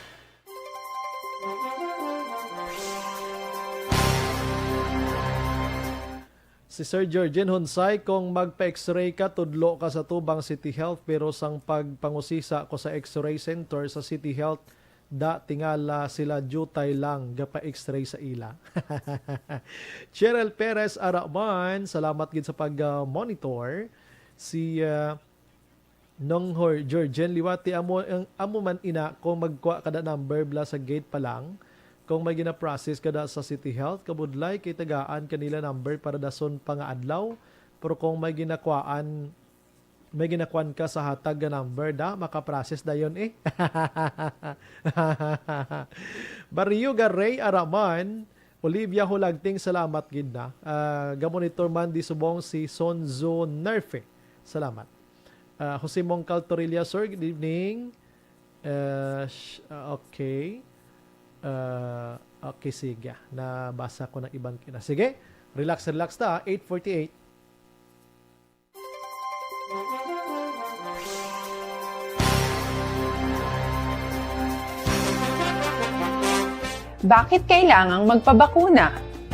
Si Sir Georgin Hunsay, kung magpa-X-ray ka, tudlo ka sa Tubang City Health, pero sang pagpangusisa ko sa X-ray Center sa City Health, da tingala sila diutay lang gapa-X-ray sa ila. Cheryl Perez Araman, salamat gid sa pag-monitor. Si, ah, Nong Hor-, Georgian Liwati, amo, ang, amo man ina, kung magkuha ka da number bala sa gate pa lang, kung may gina-process ka da sa City Health, kabudlay kay tagaan kanila number para dason pa nga adlaw, pero kung may ginakuhaan, may ginakuan ka sa hatag nga number da, maka-process dayon eh. Barrio Garay Araman, Olivia Hulagting, salamat gid na. Ah, gamonitor man di subong si Sonzo Nerfe. Salamat. Ah, Jose Mongcal Torilla, sir, good evening. Ah, sh-, ah, okay. Ah, okay, sige. Nabasa ko ng ibang kina. Sige, relax, relax ta. Eight forty-eight. Bakit kailangang magpabakuna?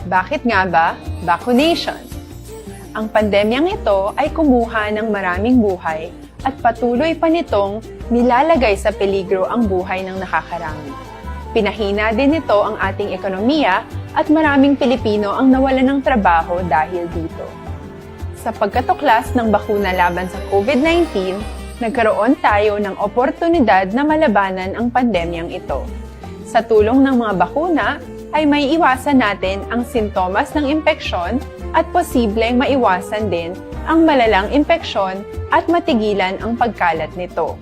Bakit nga ba vaccination? Ang pandemyang ito ay kumuha ng maraming buhay at patuloy pa nitong nilalagay sa peligro ang buhay ng nakakarami. Pinahina din nito ang ating ekonomiya at maraming Pilipino ang nawalan ng trabaho dahil dito. Sa pagkatuklas ng bakuna laban sa COVID nineteen, nagkaroon tayo ng oportunidad na malabanan ang pandemyang ito. Sa tulong ng mga bakuna, ay maiiwasan natin ang sintomas ng impeksyon at posibleng maiwasan din ang malalang impeksyon at matigilan ang pagkalat nito.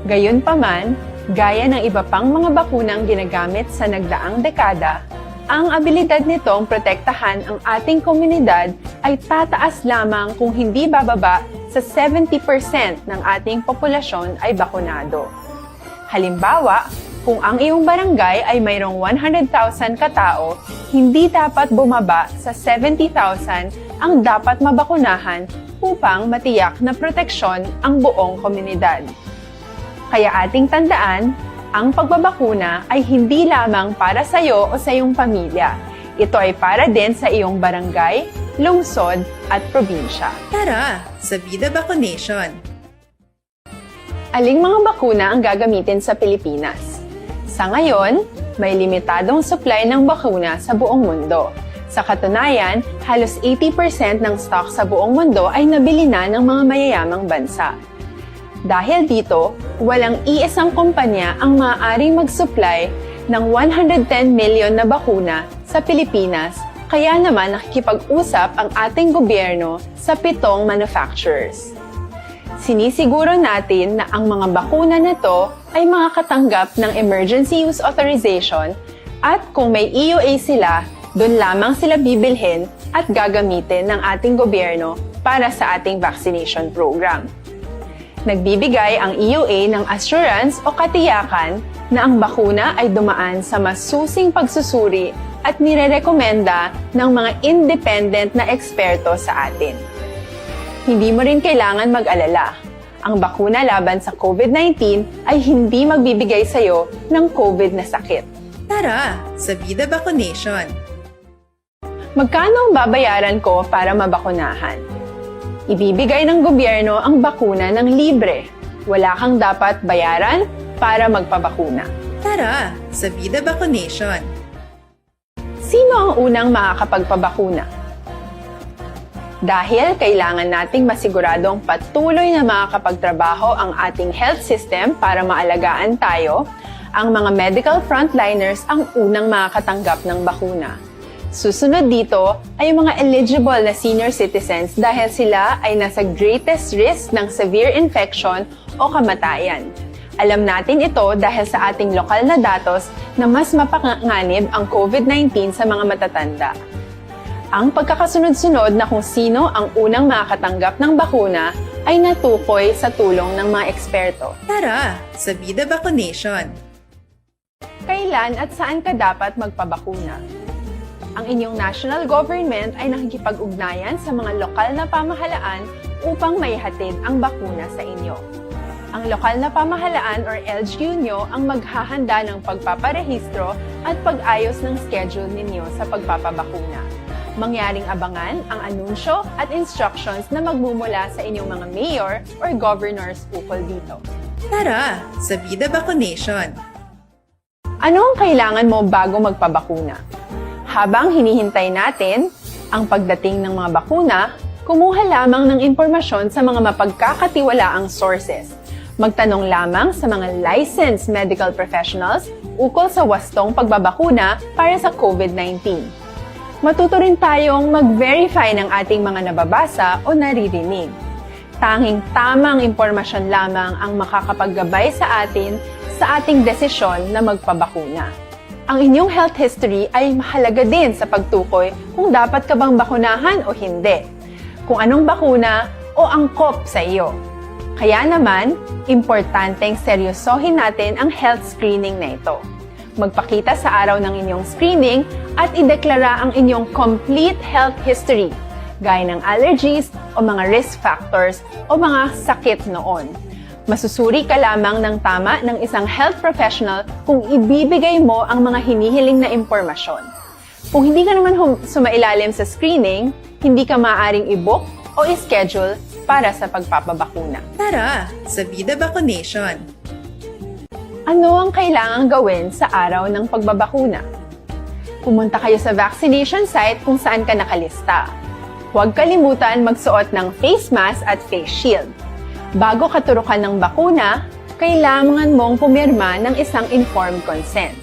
Gayunpaman, gaya ng iba pang mga bakunang ginagamit sa nagdaang dekada, ang abilidad nitong protektahan ang ating komunidad ay tataas lamang kung hindi bababa sa seventy percent ng ating populasyon ay bakunado. Halimbawa, kung ang iyong barangay ay mayroong one hundred thousand katao, hindi dapat bumaba sa seventy thousand ang dapat mabakunahan upang matiyak na proteksyon ang buong komunidad. Kaya ating tandaan, ang pagbabakuna ay hindi lamang para sa iyo o sa iyong pamilya. Ito ay para din sa iyong barangay, lungsod, at probinsya. Tara, sa Vida Vaccination! Aling mga bakuna ang gagamitin sa Pilipinas? Sa ngayon, may limitadong supply ng bakuna sa buong mundo. Sa katunayan, halos eighty percent ng stock sa buong mundo ay nabili na ng mga mayayamang bansa. Dahil dito, walang iisang kumpanya ang maaaring mag-supply ng one hundred ten million na bakuna sa Pilipinas, kaya naman nakikipag-usap ang ating gobyerno sa pitong manufacturers. Sinisiguro natin na ang mga bakuna na to ay makakatanggap ng emergency use authorization at kung may E U A sila, doon lamang sila bibilhin at gagamitin ng ating gobyerno para sa ating vaccination program. Nagbibigay ang E U A ng assurance o katiyakan na ang bakuna ay dumaan sa masusing pagsusuri at nirerekomenda ng mga independent na eksperto sa atin. Hindi mo rin kailangan mag-alala. Ang bakuna laban sa COVID nineteen ay hindi magbibigay sa iyo ng COVID na sakit. Tara, sa Vida Vaccination! Magkano ang babayaran ko para mabakunahan? Ibibigay ng gobyerno ang bakuna ng libre. Wala kang dapat bayaran para magpabakuna. Tara, sa Vida Vaccination! Sino ang unang makakapagpabakuna? Dahil kailangan nating masiguradong patuloy na makakapagtrabaho ang ating health system para maalagaan tayo, ang mga medical frontliners ang unang makakatanggap ng bakuna. Susunod dito ay ang mga eligible na senior citizens dahil sila ay nasa greatest risk ng severe infection o kamatayan. Alam natin ito dahil sa ating lokal na datos na mas mapanganib ang COVID nineteen sa mga matatanda. Ang pagkakasunod-sunod na kung sino ang unang makakatanggap ng bakuna ay natukoy sa tulong ng mga eksperto. Tara sa Vida Vaccination! Kailan at saan ka dapat magpabakuna? Ang inyong national government ay nakikipag-ugnayan sa mga lokal na pamahalaan upang maihatid ang bakuna sa inyo. Ang lokal na pamahalaan or L G U nyo ang maghahanda ng pagpaparehistro at pag-ayos ng schedule ninyo sa pagpapabakuna. Mangyaring abangan ang anunsyo at instructions na magmumula sa inyong mga mayor or governors ukol dito. Tara sa Vida Vaccination! Ano ang kailangan mo bago magpabakuna? Habang hinihintay natin ang pagdating ng mga bakuna, kumuha lamang ng impormasyon sa mga mapagkakatiwalaang sources. Magtanong lamang sa mga licensed medical professionals ukol sa wastong pagbabakuna para sa COVID nineteen. Matuto rin tayong mag-verify ng ating mga nababasa o naririnig. Tanging tamang impormasyon lamang ang makakapaggabay sa atin sa ating desisyon na magpabakuna. Ang inyong health history ay mahalaga din sa pagtukoy kung dapat ka bang bakunahan o hindi, kung anong bakuna o angkop sa iyo. Kaya naman, importanteng seryosohin natin ang health screening na ito. Magpakita sa araw ng inyong screening at ideklara ang inyong complete health history, gaya ng allergies o mga risk factors o mga sakit noon. Masusuri ka lamang ng tama ng isang health professional kung ibibigay mo ang mga hinihiling na impormasyon. Kung hindi ka naman hum- sumailalim sa screening, hindi ka maaaring i-book o i-schedule para sa pagpapabakuna. Tara sa Vida Vaccination! Ano ang kailangang gawin sa araw ng pagbabakuna? Pumunta kayo sa vaccination site kung saan ka nakalista. Huwag kalimutan magsuot ng face mask at face shield. Bago katurukan ng bakuna, kailangan mong pumirma ng isang informed consent.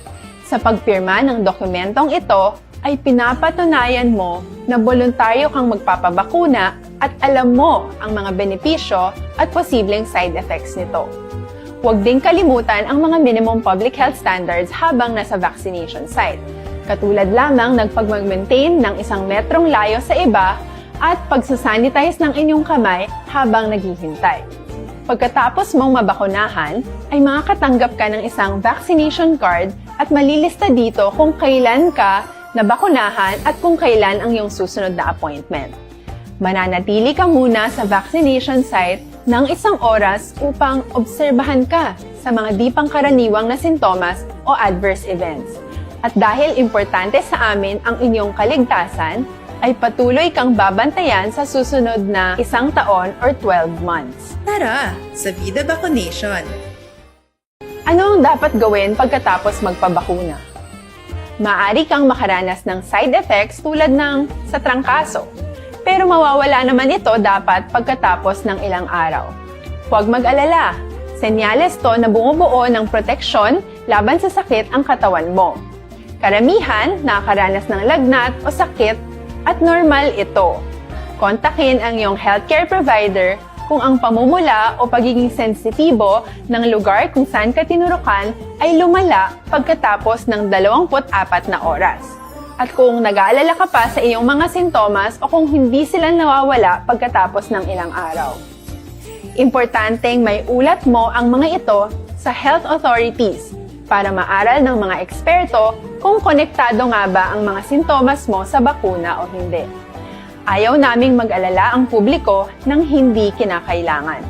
Sa pagpirma ng dokumentong ito, ay pinapatunayan mo na boluntaryo kang magpapabakuna at alam mo ang mga benepisyo at posibleng side effects nito. Huwag ding kalimutan ang mga minimum public health standards habang nasa vaccination site, katulad lamang ng pagmag-maintain ng isang metrong layo sa iba at pagsasanitize ng inyong kamay habang naghihintay. Pagkatapos mong mabakunahan, ay makakatanggap ka ng isang vaccination card at malilista dito kung kailan ka nabakunahan at kung kailan ang iyong susunod na appointment. Mananatili ka muna sa vaccination site ng isang oras upang obserbahan ka sa mga di pangkaraniwang na sintomas o adverse events. At dahil importante sa amin ang inyong kaligtasan, ay patuloy kang babantayan sa susunod na isang taon or twelve months. Tara sa Vida Vaccination! Ano ang dapat gawin pagkatapos magpabakuna? Maaari kang makaranas ng side effects tulad ng sa trangkaso, pero mawawala naman ito dapat pagkatapos ng ilang araw. Huwag mag-alala, senyales to na bumubuo ng proteksyon laban sa sakit ang katawan mo. Karamihan nakakaranas ng lagnat o sakit at normal ito. Kontakin ang iyong healthcare provider kung ang pamumula o pagiging sensitibo ng lugar kung saan ka tinurukan ay lumala pagkatapos ng dalawampu't apat na oras. At kung nag-aalala ka pa sa iyong mga sintomas o kung hindi sila nawawala pagkatapos ng ilang araw. Importanteng may ulat mo ang mga ito sa health authorities para maaral ng mga eksperto kung konektado nga ba ang mga sintomas mo sa bakuna o hindi. Ayaw naming mag-alala ang publiko ng hindi kinakailangan.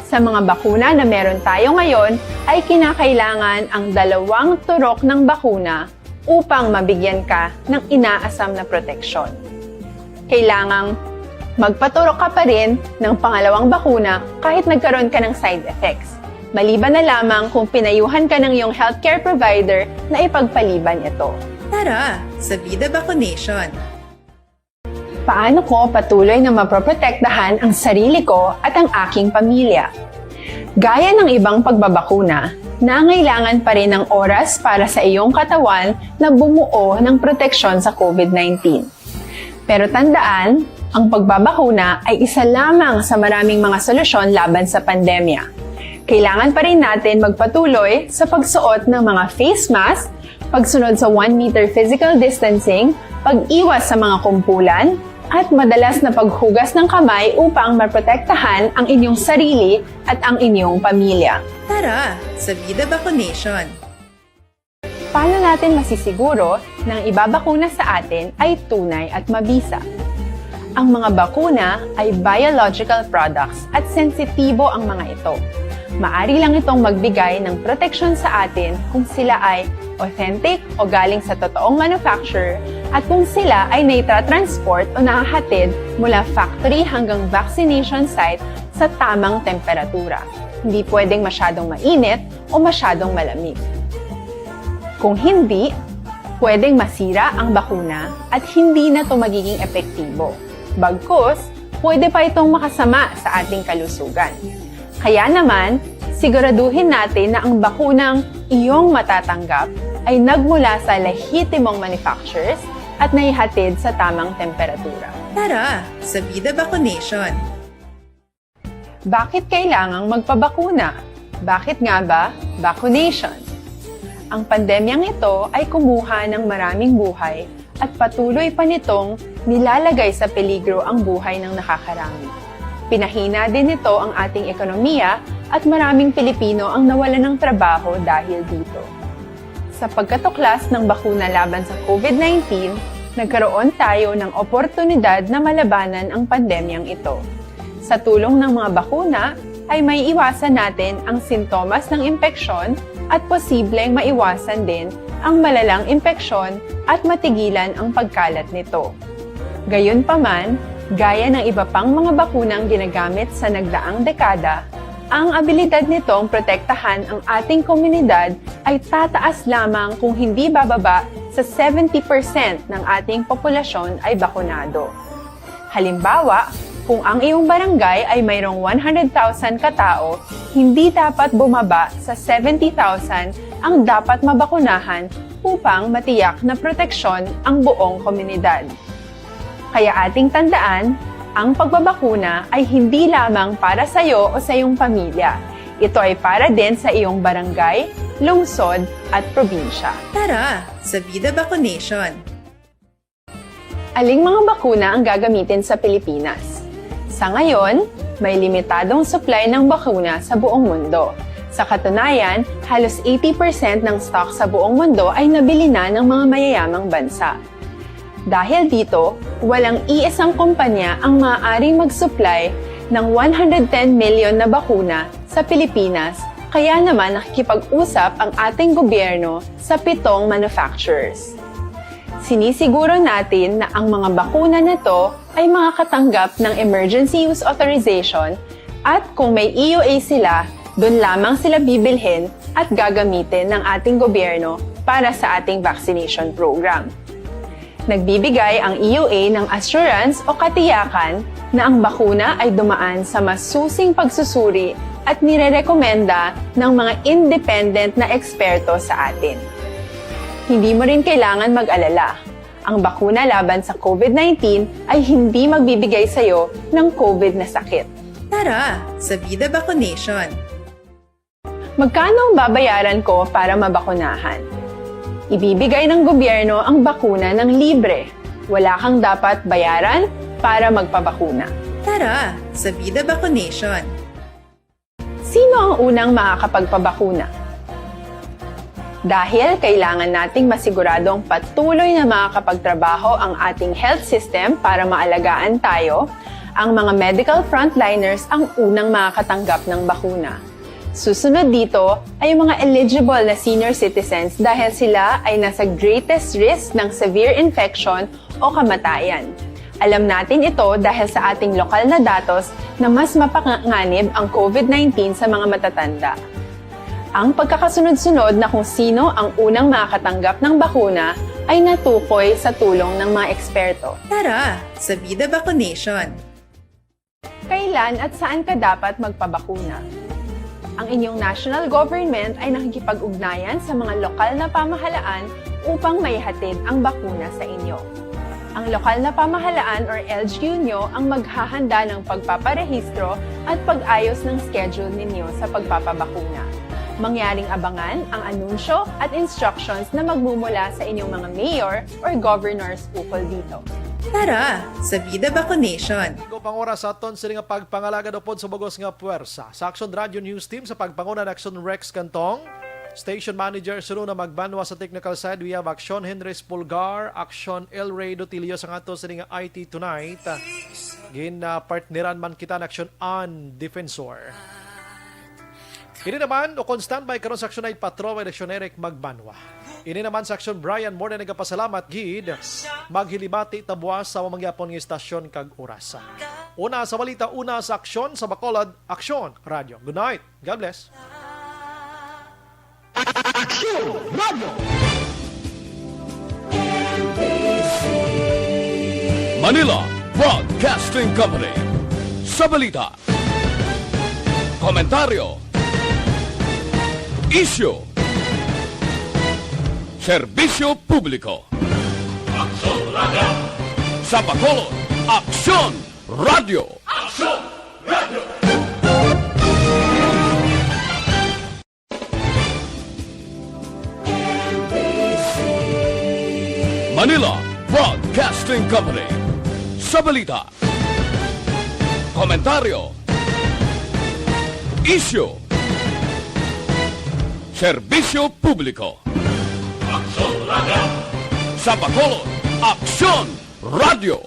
Sa mga bakuna na meron tayo ngayon, ay kinakailangan ang dalawang turok ng bakuna upang mabigyan ka ng inaasam na proteksyon. Kailangang magpaturok ka pa rin ng pangalawang bakuna kahit nagkaroon ka ng side effects, maliban na lamang kung pinayuhan ka ng iyong healthcare provider na ipagpaliban ito. Tara sa Vida Vaccination! Paano ko patuloy na mapoprotektahan ang sarili ko at ang aking pamilya? Gaya ng ibang pagbabakuna, Nangailangan pa rin ng oras para sa iyong katawan na bumuo ng proteksyon sa COVID nineteen. Pero tandaan, ang pagbabakuna ay isa lamang sa maraming mga solusyon laban sa pandemya. Kailangan pa rin natin magpatuloy sa pagsuot ng mga face mask, pagsunod sa one meter physical distancing, pag-iwas sa mga kumpulan, at madalas na paghugas ng kamay upang maprotektahan ang inyong sarili at ang inyong pamilya. Tara, sa Vida Vaccination! Paano natin masisiguro na ang ibabakuna sa atin ay tunay at mabisa? Ang mga bakuna ay biological products at sensitibo ang mga ito. Maari lang itong magbigay ng proteksyon sa atin kung sila ay authentic o galing sa totoong manufacturer at kung sila ay naitra-transport o nahahatid mula factory hanggang vaccination site sa tamang temperatura. Hindi pwedeng masyadong mainit o masyadong malamig. Kung hindi, pwedeng masira ang bakuna at hindi na ito magiging epektibo. Bagkus, pwede pa itong makasama sa ating kalusugan. Kaya naman, siguraduhin natin na ang bakunang iyong matatanggap ay nagmula sa lehitimong manufacturers at naihatid sa tamang temperatura. Tara, sa Vida Vaccination! Bakit kailangang magpabakuna? Bakit nga ba vaccination? Ang pandemyang ito ay kumuha ng maraming buhay at patuloy pa nitong nilalagay sa peligro ang buhay ng nakakarami. Pinahina din nito ang ating ekonomiya at maraming Pilipino ang nawalan ng trabaho dahil dito. Sa pagkatuklas ng bakuna laban sa COVID nineteen, nagkaroon tayo ng oportunidad na malabanan ang pandemyang ito. Sa tulong ng mga bakuna, ay maiiwasan natin ang sintomas ng impeksyon at posibleng maiwasan din ang malalang impeksyon at matigilan ang pagkalat nito. Gayunpaman, gaya ng iba pang mga bakunang ginagamit sa nagdaang dekada, ang abilidad nitong protektahan ang ating komunidad ay tataas lamang kung hindi bababa sa seventy percent ng ating populasyon ay bakunado. Halimbawa, kung ang iyong barangay ay mayroong one hundred thousand ka tawo, hindi dapat bumaba sa seventy thousand ang dapat mabakunahan upang matiyak na proteksyon ang buong komunidad. Kaya ating tandaan, ang pagbabakuna ay hindi lamang para sa iyo o sa iyong pamilya. Ito ay para din sa iyong barangay, lungsod, at probinsya. Tara, sa Vida Vaccination! Aling mga bakuna ang gagamitin sa Pilipinas? Sa ngayon, may limitadong supply ng bakuna sa buong mundo. Sa katunayan, halos eighty percent ng stock sa buong mundo ay nabili na ng mga mayayamang bansa. Dahil dito, walang iisang kumpanya ang maaaring mag-supply ng one hundred ten million na bakuna sa Pilipinas, kaya naman nakikipag-usap ang ating gobyerno sa pitong manufacturers. Sinisiguro natin na ang mga bakuna na to ay makakatanggap ng emergency use authorization at kung may E U A sila, doon lamang sila bibilhin at gagamitin ng ating gobyerno para sa ating vaccination program. Nagbibigay ang E U A ng assurance o katiyakan na ang bakuna ay dumaan sa masusing pagsusuri at nirerekomenda ng mga independent na eksperto sa atin. Hindi mo rin kailangan mag-alala. Ang bakuna laban sa COVID nineteen ay hindi magbibigay sa iyo ng COVID na sakit. Tara, sa Vida Vaccination! Magkano ang babayaran ko para mabakunahan? Ibibigay ng gobyerno ang bakuna ng libre. Wala kang dapat bayaran para magpabakuna. Tara, sa Vida Vaccination! Sino ang unang makakapagpabakuna? Dahil kailangan nating masiguradong patuloy na makakapagtrabaho ang ating health system para maalagaan tayo, ang mga medical frontliners ang unang makakatanggap ng bakuna. Susunod dito ay ang mga eligible na senior citizens dahil sila ay nasa greatest risk ng severe infection o kamatayan. Alam natin ito dahil sa ating lokal na datos na mas mapanganib ang COVID nineteen sa mga matatanda. Ang pagkakasunod-sunod na kung sino ang unang makakatanggap ng bakuna ay natukoy sa tulong ng mga eksperto. Tara, sa Vida Vaccination! Kailan at saan ka dapat magpabakuna? Ang inyong national government ay nakikipag-ugnayan sa mga lokal na pamahalaan upang maihatid ang bakuna sa inyo. Ang lokal na pamahalaan or L G U nyo ang maghahanda ng pagpaparehistro at pag-ayos ng schedule ninyo sa pagpapabakuna. Mangyaring abangan ang anunsyo at instructions na magmumula sa inyong mga mayor or governors ukol dito. Tara, sa Vida Vacunation! Ang oras sa aton sini nga pagpangalagad upod sa bugos nga puwersa. Sa Aksyon Radio News Team, sa pagpanguna ni Aksyon Rex Cantong, Station Manager Sununa Magbanwa, sa technical side, we have Aksyon Henry Spulgar, Aksyon El Rey Dotilio sa aton sini nga I T Tonight. Gin, ah, partneran man kita ni Aksyon Ann Defensor. Ini naman, o kon standby karon sa Aksyon ay Patrol, Aksyon Eric Magbanwa. Ini naman sa Aksyon Brian, more na nagapasalamat gid. Maghilibati ta buwas sa mangyapon nga istasyon kag oras. Una sa balita, una sa aksyon sa Bacolod, Aksyon Radio. Good night. God bless. Aksyon Radio. Manila Broadcasting Company. Sa balita, komentaryo, isyu, serbisyo publiko. Aksyon Radio. Sa Bacolod, Aksyon Radio. Aksyon Radio. Manila Broadcasting Company. Sa balita, komentaryo, isyu, serbisyo publiko. Aksyon Radio. Sa Bacolod, Aksyon Radio.